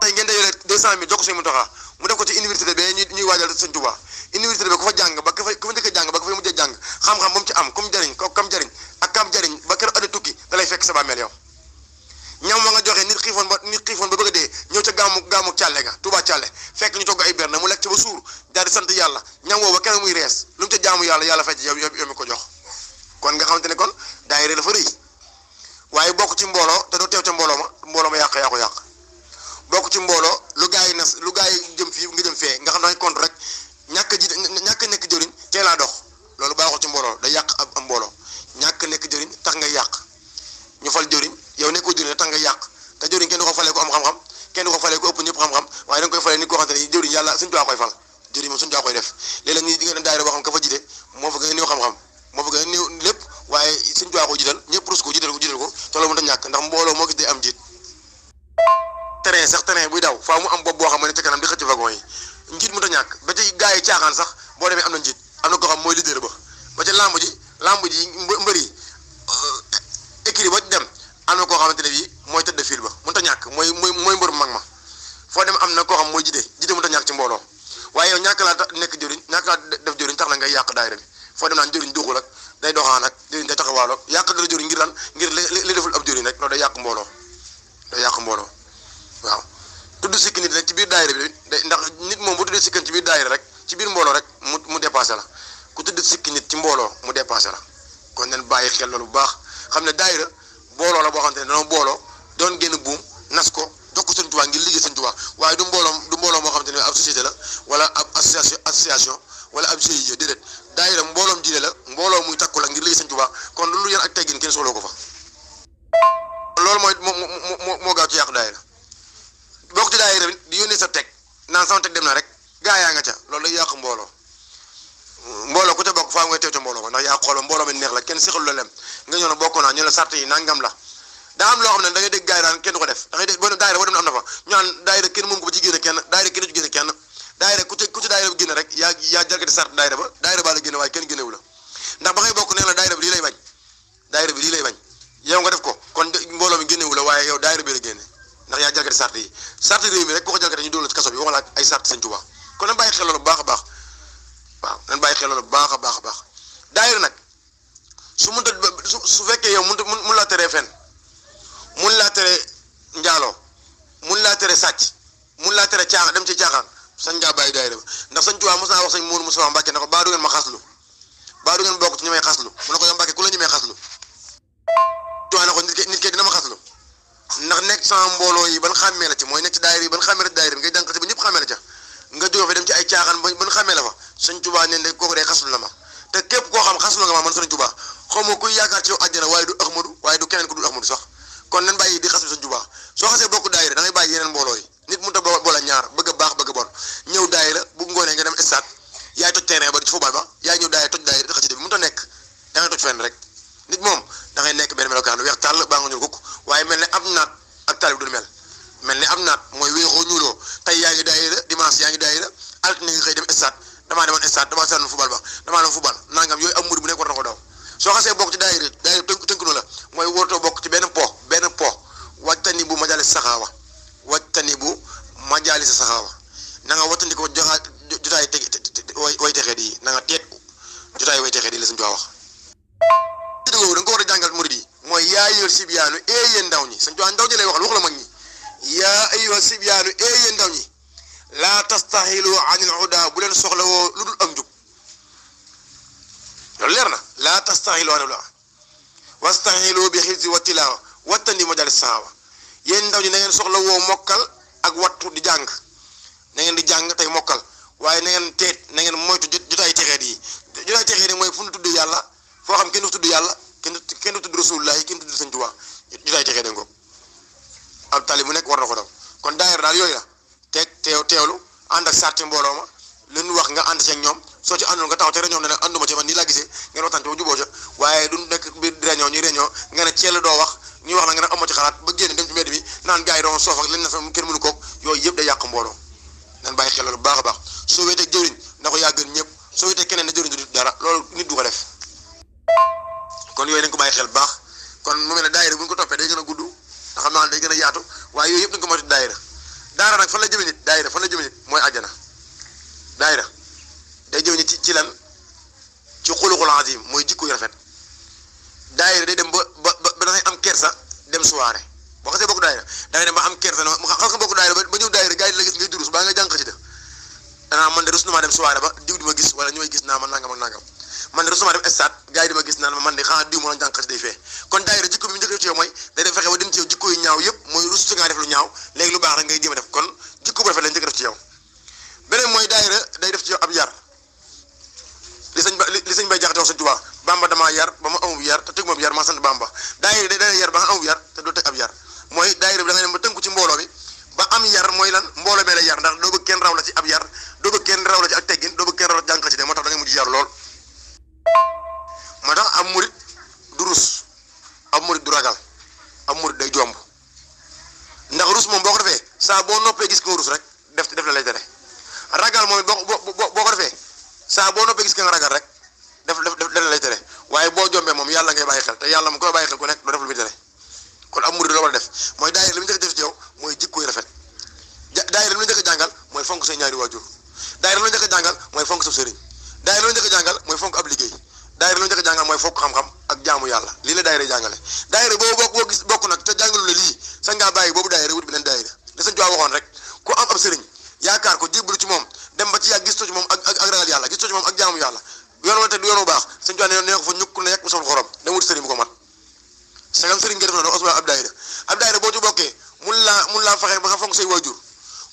tey ngeen dajale 200 000 jox ko Sëñ Muntaxa mu def ko ci université bi ñuy waajal Sëñ Tuubaa université bi ku fa jàng ba ku fa njëkk a jàng ba ku fa mujjee jàng xam-xam ba mu ci am comme jariñ ko kam jariñ ak kam jariñ ba keroog addi tukki da lay fekk sa bàmmeel yow ñam wa nga joxe nit xiifoon ba bëgg a dee ñëw ca gàmmu càlle nga Touba càlle fekk ñu togg ay berne mu lekk ci ba suur daal di sant yàlla ñam woo ba kenn muy rees lu mu ca jaamu yàlla fay ci yow mi ko jox kon nga xamante ne kon daayira dafa rëy waaye bokk ci mbooloo te doo teew ca mbooloo ma yàq bokk ci mbooloo lu gaa yi jëm fii nga jëm fee nga xam ne dangay compte rek ñàkk nekk jëriñ tee laa dox loolu baaxul ci mbooloo day yàq am mbooloo ñàkk nekk jëriñ tax nga yàq ñu fal jëriñ yow nekkoo jëriñ tax nga yàq te jëriñ kenn du ko falee ko am xam-xam kenn du ko falee ko ëpp ñëpp xam-xam waaye da nga koy falee nit koo xam ne jëriñ yàlla suñu koy fal jëriñ moom suñu koy def léeg-léeg ñi di nga daayira boo xam ka fa jiite moo fa gën a néew xam-xam moo fa gën a néew lépp waaye suñu ko jiital ñëpp rus ko jiital ko te loolu mënut a ñàkk ndax mbooloo moo gis day am jiit terrain buy daw faa mu am bopp boo xam ne ca kanam di xëcc wagon yi njiit mënut a ñàkk ba ci gaa yi caaxaan sax boo demee am na njiit am na ko xam mooy leader ba ca lamb ji mbër yi écrit ba dem am na koo xamante ne bii mooy tëdd fil ba mënut a ñàkk mooy mbër mag ma foo dem am na koo xam mooy jiite mënut a ñàkk ci mbooloo waaye yow ñàkk laa nekk jëriñ ñàkk laa def jëriñ tax na ngay yàq daayira bi foo dem naan jëriñ duxul ak day doxaan ak jëriñ day taxawaalo yàq dara jëriñ ngir lan ngir li deful ab jëriñ rek loolu day yàq mbooloo waaw tudd sikki nit rek ci biir daayira bi ndax nit moom bu tuddee sikkan ci biir daayira rek ci biir mbooloo rek mu dépassé la ku tudd sikki nit ci mbooloo mu dépassé la kon nen bàyyi xel loolu bu baax xam ne daayira booloo la boo xamante ne dañoo booloo doon génn buum nas ko jox ko Sëñ Tuubaa ngir liggéey Sëñ Tuubaa waaye du mbooloo moo xamante ne ab société la wala ab association wala ab GIE déedéet daayira mbooloom diine la mbooloo muy takku la ngir liggéey Sëñ Tuubaa kon lu yéen ak teggin kenn soxloo ko fa loolu mooy moo gaaw ci yàqu daayira bokk ci daayira bi di yónnee sa teg naan sama teg dem na rek gaa yaa nga ca loolu day yàq mbooloo ku ca bokk faa ngay teew ca mbooloo ko ndax yaa xooloo mbooloo mi neex la kenn sixalu la lem nga ñëw na bokk naa ñu la sart yi nangam la daa am loo xam ne da ngay dégg gaa yi daan kenn du ko def da ngay dégg daayira boo dem na am na fa ñu naan daayira kenn moom ko ba ci génne kenn daayira kenn du ci génne kenn daayira ku ci daayira bi génne rek yaa jalgati sart daayira baa la génne waaye kenn génnewu la ndax ba ngay bokk nee la daayira bi lii lay bañ yow nga def ko kon mbooloo mi génnewu la waaye yow daayira bi la génne ndax yaa jalgati sart réew mi rek ku ko jalgati ñu dóor la ci kaso bi waxala ay sart Sëñ Tuubaa kon nañ bàyyi xel loolu bu baax a baax waaw nañ bàyyi xel loolu bu baax a baax daayira nag su fekkee yow mun laa teree fen mun laa tere njaaloo mun laa tere sàcc mun laa tere caaxaan dem ci caaxaan sañ ngaa bàyyi daayira ba ndax Sëñ Tuubaa mos naa wax sëñ Mourou Moussa Mbacke ne ko baa du ngeen ma xaslu baa du ngeen bokk ci ñi may xaslu mu ne ko yow Mbacke ku la ñi may xaslu Tuubaa ne ko nit ke dina ma xaslu ndax nekk sama mbooloo yi ban xàmmee la ci mooy nekk ci daayira yi ban xàmmee la ci daayira bi ngay dànk ci ba ñëpp xàmmee la ca nga jóge fa dem ci ay caaxaan ban xàmmee la fa Sëñ Tuubaa ne kooku day xaslu na ma te képp koo xam xaslu nga ma man Sëñ Tuubaa xaw ma kuy yaakaar ci yow àjjana waaye du Ahmadu waaye du keneen ku dul Ahmadu sax kon nañ bàyyi di xaslu Sëñ Tuubaa soo xasee bokk daayira da ngay bàyyi yeneen mbooloo yi nit mënut a boole ñaar bëgg a baax bëgg a bon ñëw daayira bu ngoonee nga dem stade yaay toj terrain ba ci football ba yaay ñëw daayira toj daayira xasida bi mënut a nekk da ngay toj fenn rek nit moom da ngay nekk benn melokaan weex tàll baa nga ñuul kukk waaye mel ne am naat ak taalib du mel ne am naat mooy weexoo ñuuloo tey yaa ngi daayira dimanche yaa ngi daayira altine nga xëy dem stade damaa demoon stade damaa seetlu football ba damaa dem football nangam yooyu am murid bu nekk war na ko daw soo xasee bokk ci daayira tënk na la mooy warutoo bokk ci benn po wattani bu majalis saxaawa na nga wattandi ko jotaay way texee di na nga teet jotaay way texee di la Sëñ Tuubaa wax da nga ko war a jàngal murid yi mooy yaa ayyuhal sibyaanu yéen ndaw ñi Sëñ Tuubaa ndaw ñi lay waxal wax la mag ñi yaa ayyuhal sibyaanu yéen ndaw ñi laa tastaxilu anil huda bu leen soxla woo lu dul ak njub loolu leer na laa tastaxilu anil huda wastaxilu bi xifzi wa tilaawa wattandi majalis saxaawa yéen ndaw ñi na ngeen soxla woo mokkal ak wattu di jàng na ngeen di jàng tey mokkal waaye na ngeen teet na ngeen moytu jotaay texeet yi jotaay texeet yi mooy fu ñu tudd yàlla foo xam kenn du tudd yàlla kenn du tudd rasulullah kenn du tudd Sëñ Tuubaa jotaay texeet dañ ko ab tali bu nekk war na ko daw kon daayira daal yooyu la teewlu ànd ak sarti mbooloo ma lu ñu wax nga ànd ci ak ñoom soo ci àndul nga taxaw te réunion ne nag ànduma ci man nii laa gisee ngeen waxtaan ci ba juboo ca waaye du nekk biir réunion ñuy réunion nga ne ceel doo wax ñuy wax la nga ne amoo ci xalaat ba génn dem ci mbedd mi naan gars yi doon soof ak leen na fa kenn mënu koog yooyu yëpp day yàq mbooloo nan bàyyi xel loolu bu baax a baax soo wéetee jëwriñ na ko yaa gën ñëpp soo wéetee keneen na jëwriñ du dara loolu nit du ko def kon yooyu dañ ko bàyyi xel bu baax kon mu mel ne daayira bu ñu ko toppee day gën a gudd nga xam naa day gën a yaatu waaye yooyu yëpp dañ ko moytu daayira daara nag fan la jëme nit daayira fan la jëme nit mooy àjjana daayira day jëme nit ci lan ci xuluxul azim mooy jikko yu rafet daayira day dem ba dangay am kersa dem soirée boo xasee bokk daayira da ngay dem ba am kersa na xas nga bokk daayira ba ñëw daayira gars yi la gis ngay durus baa nga jàng xasida danaa man de rus na maa dem soirée ba diw di ma gis wala ñu may gis naa ma nangam ak nangam man de rus na maa dem stade gars yi di ma gis naan ma man de xanaa diw ma doon jàng xasida day fee kon daayira jikko bi mu njëkk def ci yow mooy day def fexe ba dem ci yow jikko yu ñaaw yëpp mooy rus ngaa def lu ñaaw léegi lu baax rek ngay jéem a def kon jikko bu rafet lañ njëkk def ci yow beneen mooy daayira day def ci yow ab yar li sëñ bay jaxate wax sëñ Tuubaa Bamba damaa yar ba ma amub yar te teg moom yar maa sant Bamba daayira day dana yar ba nga amub yar te doo teg ab yar mooy daayira bi da nga dem ba tënku ci mbooloo bi ba am yar mooy lan mbooloo mee la yar ndax doo bëgg kenn raw la ci ab yar doo bëgg kenn raw la ci ak teggin doo bëgg kenn raw la ci jàng ci de moo tax da ngay mujj yaru lool moo tax am murit du rus am murit du ragal am murit day jomb ndax rus moom boo ko defee saa boo noppee gis ko rus rek def la lay tere ragal moom boo ko defee saa boo noppee gis nga ragal rek def la lay tere waaye boo jombee moom yàlla ngay bàyyi xel te yàlla mu koy bàyyi xel ku nekk doo def lu muy tere kon am murid la war a def mooy daayira li mu njëkk a def ci yow mooy jikko yu rafet daayira li mu njëkk a jàngal mooy fonk say ñaari waajur daayira li mu njëkk a jàngal mooy fonk sa sëriñ daayira li mu njëkk a jàngal mooy fonk ab liggéey daayira li mu njëkk a jàngal mooy fonk xam-xam ak jaamu yàlla lii la daayira jàngale daayira boobu boo gis bokk nag te jàngalu la lii sa ngaa bàyyi boobu daayira wut beneen daayira li sëñ Tuubaa waxoon rek ku am ab sëriñ yaakaar ko jébbalu ci moom dem ba ci yàgg gis to ci moom ak ragal yàlla gis to ci moom ak jaamu yàlla yoon wante du yoon bu baax sëñ Tuubaa ne ko fa ñukk na yekk bu sol xorom dem wut sëriñ bu ko mat sagam sëriñ nga def noonu osma ab daayira boo ci bokkee mun laa fexe ba nga fonk say waajur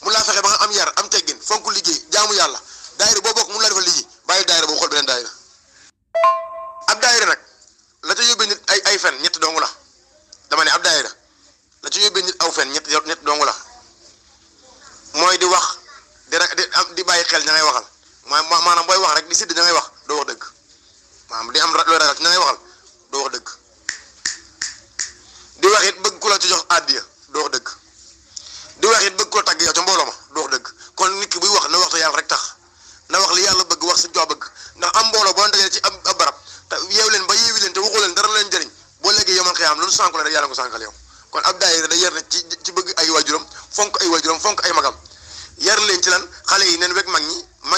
mun laa fexe ba nga am yar am teggin fonk liggéey jaamu yàlla daayira boo bokk mun laa defal liggéey bàyyi daayira boo xool beneen daayira ab daayira nag la ca yóbbee nit ay fen ñett dong la dama ne ab daayira la ca yóbbee nit aw fen ñett dong la mooy di wax di bàyyi xel ña ngay waxal maanaam booy wax rek di sidd ña ngay wax doo wax dëgg maanaam di am looy ragal ci ña ngay waxal doo wax dëgg di wax it bëgg ku la ci jox àddiya doo wax dëgg di wax it bëgg ku la tàgg yow ca mbooloo ma doo wax dëgg kon nit ki buy wax na wax te yàlla rek tax na wax li yàlla bëgg wax sëñ Tuubaa bëgg ndax am mbooloo boo dajee ci ab barab te yeew leen ba yeewi leen te waxoo leen dara leen jëriñ boo léegi yomal xiyaam loolu sànku la rek yàlla ko sànkal yow kon ab daayira da yar na ci bëgg ay waajuram fonk ay magam yar leen ci lan xale yi neen wek mag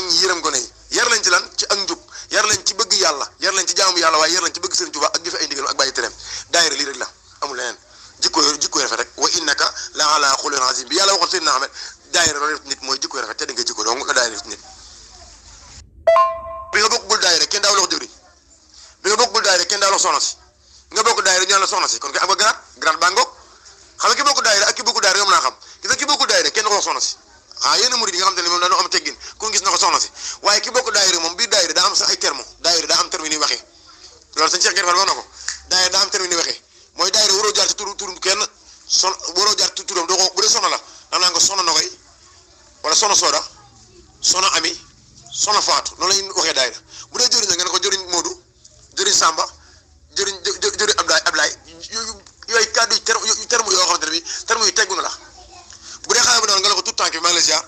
ñi yërëm gone yi yar leen ci lan ci ak njub yar leen ci bëgg yàlla yar leen ci jaamu yàlla waaye yar leen ci bëgg Sëriñ Tuubaa ak jëfe ay ndigalam ak bàyyi tereem daayira lii rek la amul leneen jikko rafet rek wa innaka la ala xuluqin azim bi yàlla waxoon Seydina Ahmed daayira loolu def nit mooy jikko rafet te da nga jikko doo nga daayira def nit bi nga bokkul daayira kenn daaw lox jëwriñ bi nga bokkul daayira kenn daaw lox soxna si nga bokk daayira ñu la soxna si kon ki am nga garaat baa ngoog xam nga ki bokk daayira ak ki bokkul daayira yom naa xam gis nga ki bokkul daayira kenn ko wax soxna si yéen murid yi nga xam te ne moom dañoo am teggin ku gis na ko soxna si waaye ki bokk daayira moom biir daayira daa am sax ay terme daayira daa am terme ni waxee loolu sëñ Cheikh Gueye wax na ko daayira daa am terme ni waxee mooy daayira waroo jaar ci turu kenn waroo jaar ci turam doo ko bu dee soxna la da naa nga soxna Nogoy wala soxna Soda soxna Ami soxna Faatu noonu lañuy waxee daayira bu dee jëriñ la nga ne ko jëriñ Modou jëriñ Samba jëriñ Ablaye yooyu kàddu yi terme yoo xamante ne bi terme yu teggu na la bu dee xale bu doon nga ne ko tout tànk bi maa ngi lay ziar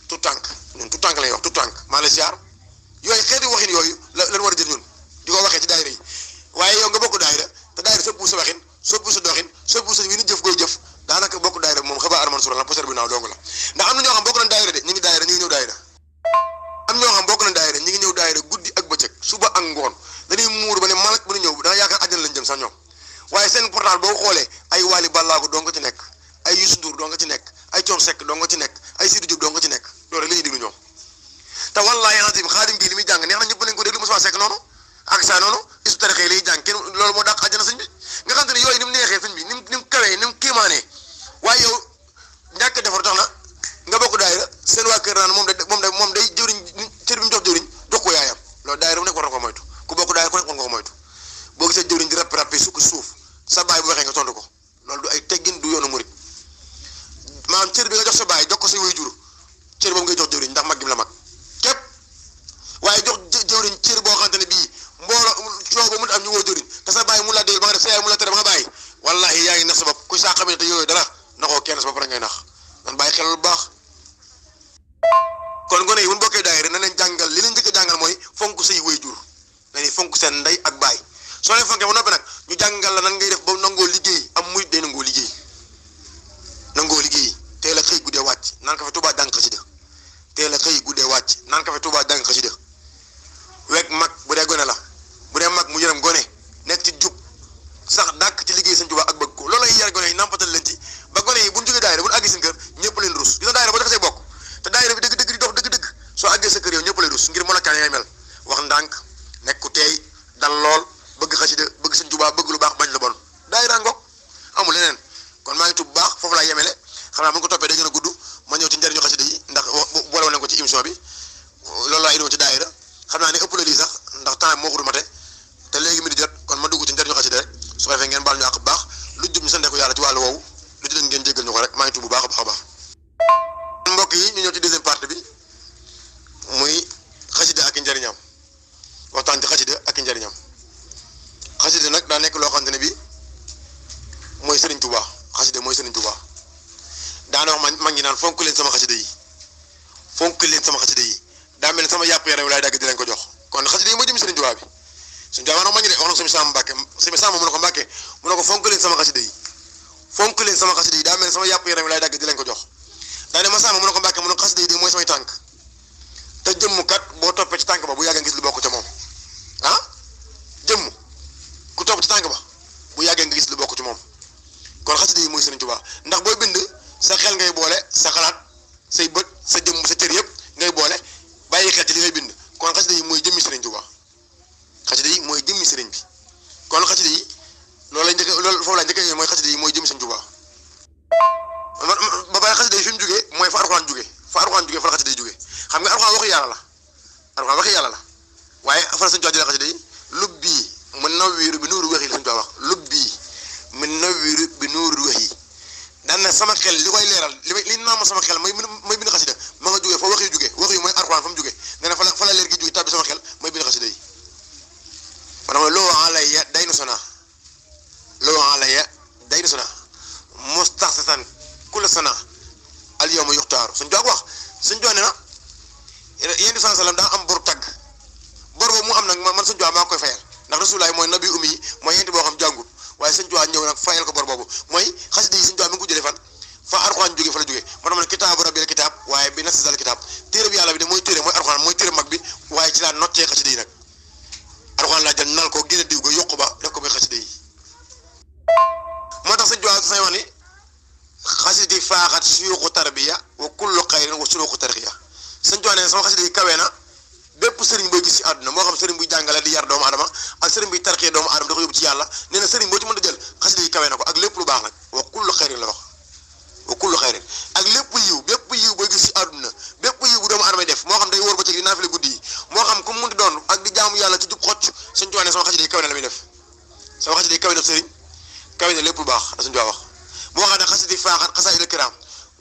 tout tànk ñun tout tànk lay wax tout tànk maa ngi lay ziar yooyu xeeti waxin yooyu lan war a jël ñun di ko waxee ci daayira yi waaye yow nga bokk daayira te daayira soppu sa waxin soppu sa doxin soppu sa wi ni jëf gooy jëf daanaka bokk daayira moom xabaar arman sura la poser bi naaw dong la ndax am na ñoo xam bokk nañ daayira de ñu ngi daayira ñu ngi ñëw daayira am ñoo xam bokk nañ daayira ñu ngi ñëw daayira guddi ak bëccëg suba ak ngoon dañuy muur ba ne malak bu ñu ñëw danga yaakaar àjjana lañ jëm sax ñoom waaye seen portal boo xoolee ay Wally Ballago doo nga ci nekk ay Youssou Ndour doo nga ci nekk ay Thione Seck doo nga ci nekk ay Sidy Diop doo nga ci nekk loolu rek la ñuy déglu ñoom te wallaahi azim Xaadim gi li muy jàng neex na ñëpp nañ ko déglu Moussa Seck noonu ak saa noonu isu tarixe lay jàng kenn loolu moo dàq àjjana sëñ bi nga xam te ne yooyu ni mu neexee sëñ bi ni mu kawee ni mu kéemaanee waaye yow ñàkk defar tax na nga bokk daayira seen waa kër naan moom day jëriñ cër bi mu jox jëriñ jox ko yaayam loolu daayira bu nekk war na ko moytu ku bokk daayira ku nekk war nga ko moytu boo gisee jëriñ di rappe sukk suuf sa baay bu waxee nga tontu ko loolu du ay teggin du yoonu murit maanaam cër bi nga jox sa baay jox ko say waajur cër boobu ngay jox jëwriñ ndax mag gi la mag képp waaye jox jëwriñ cër boo xamante ne bii mbooloo coow ba mun am ñu woo jëwriñ te sa baay mu la déglu ba nga def sa yaay mu la tere ba nga bàyyi wallaahi yaa ngi nax sa bopp ku saa xamee te yooyu dara naxoo kenn sa bopp rek ngay nax man bàyyi xel lu baax kon gone yi bu ñu bokkee daayira na leen jàngal li leen njëkk a jàngal mooy fonk say waajur dañuy fonk seen ndey ak baay soo leen fonkee ba noppi nag ñu jàngal la nan ngay def ba nangoo liggéey am murit day nangoo liggéey teel a xëy guddee wàcc naan ko fa Tuubaa jàng xasida teel a xëy guddee wàcc naan ko fa Tuubaa jàng xasida wekk mag bu dee gone la bu dee mag mu yërëm gone nekk ci jub sax dàkk ci liggéey Sëñ Tuubaa ak bëgg ko loolu lay yar gone yi nampatal leen ci seen kër ñëpp leen rus gis nga daayira boo ca xasee bokk te daayira bi dëgg di dox dëgg soo àggee sa kër yow ñëpp lay rus ngir melokaan ngay mel wax ndànk nekk ku teey dal lool bëgg xasida bëgg Sëñ Tuubaa bëgg lu baax bañ la bon daayira ngoog amul leneen kon maa ngi tudd bu baax foofu laa yemele xam naa bu ñu ko toppee day gën a gudd ma ñëw ci njëriñu xasida yi ndax boole woon nañ ko ci émission bi loolu laa indiwoon ci daayira xam naa ne ëpp la lii sax ndax temps moo ko du mate te léegi mi di jot kon ma dugg ci njëriñu xasida rek su ko defee ngeen baal ñu àq bu baax lu jub ñu sante ko yàlla ci wàllu woowu lu ci leen ngeen jéggal ñu ko rek maa ngi tudd bu baax a baax a baax mbokk yi ñu ñëw ci deuxième partie bi muy xasida ak i njëriñam waxtaan ci xasida ak i njëriñam xasida nag daa nekk loo xamante ne bi mooy Serigne Touba xasida mooy Serigne Touba daana wax mag ñi naan fonk leen sama xasida yi daa mel ne sama yàpp yaram laay dagg di leen ko jox kon xasida yi moo jëm Serigne Touba bi suñu Touba mag ñi de wax na ko sëñ Sam Mbàkke sëñ Sam mu ne ko Mbàkke mu ne ko fonk leen sama xasida yi daa mel ne sama yàpp yaram laay dagg di leen ko jox daa ne ma Sam mu ne ko Mbàkke mu ne ko xasida yi di mooy samay tànk te jëmm kat boo toppee ci tànk ba bu yàggee ngis lu bokk ca moom ah jëmm ku topp ci tànk ba bu yàggee nga gis lu bokk ci moom kon xasida yi mooy Serigne Touba ndax booy bind sa xel ngay boole sa xalaat say bët sa jëmm sa cër yëpp ngay boole bàyyi xel ci li ngay bind kon xasida yi mooy jëmmi Serigne Touba xasida yi mooy jëmmi Serigne bi kon xasida yi loolu foofu laa njëkk mooy xasida yi mooy jëmmi Serigne Touba ba pare xasida yi fi mu jógee mooy fa Alxuraan jógee fa la xasida yi jógee xam nga Alxuraan waxi yàlla la waaye fa la Serigne Touba jëlee xasida yi lubbi mun nawwiru bi nuuru waxi la Serigne Touba wax lubbi mun nawwiru bi nuuru waxi daan na sama xel li koy leeral li naa ma sama xel may bind xasida ma nga jógee fa wax yi mooy Alxuraan fa mu jógee nee na fa la leer gi jógee tàbbi sama xel may bind xasida yi maanaam loo alayya daynu sana mustaxsisan kulla sana al yawma yuxtaaru suñ joog wax suñ joog ne na yéen di sallam daa am bor tagg bor boobu mu am nag man suñ joog maa koy fayal ndax rasulaay mooy nabi ummi yi mooy yéen boo xam jàngul waaye suñ joog ñëw nag fayal ko bor boobu mooy xasida yi suñ joog mi ngi ko jëlee fan fa Alxuraan jógee fa la jógee moo tax ma ne kitaabu rabbil kitaab waaye bi nasal kitaab téere bi yàlla bi de mooy téere mooy Alxuraan mooy téere mag bi waaye ci laa noccee xasida yi nag Alxuraan laa jël nal ko génne diw ko yokku ba def ko muy xasida yi moo tax suñ joog sañ wax ni xasida yi faaxat suyuuxu tarbiya wa kullu xayrin wa suluuxu tarxiya suñ joog ne sama xasida yi kawe na bépp sëriñ booy gis ci àdduna moo xam sëriñ buy jàngale di yar doomu adama ak sëriñ buy tarxee doomu adama da ko yóbbu ci yàlla nee na sëriñ boo ci mën a jël xasida yi kawe na ko ak lépp lu baax nag wa kullu xayrin la wax wa kullu xayrin ak lépp yiw bépp yiw booy gis ci àdduna bépp yiw bu doomu adama def moo xam day wóor ba ci di naafile guddi yi moo xam ku mu munti doon ak di jaamu yàlla ci jub xocc suñ jox ne sama xasida yi kawe na la muy def sama xasida yi kawe na sëriñ kawe na lépp lu baax da suñ jox wax moo xam ne xasida yi faaxat xasaa'idul kiraam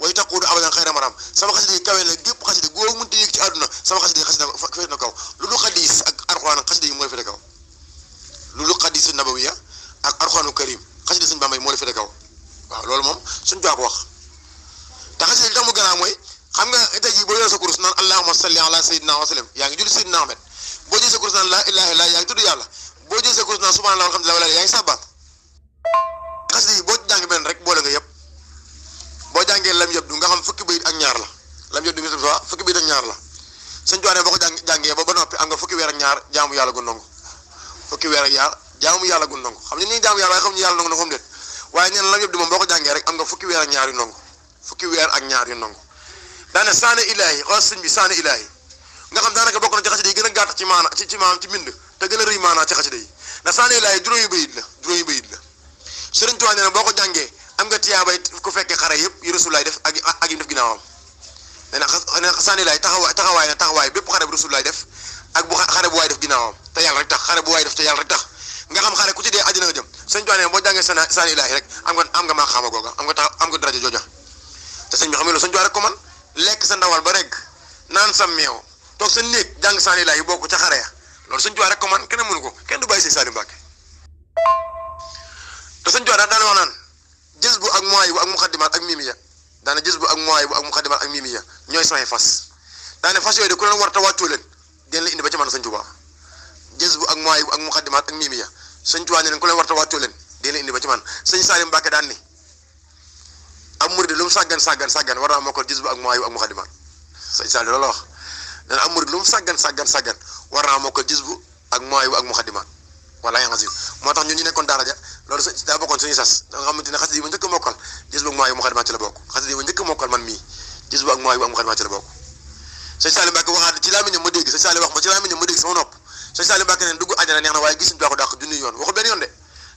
way taquudu abadan xayra maram sama xasida yi kawe na gépp xasida goo munti yéeg ci àdduna sama xasida yi xasida féet na kaw lu dul xadis ak Alxuraan ak xasida yi moo la féete kaw lu dul xadisu nabawiya ak Alxuraanu karim xasida suñ Bàmba yi moo la féete kaw waaw loolu moom suñ jox ko wax te xasida li tax mu gënaa mooy xam nga tey jii boo yoree sa kurus naan allahumma salli ala sayyidina wa sallam yaa ngi julli sayyidina Ahmed boo jëlee sa kurus naan laa ilaaha illallaah yaa ngi tudd yàlla boo jëlee sa kurus naan subhaanallaahi walhamdulillaahi wa laa yaa ngi sàbbaal xasida yi boo jàng benn rek boole nga yëpp boo jàngee lam yëpp du nga xam fukki bayit ak ñaar la lam yëpp du fukki bayit ak ñaar la suñ joonee boo ko jàngee ba noppi am nga fukki weer ak ñaar jaamu yàlla gu ndongo fukki weer ak ñaar jaamu yàlla gu ndongo xam ne ni jaamu yàlla waaye xam ñu yàlla ndongo na xam déet waaye ñeen lam yëpp du moom boo ko jàngee rek am nga fukki weer ak ñaar yu ndongo fukki weer ak ñaar yu ndongo daane saane ilaahi xool sëñ bi saane ilaahi nga xam daanaka bokk na ci xasida yi gën a gàtt ci maana ci maanaam ci mbind te gën a rëy maanaa ci xasida yi ndax saane ilaahi juróomi bayit la Sëriñ Tuubaa nee na boo ko jàngee am nga tiyaabay ku fekkee xare yëpp yu Rasulullaay def ak yi def ginnaawam nee na saane ilaahi taxawaay bépp xare bu Rasulullaay def ak bu xare bu waay def ginnaawam te yàlla rek tax xare bu waay def te yàlla rek tax nga xam xare ku ci dee àjjana nga jëm Sëriñ Tuubaa nee na boo jàngee saane ilaahi rek am nga maa xaama googa am nga daraja jooja te sëñ bi xam nga loolu Sëriñ Tuubaa rek ko man lekk sa ndawal ba rek naan sa meew toog sa néeg jàng saane ilaahi bokk ca xare ya loolu Sëriñ Tuubaa rek ko man kenn mënu ko kenn du bàyyi Sëriñ Saliou Mbacke te Sëriñ Tuubaa daan wax naan jës bu ak mooy bu ak muxaddimaat ak mimiya daana jës bu ak mooy bu ak muxaddimaat ak mimiya ñooy samay fas daane fas yooyu de ku leen war ta wàccoo leen den la indi ba ci man Sëriñ Tuubaa jës bu ak mooy bu ak muxaddimaat ak mimiya Sëriñ Tuubaa ne leen ku leen war ta wàccoo leen den la indi ba ci man Sëriñ Saliou Mbacke daan ni am murid lu mu sàggan war naa moo ko jës bu ak mooy bu ak muxaddimaat Sëriñ Saliou loolu wax nee na am murid lu mu sàggan war naa moo ko jës bu ak mooy bu ak muxaddimaat wala yaa ngi moo tax ñun ñu nekkoon daara ja loolu daa bokkoon suñuy sas da nga xamante ne xasida yi ma njëkk a mokkal jës bu ak mooy bu muxaddimaat ci la bokk xasida yi ma njëkk a bokkal man mii gis bu ak mooy bu am xarma ci la bokk sëñ Saliou Mbacke waxaat ci làmmiñam ma dégg sëñ Saliou wax ma ci làmmiñam ma dégg sama nopp sëñ Saliou Mbacke ne dugg àjjana neex na waaye gis sëñ Tuubaa ko dàq junni yoon waxul benn yoon de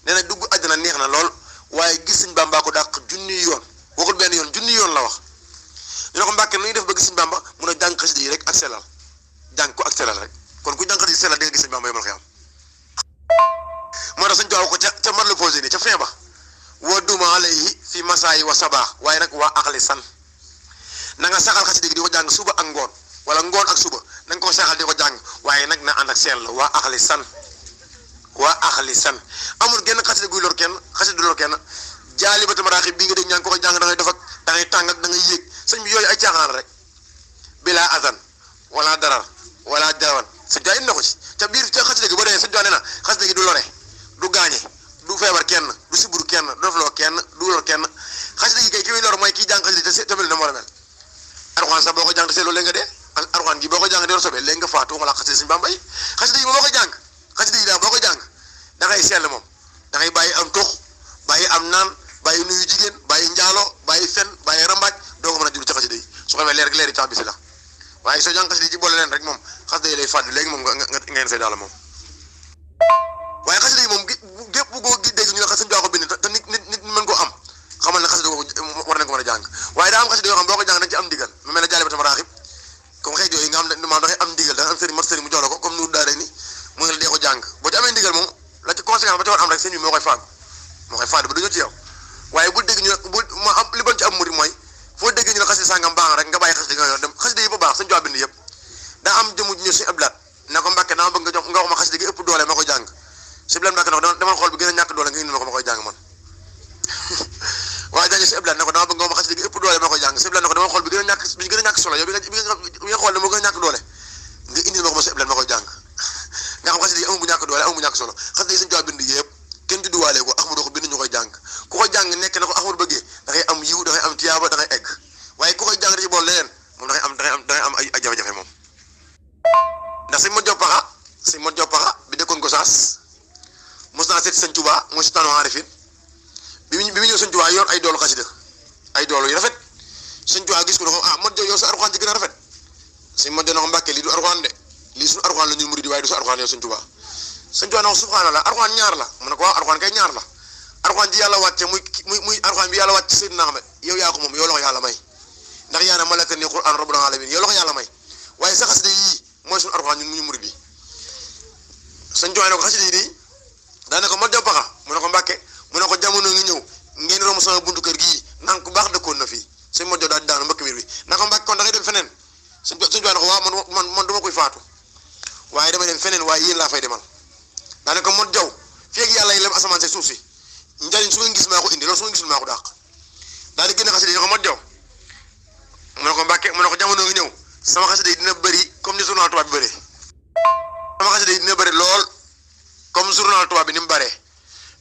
nee na dugg àjjana neex na lool waaye gis sëñ Bamba ko dàq junni yoon waxul benn yoon junni yoon la wax ñu ne ko Mbacke nu ñuy def ba gis sëñ Bamba mun a jàng xasida yi rek ak sellal jàng ko ak sellal rek kon ku jàng xasida yi sellal di nga gis sëñ Bamba yomal xiyam moo tax sëñ Tuubaa ko ca mar la posé ni ca fin ba wa duma alayhi fi masaayi wa sabaax waaye nag waa axli san na nga saxal xasida gi di ko jàng suba ak ngoon wala ngoon ak suba na nga ko saxal di ko jàng waaye nag na ànd ak sell waa axli san amul genn xasida guy lor kenn xasida du lor kenn jaalibatu maraaxib bii nga dégg ñaa ngi ko jàng da ngay def ak da ngay tàng ak da ngay yéeg sëñ bi yooyu ay caaxaan rek bila azan wala darar wala jawan sëñ Tuubaa indi na ko ci ca biir ca xasida gi boo dee sëñ Tuubaa nee na xasida gi du lore du gaañe du feebar kenn du siburu kenn du dofloo kenn du lor kenn xasida gi kay ki muy lor mooy kii jàng xasida te mel na moo la mel Alxuraan sax boo ko jàng te seetloo léegi nga dee Alxuraan gi boo ko jàng di war sobee léegi nga faatu wala xasida sëñ Bamba yi xasida yi boo ko jàng xasida yi daal boo ko jàng da ngay sell moom da ngay bàyyi am tux bàyyi am naan bàyyi nuyu jigéen bàyyi njaalo bàyyi fen bàyyi rambaaj doo ko mën a jublu ci xasida yi su ko defee leer leer yi tax bi si la waaye soo jàng xasida yi ci boole leen rek moom xasida yi lay fàddu léegi moom nga ngeen say daal moom waaye xasida yi moom gépp bu ko dégg ñu ne xasida Tuubaa ko bind te nit mën koo am xamal ne xasida war nañ ko mën a jàng waaye daa am xasida yoo xam boo ko jàng dañ ci am ndigal mu mel ne Jaalibatu Maraaxib comme xeet yooyu nga xam ne maanaam da ngay am ndigal da nga am sëriñ mat sëriñ mu jox la ko comme nu daa ni mu ngi la dee ko jàng boo ci amee ndigal moom la ci conséquence ba ci war am rek sëñ bi moo koy faadu ba dañoo ci yow waaye bu dégg ñu ma am li bon ci am murid mooy foo dégg ñu ne xasida sàngam baax rek nga bàyyi xasida nga yor dem xasida yi ba baax sëñ Tuubaa bind yëpp daa am jëmu ñu suñu ablaat ne ko Mbàkke dama bëgg nga wax ma xasida gi ëpp doole ma koy jàng si bilan Mbàkke ne ko demal xool bi gën a ñàkk doole nga indi ma ko ma koy jàng man waaye dañu si ablaat ne ko dama bëgg nga wax ma xasida gi ëpp doole ma koy jàng si bilan ne ko demal xool bi gën a ñàkk solo yow bi nga xool ne moo gën a ñàkk doole nga indil ma ko ma si ablaat ma koy jàng nga xam xasida yi amul bu ñàkk doole amul bu ñàkk solo xasida yi sëñ Tuubaa bind yëpp kenn judduwaale ko Ahmadu ko bind ñu koy jàng ku ko jàng nekk na ko Ahmadu bëggee da ngay am yiw da ngay am tiyaaba da ngay egg waaye ku koy jàng ci bool leneen moom da ngay am ay jafe-jafe moom ndax sëñ Mat Job Paxa bi dëkkoon Gosaas mos naa seet sëñ Tuubaa mooy sultaanu aarifin bi mu ñëw sëñ Tuubaa yor ay doolu xasida ay doolu yu rafet sëñ Tuubaa gis ko ne ko Mat Job yow sa Alxuraan ci gën a rafet sëñ Mat Job na ko Mbàkke lii du Alxuraan de lii suñu Alxuraan la ñuy murid waaye du sa Alxuraan yow sëñ Tuubaa sëñ Tuubaa na ko subhaanallah Alxuraan ñaar la mu ne ko waaw Alxuraan kay ñaar la Alxuraan ji yàlla wàcce muy Alxuraan bi yàlla wàcce Seydina Ahmed yow yaa ko moom yow la ko yàlla may ndax yaa ne malaka ni Qur'aan rabbul alamin yow la ko yàlla may waaye sa xasida yii mooy suñu Alxuraan ñun mu ñu murid yi sëñ Tuubaa ne ko xasida yi nii daane ko Mat Job Paxa mu ne ko Mbàkke mu ne ko jamono ngi ñëw ngeen romb sama buntu kër gii naan ku baax dëkkoon na fii sëñ Mat Job daal di daanu mbëkk miir bi na ko Mbàkke kon da ngay dem feneen sëñ Tuubaa ne ko waaw man duma koy faatu waaye dama dem feneen waaye yéen laa fay demal daane ko Mat Job fii ak yàlla yi lem asamaan si suuf si njariñ su ngeen gis maa ko indi loolu su ngeen gisul maa ko dàq daal di génne xasida yi ne ko Mat Job mu ne ko Mbàkke mu ne ko jamono ngi ñëw sama xasida yi dina bëri comme ni journal tubaab bi bëree sama xasida yi dina bëri lool comme journal tubaab bi ni mu bëree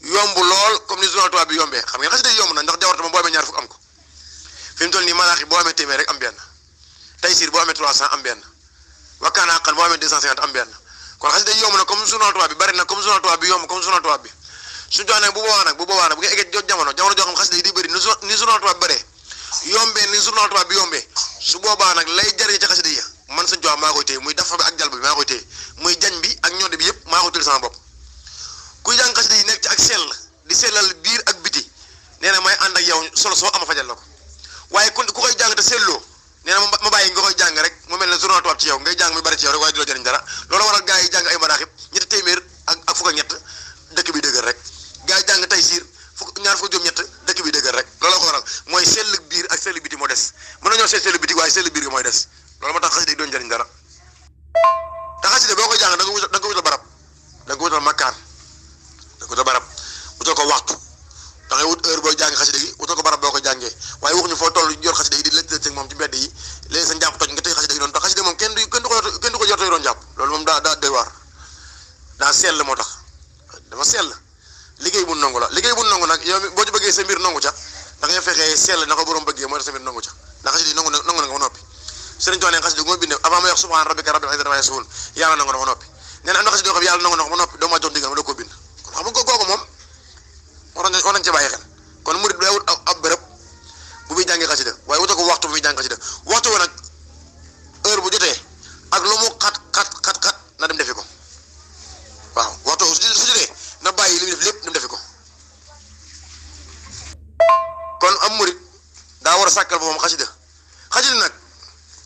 yomb lool comme ni journal tubaab bi yombee xam ngeen xasida yi yomb na ndax jawarta moom boo amee ñaar fukk am ko fi mu toll nii malaaxi boo amee téeméer rek am benn taysiir boo amee 300 am benn wakkaana aqal boo amee 250 am benn kon xasida yi yomb na comme journal tubaab bi bëri na comme journal tubaab bi yomb comme journal tubaab bi suñu jox nag bu boobaa nag bu ngeen eggee jot jamono joo xam xasida yi di bëri ni journal tubaab bi bëree yombee ni journal tubaab bi yombee su boobaa nag lay jariñ ci xasida yi man sëñ Tuubaa maa koy téye muy dafa bi ak jalb bi maa koy téye muy jañ bi ak ñodde bi yëpp maa koy téye sama bopp kuy jàng xasida yi nekk ci ak sell di sellal biir ak biti nee na may ànd ak yow solo soo ama fajal la ko waaye ku koy jàng te selloo nee na ma bàyyi nga koy jàng rek mu mel ne journal tubaab ci yow ngay jàng muy bari ci yow rek waaye du la jëriñ dara loolu waral gaa yi jàng ay maraaxib ñetti téeméer ak fukk ak ñett dëkk bi dëgër rek gaa yi jàng taysiir ñaar fukk juróom ñett dëkk bi dëgër rek loolu ko waral mooy sell biir ak sell biti moo des mën nañoo sell biti waaye sell biir gi mooy des loolu moo tax xasida yi doon jëriñ dara te xasida boo koy jàng da nga ko wutal barab da nga ko wutal makkaan da nga ko wutal barab wutal ko waxtu da ngay wut heure booy jàng xasida gi wutal ko barab boo koy jàngee waaye waxuñu foo toll yor xasida yi di lëtt moom ci mbedd yi léegi sa njàpp toj nga tëj xasida gi doon tax xasida moom kenn du ko yor tey doon jàpp loolu moom daa doy waar daa sell moo tax dafa sell liggéey bu nangu la liggéey bu nangu nag yow boo ci bëggee sa mbir nangu ca da ngay fexee sell na ko borom bëggee mooy sa mbir nangu ca ndax xasida yi nangu na nga ba noppi sëriñ Tuubaa ne xasida gu ma bindee avant ma wax subhaana rabbika rabbil izzati ammaa yasifuun yàlla nangu na ba noppi nee na am na xasida yoo xam yàlla nangu na ko ba noppi doo ma jox ndigal ma doo ko bind kon xam nga kooku moom war nañ ci bàyyi xel kon murid day wut ab bërëb bu muy jàngee xasida waaye wuta ko waxtu waxtu muy jàng xasida waxtu wa nag heure bu jotee ak lu mu xat na dem defi ko waaw waxtu su jotee na bàyyi li muy def lépp dem defi ko kon am murit daa war a sàkkal boppam xasida nag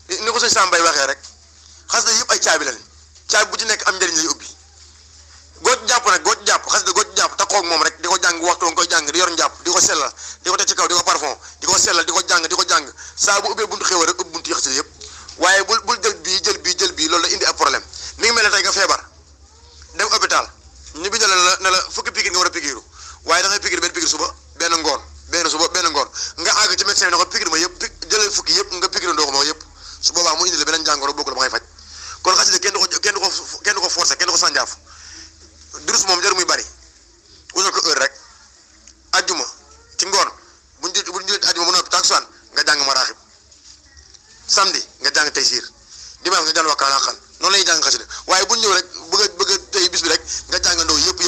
ni ko sëñ Sambay waxee rek xasida yëpp ay caabi lañ caabi bu ci nekk am njëriñ lay ubbi góot jàpp xasida góot jàpp taxaw ak moom rek di ko jàng waxtu nga koy jàng di yor njàpp di ko sellal di ko teg ci kaw di ko parfum di ko sellal di ko jàng saa bu ubbee buntu xéwal rek ubbi buntu yi xasida yëpp waaye bul jël bii loolu la indi ab problème mi ngi mel ne tey nga feebar dem hôpital ñu bindal ne la fukki piqûre nga war a piqûre waaye da ngay piqûre benn piqûre suba benn ngoon nga àgg ci médecin bi ne ko piqûre ma yëpp jëlal fukki yëpp nga piqûre ndoo ko ma yëpp su boobaa mu indi la beneen jàngoro bokk la ba ngay faj kon xasida kenn du ko forcé kenn du ko sànjaaf durus moom jarul muy bari wutal ko heure rek ajjuma ci ngoon buñ jëlee ajjuma ba noppi takusaan nga jàng maraaxib samedi nga jàng taysiir dimanche nga jàng wakkaana xan noonu la ñuy jàng xasida waaye buñ ñëw rek bëgg a tey bis bi rek nga jàngandoo yëpp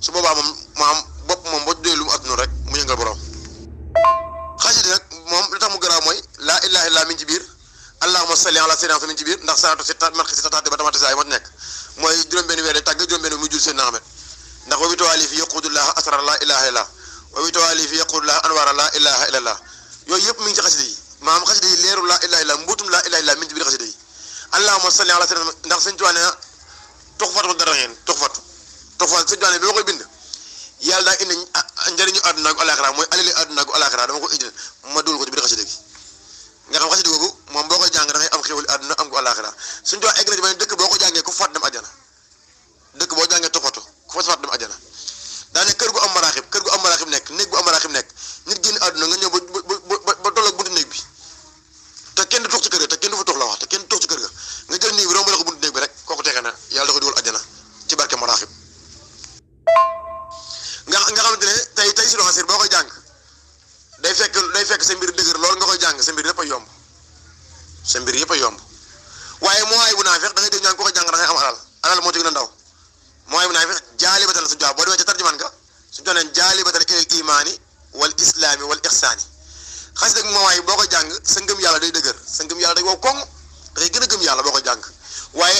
su boobaa moom maam bopp moom boo dee lu mu attunu rek mu yëngal borom xasida nag moom li tax mu garaaw mooy laa ilaaha illallaa min ci biir allahumma salli ala sayyidina min ci biir ndax salaatu si marque si tax ba tamati saa yi moo nekk mooy juróom-benn weer tàgg juróom-benn muy jul seen Ahmed ndax wa bi tawaali fi yaqudullah asrar la ilaha illallah wa bi tawaali fi yaqudullah anwara la ilaha illallah yooyu yëpp mi ngi ci xasida yi maanaam xasida yi leeru la ilaha illallah mbuutum la ilaha illallah mi ngi ci biir xasida yi allahumma salli ala sayyidina ndax sëñ Tuubaa nee na tuxfatu dara ngeen tuxfatu sëñ Tuubaa ne bi ma koy bind yàlla daa indi njëriñu àdduna ak alaxira mooy alali àdduna ak alaxira dama ko indil ma dugal ko ci biir xasida gi nga xam xasida googu moom boo koy jàng da ngay am xéwali àdduna am ko alaxira suñu Tuubaa egg na ci ba ne dëkk boo ko jàngee ku faat dem àjjana dëkk boo jàngee tuxfatu ku faat dem àjjana daane kër gu am maraaxib nekk néeg bu am maraaxib nekk nit génn àdduna nga ñëw ba toll ak buntu néeg bi te kenn du tux ci kër ga te kenn du fa tux la wax te kenn du tux ci kër ga nga jël néeg bi romb la ko buntu néeg bi rek kooku texe na yàlla da ko dugal àjjana ci barke maraaxib nga xamante ne tey si loxasir boo koy jàng day fekk sa mbir dëgër loolu nga koy jàng sa mbir yëpp a yomb waaye mooy bu naa fex da ngay dégg ñaan ko koy jàng da ngay am alal moo ci gën a ndaw mooy bu naa fex jaalibatan la suñu jox boo demee ca tarjumaan nga suñu jox leen jaalibatan ilal imaani wal islaami wal ixsaani xas dëgg mooy boo koy jàng sa ngëm yàlla day dëgër sa ngëm yàlla day wow koŋ dangay gën a gëm yàlla boo koy jàng waaye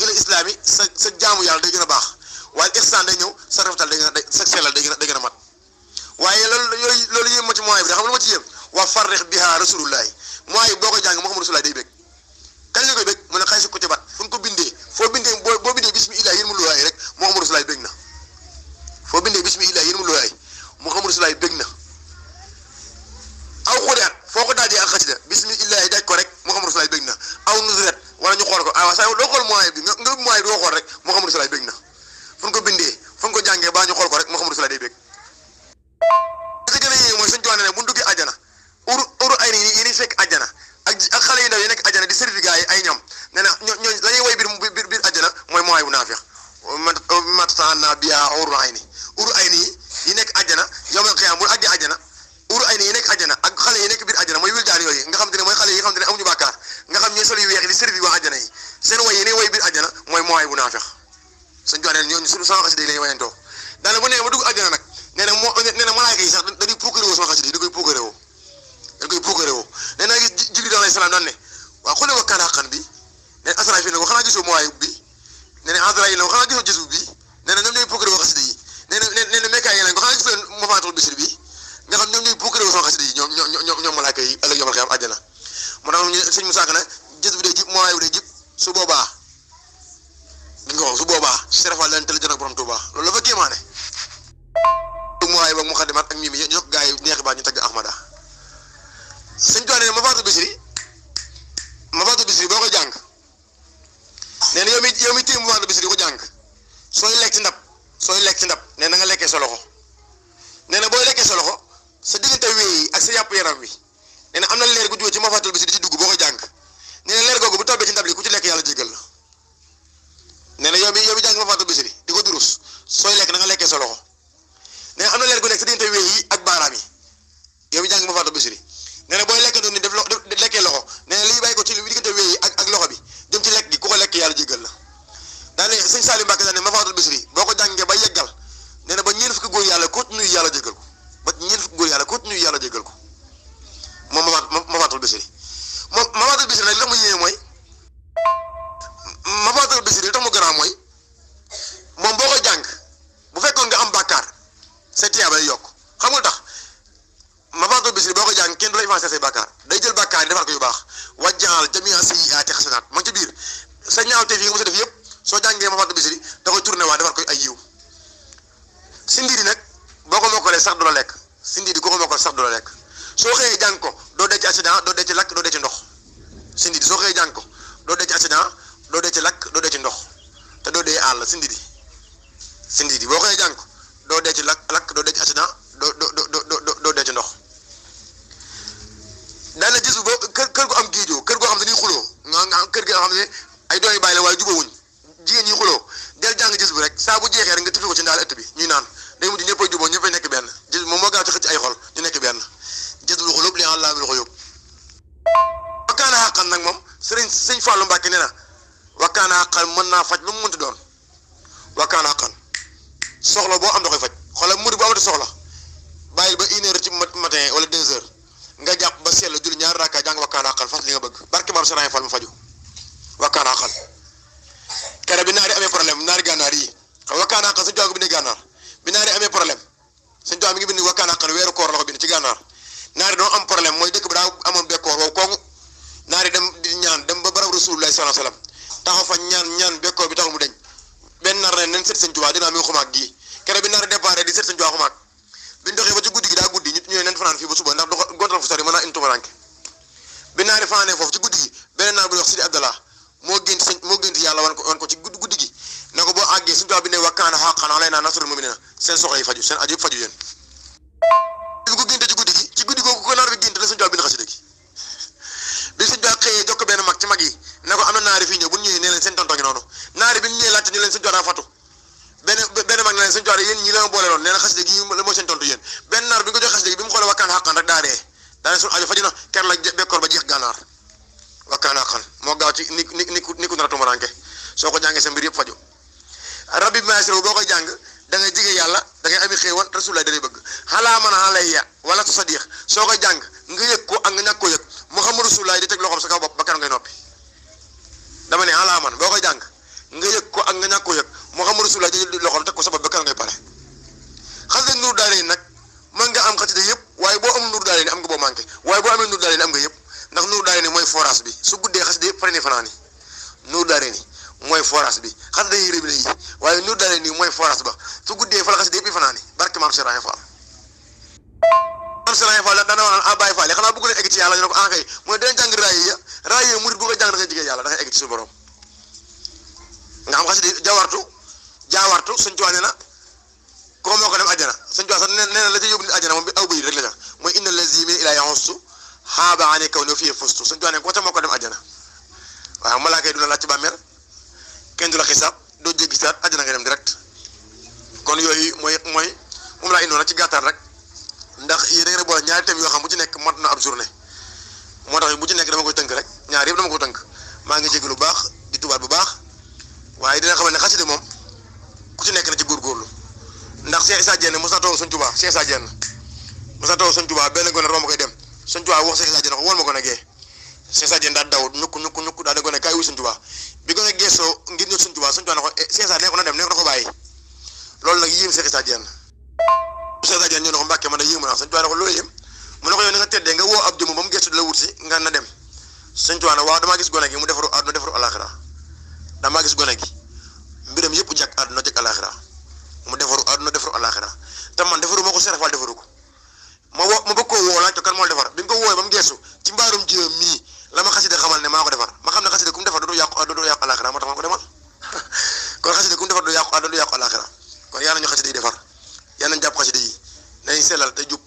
ilal islaami sa jaamu yàlla day gën a baax waaye ixsaan day ñëw sa rafetal sa sellal day gën a mat waaye loolu yéem ma ci mooy bi da xam lu ma ci yéem wa farrix biha rasulullahi mooy boo koy jàng Muhammadu Rasulullah day bég kañ la koy bég mu ne xay si ko ci bat fu ñu ko bindee boo bindee bismillah yéen mu luwaay rek Muhammadu Rasulullah bég na foo bindee bismillah yéen mu luwaay Muhammadu Rasulullah bég na aw xudaat foo ko daajee ak xasida bismillah daaj ko rek Muhammadu Rasulullah bég na aw nusret wala ñu xool ko saa doo xool mooy bi nga mooy doo xool rek Muhammadu Rasulullah bég na fu ñu ko bindee fu ñu ko jàngee baa ñu xool ko rek Muhammadu Rasulullah day bég li ci gën a yéege mooy suñu joxane ne bu ñu duggee àjjana uru ay ni yi ni fekk àjjana ak xale yu ndaw yi nekk àjjana di certificat yi ay ñoom nee na ñooñu la ñuy woy biir àjjana mooy mooy bu naafeex matana biya uru ay ni yi nekk àjjana yawmal qiyaama bu àggee àjjana uru ay ni yi nekk àjjana ak xale yi nekk biir àjjana mooy wildaan yooyu nga xam te ne mooy xale yi nga xam te ne amuñu bàkkaar nga xam ñooy sol yu weex di certificat waa àjjana yi seen woy yi ni woy biir àjjana mooy mooy bu naafeex suñu joxane ñooñu suñu sama xasida yi la ñuy wayantoo daana bu nee ma dugg àjjana nag nee na malaaka yi sax dañuy puukarewoo sama xasida yi da koy puukarewoo nee na gis Jibril alayhi salaam daan ne waaw xule wa kaan xaqan bi nee na Asraafil ne ko xanaa gisoo mooy bi nee na Azraayil ne ko xanaa gisoo gisu bi nee na ñoom ñooy puukarewoo xasida yi nee na Mikaayil ne ko xanaa gisoo Mafaatul Bisri bi nga xam ñoom ñooy puukarewoo sama xasida yi ñoom malaaka yi ëllëg yomal xiyaam àjjana moo tax sëñ Musaa Ka ne gis bi day jib mooy day jib su boobaa li nga wax su boobaa serafal leen tël jën ak borom Tuubaa loolu la fa kéemaane mooy ba mu xadimat ak mimi ñok gaa yi neexi baa ñu tagg Ahmada sëñ Tuubaa ne Mafaatul Bisri boo koy jàng nee na yow mi téye Mafaatul Bisri di ko jàng sooy lekk ci ndab nee na nga lekkee sa loxo nee na booy lekkee sa loxo sa diggante wéy ak sa yàpp yaram wi nee na am na leer gu jóge ci Mafaatul Bisri di ci dugg boo koy jàng nee na leer googu bu tobbee ci ndab li ku ci lekk yàlla jégal la nee na yow mi jàng Mafaatul Bisri di ko durus sooy lekk na nga lekkee sa loxo nee na am na leer gu nekk sa diggante wéy yi ak baaraam yi yow mi jàng Mafaatul Bisri nee na booy lekkandoo ni def lekkee loxo nee na liy bàyyi ko ci diggante wéy yi ak loxo bi jëm ci lekk gi ku ko lekk yàlla jéggal la daane sëñ Saliou Mbacke daane Mafaatul Bisri boo ko jàngee ba yeggal nee na ba ñeent fukki góor yàlla ko nuyu yàlla jéggal ko moom Mafaatul Bisri Mafatul Bichri nag li tax mu yéeme mooy Mafatul Bichri li tax mu gënaa mooy moom boo koy jàng bu fekkoon nga am bàkkaar sa tiyaaba lay yokk xam nga tax Mafatul Bichri boo koy jàng kenn du la effacé say bàkkaar day jël bàkkaar yi defar ko yu baax wajjaal jamia sayyiaati xasanaat ma ci biir sa ñaawteef yi nga mos a def yëpp soo jàngee Mafatul Bichri da koy tourné waa defar ko ay yiw sindidi nag boo ko mokkalee sax du la lekk sindidi ko mokkal sax du la lekk soo xëyee jàng ko doo dee ci accident doo dee ci lakk doo dee ci ndox sindidi soo xëyee jàng ko doo dee ci accident doo dee ci lakk doo dee ci ndox te doo dee àll sindidi boo xëyee jàng ko doo dee ci lakk doo dee ci accident doo dee ci ndox daana gis boo kër gu am géejoo kër goo xam ne dañuy xuloo nga kër gi nga xam ne ay doom yu bàyyi la waaye jubawuñ jigéen ñi xuloo del jàng gis bu rek saa bu jeexee rek nga tifli ko ci ndaal ëtt bi ñuy naan day mujj ñëppay juboo ñëppay nekk benn gis moom moo gaaw ci xëcc ay xol ñu nekk benn gis bu xulóob li àllaa bil xuyóob wakkaana xàqan nag moom sëñ Fallou Mbacke nee na wakkaana xàqan mën naa faj lu mu mënti doon wakkaana xàqan soxla boo am da koy faj xoolal murid bu amati soxla bàyyil ba 1 heure ci matin wala 2 heures nga jàpp ba seetlu julli ñaari rakka jàng wakkaana xàqan fas li nga bëgg barke maam Serigne Fall mu faju wakkaana xàqan kere bi naari amee problème naari gànnaar yi xam wakkaana xàqan suñu jox bi ne gànnaar bi naari amee problème suñu jox mi ngi bind wakkaana xàqan weeru koor la ko bind ci gànnaar naari doo am problème mooy dëkk bi daa amoon bekkoor wow kooku naari dem di ñaan dem ba barab Rasulullah sallallahu alayhi wasallam taxaw fa ñaan bekkoor bi taxul mu deñ benn nar ne nen seet sëñ Tuubaa dinaa mi ngi xumaag gii kere bi naari déparé di seet sëñ Tuubaa xumaag biñ doxee ba ci guddi gi daa guddi ñu ñëwee nen fanaan fii ba suba ndax gontal fu sori mën naa indi tumaranke bi naari fanaanee foofu ci guddi gi beneen naar bu wax Sidi Abdallah moo gént yàlla wan ko ci guddi gi ne ko boo àggee sëñ Tuubaa bi ne wakkaana haqqan alaynaa nasrul mu'miniina seen soxla yi faju seen aju yëpp faju yéen bi ko génte ci guddi googu ko naar bi génte la sëñ Tuubaa bind xasida gi bi sëñ Tuubaa xëyee jokk benn mag ci mag yi ne ko am na naari fii ñëw bu ñu ñëwee nee leen seen tonton ngi noonu naari bi ñu ñëwee laajte ñu leen sëñ Tuubaa daa fatu benn mag ne leen sëñ Tuubaa yéen ñi la ma boole loon nee na xasida gi la mooy seen tontu yéen benn naar bi nga ko jox xasida gi bi mu xoolee wakkaan xàqan rek daa dee daa ne suñu aju faju na ker la bekkoor ba jeex gànnaar wakkaan xàqan moo gaaw ci ni ku nar a tumaranke soo ko jàngee sa mbir yëpp faju rabbi maasiro boo koy jàng da ngay jege yàlla da ngay ami xéewal rasulullah da lay bëgg xalaa man alayya wala tu sadiq soo koy jàng nga yëg ko ak nga ñàkk ko yëg Muhammadu rasulullah di teg loxoom sa kaw bopp ba keroog ngay noppi dama ne xalaa man boo koy jàng nga yëg ko ak nga ñàkk ko yëg Muhammadu rasulullah di loxoom teg ko sa bopp ba keroog ngay pare xasida nuur daale nag mën nga am xasida yëpp waaye boo amul nuur daale ni am nga boo manqué waaye boo amee nuur daale ni am nga yëpp ndax nuur daale ni mooy forage bi su guddee xasida yëpp fare ni fanaan yi nuur daale ni mooy forage bi xasida yi rëb yi waaye nuur daale nii mooy forage ba su guddee fa la xasida yëpp yi fanaan yi barke maam Serigne Fall maam Serigne Fall dana wax naan Baye Fall xanaa bëgg leen egg ci yàlla ñu ne ko kay mooy danañ jàng raay yi murid bu ko jàng da ngay jigéen yàlla da ngay egg ci suñu borom nga xam xasida jaawartu sëñ Tuubaa nee na ko moo ko dem àjjana sëñ Tuubaa sax nee na la ca yóbbu nit àjjana moom bi aw bëy rek la ca mooy inna lazi min ilaa yaxussu xaaba ane kaw ne fii fustu sëñ Tuubaa ne ko ca moo ko dem àjjana waaw malaaka yi du la laaj ci bàmmeel kenn du la xisaab doo jéggi saat àjjana nga dem direct kon yooyu mooy moom laa indoona ci gàttal rek ndax yéen da ngeen a boole ñaari thèmes yoo xam bu ci nekk mot na ab journée moo tax bu ci nekk dama koy tënk rek ñaar yëpp dama ko tënk maa ngi jégalu bu baax di tubaat bu baax waaye dina xamal ne xasida moom ku ci nekk na ci góorgóorlu ndax Cheikh Issa Diène mos na toog Sëñ Tuubaa Cheikh Issa Diène mos na toog Sëñ Tuubaa benn gone romb koy dem Sëñ Tuubaa wax Cheikh Issa Diène ko wol ma gone gee Cheikh Issa Diène daal daw ñukk daal di gone kaay wuy Sëñ Tuubaa bi gone geesoo ngir ñëw Sëñ Tuubaa Sëñ Tuubaa ne ko Cheikh Issa nee ko na dem nee ko na ko bàyyi loolu nag yéem Cheikh Issa Diène Cheikh Issa Diène ñëw ne ko Mbàkke man da yéemu naa Sëñ Tuubaa ne ko loolu yéem mu ne ko yow ni nga teddee nga woo ab jëmm ba mu geesu di la wut si nga na dem Sëñ Tuubaa ne waaw damaa gis gone gi mu defaru àdduna defaru alaxira damaa gis gone gi mbiram yëpp jàkk àdduna jàkk alaxira mu defaru àdduna defaru alaxira te man defaru moo ko Serigne Fall defaru ko ma bëgg koo woo laaj ko kan moo defar bi nga ko woowee ba mu geesu ci mbaarum jiwam mii la ma xasida xamal ne maa ko defar ma xam ne xasida ku mu defar dootu yàqu àdduna dootu yàqu alaxira moo tax ma ko demal kon xasida ku mu defar du yàqu àdduna du yàqu alaxira kon yàlla ñu xasida yi defar yàlla nañ jàpp xasida yi nañ sellal te jub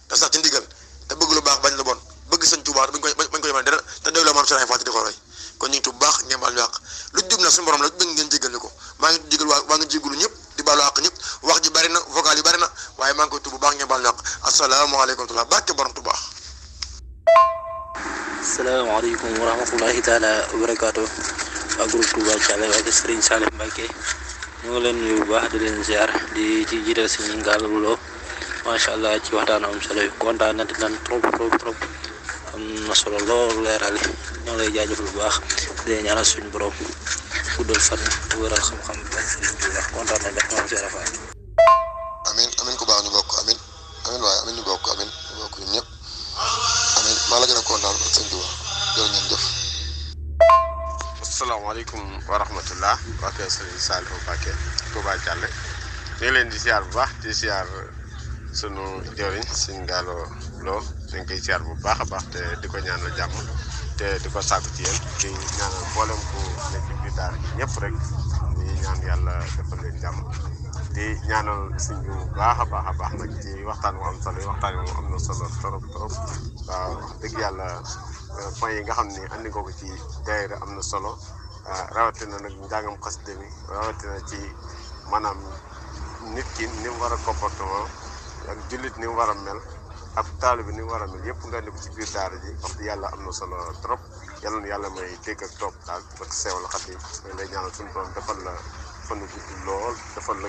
te sax ci ndigal te bëgg lu baax bañ lu bon bëgg Sëñ Tuubaa bañ ko yemal dara te doy loo maam Serigne Fall di ko roy kon ñu ngi tuub baax ngeen baal ñu àq lu jub na suñu borom la bëgg ngeen jégal ñu ko maa ngi jégal waa ngi jégalu ñëpp di baalu àq ñëpp wax ji bari na vocal yi bari na waaye maa ngi koy tuub bu baax ngeen baal ñu àq asalaamaaleykum wa barke borom Tuubaa. asalaamaaleykum wa rahmatullahi taala wa barakaatu waa groupe Touba Thialé ak Serigne Salim Mbacke ñu ngi leen nuyu bu baax di leen ziar di ci jiital Serigne Ngalla Lo macha allah ci waxtaan am solo kontaan nañ trop am na solo lool leeral ñoo lay jaajëfal bu baax di ñaanal suñu borom guddal fan wëral xam-xam bi Serigne Touba kontaan nañ def maam Cheikh Fall. amin amin ku baax ñu bokk amin amin waaye amin ñu bokk amin ñu bokk ñun ñëpp amin maa la gën a kontaan ak sëñ Touba jërë ngeen jëf. asalaamaaleykum wa rahmatullah waa kër Serigne Saliou Mbacké Touba Thialé ñu ngi leen di siyaar bu baax di siyaar sunu jëriñ Serigne Gallo Lo ñu ngi koy siyaar bu baax a baax te di ko ñaanal jàmm te di ko sàkku ci yéen di ñaanal mboolem ku nekk ci biir daara ji ñëpp rek di ñaan yàlla defal leen jàmm di ñaanal sëñ bi bu baax a baax nag ci waxtaan bu am solo yi waxtaan bi moom am na solo trop waaw dëgg yàlla point yi nga xam ni andi nga ko ci daayira am na solo rawatina nag njàngam xasida mi rawatina ci maanaam nit ki ni mu war a comportement ak jullit ni mu war a mel ak taalibe bi ni mu war a mel yëpp nga andi ko ci biir daara ji wax dëgg yàlla am na solo trop yàlla na yàlla may dégg ak topp daal ak seewal xat yi lay ñaanal suñu borom defal la fan gudd lool defal la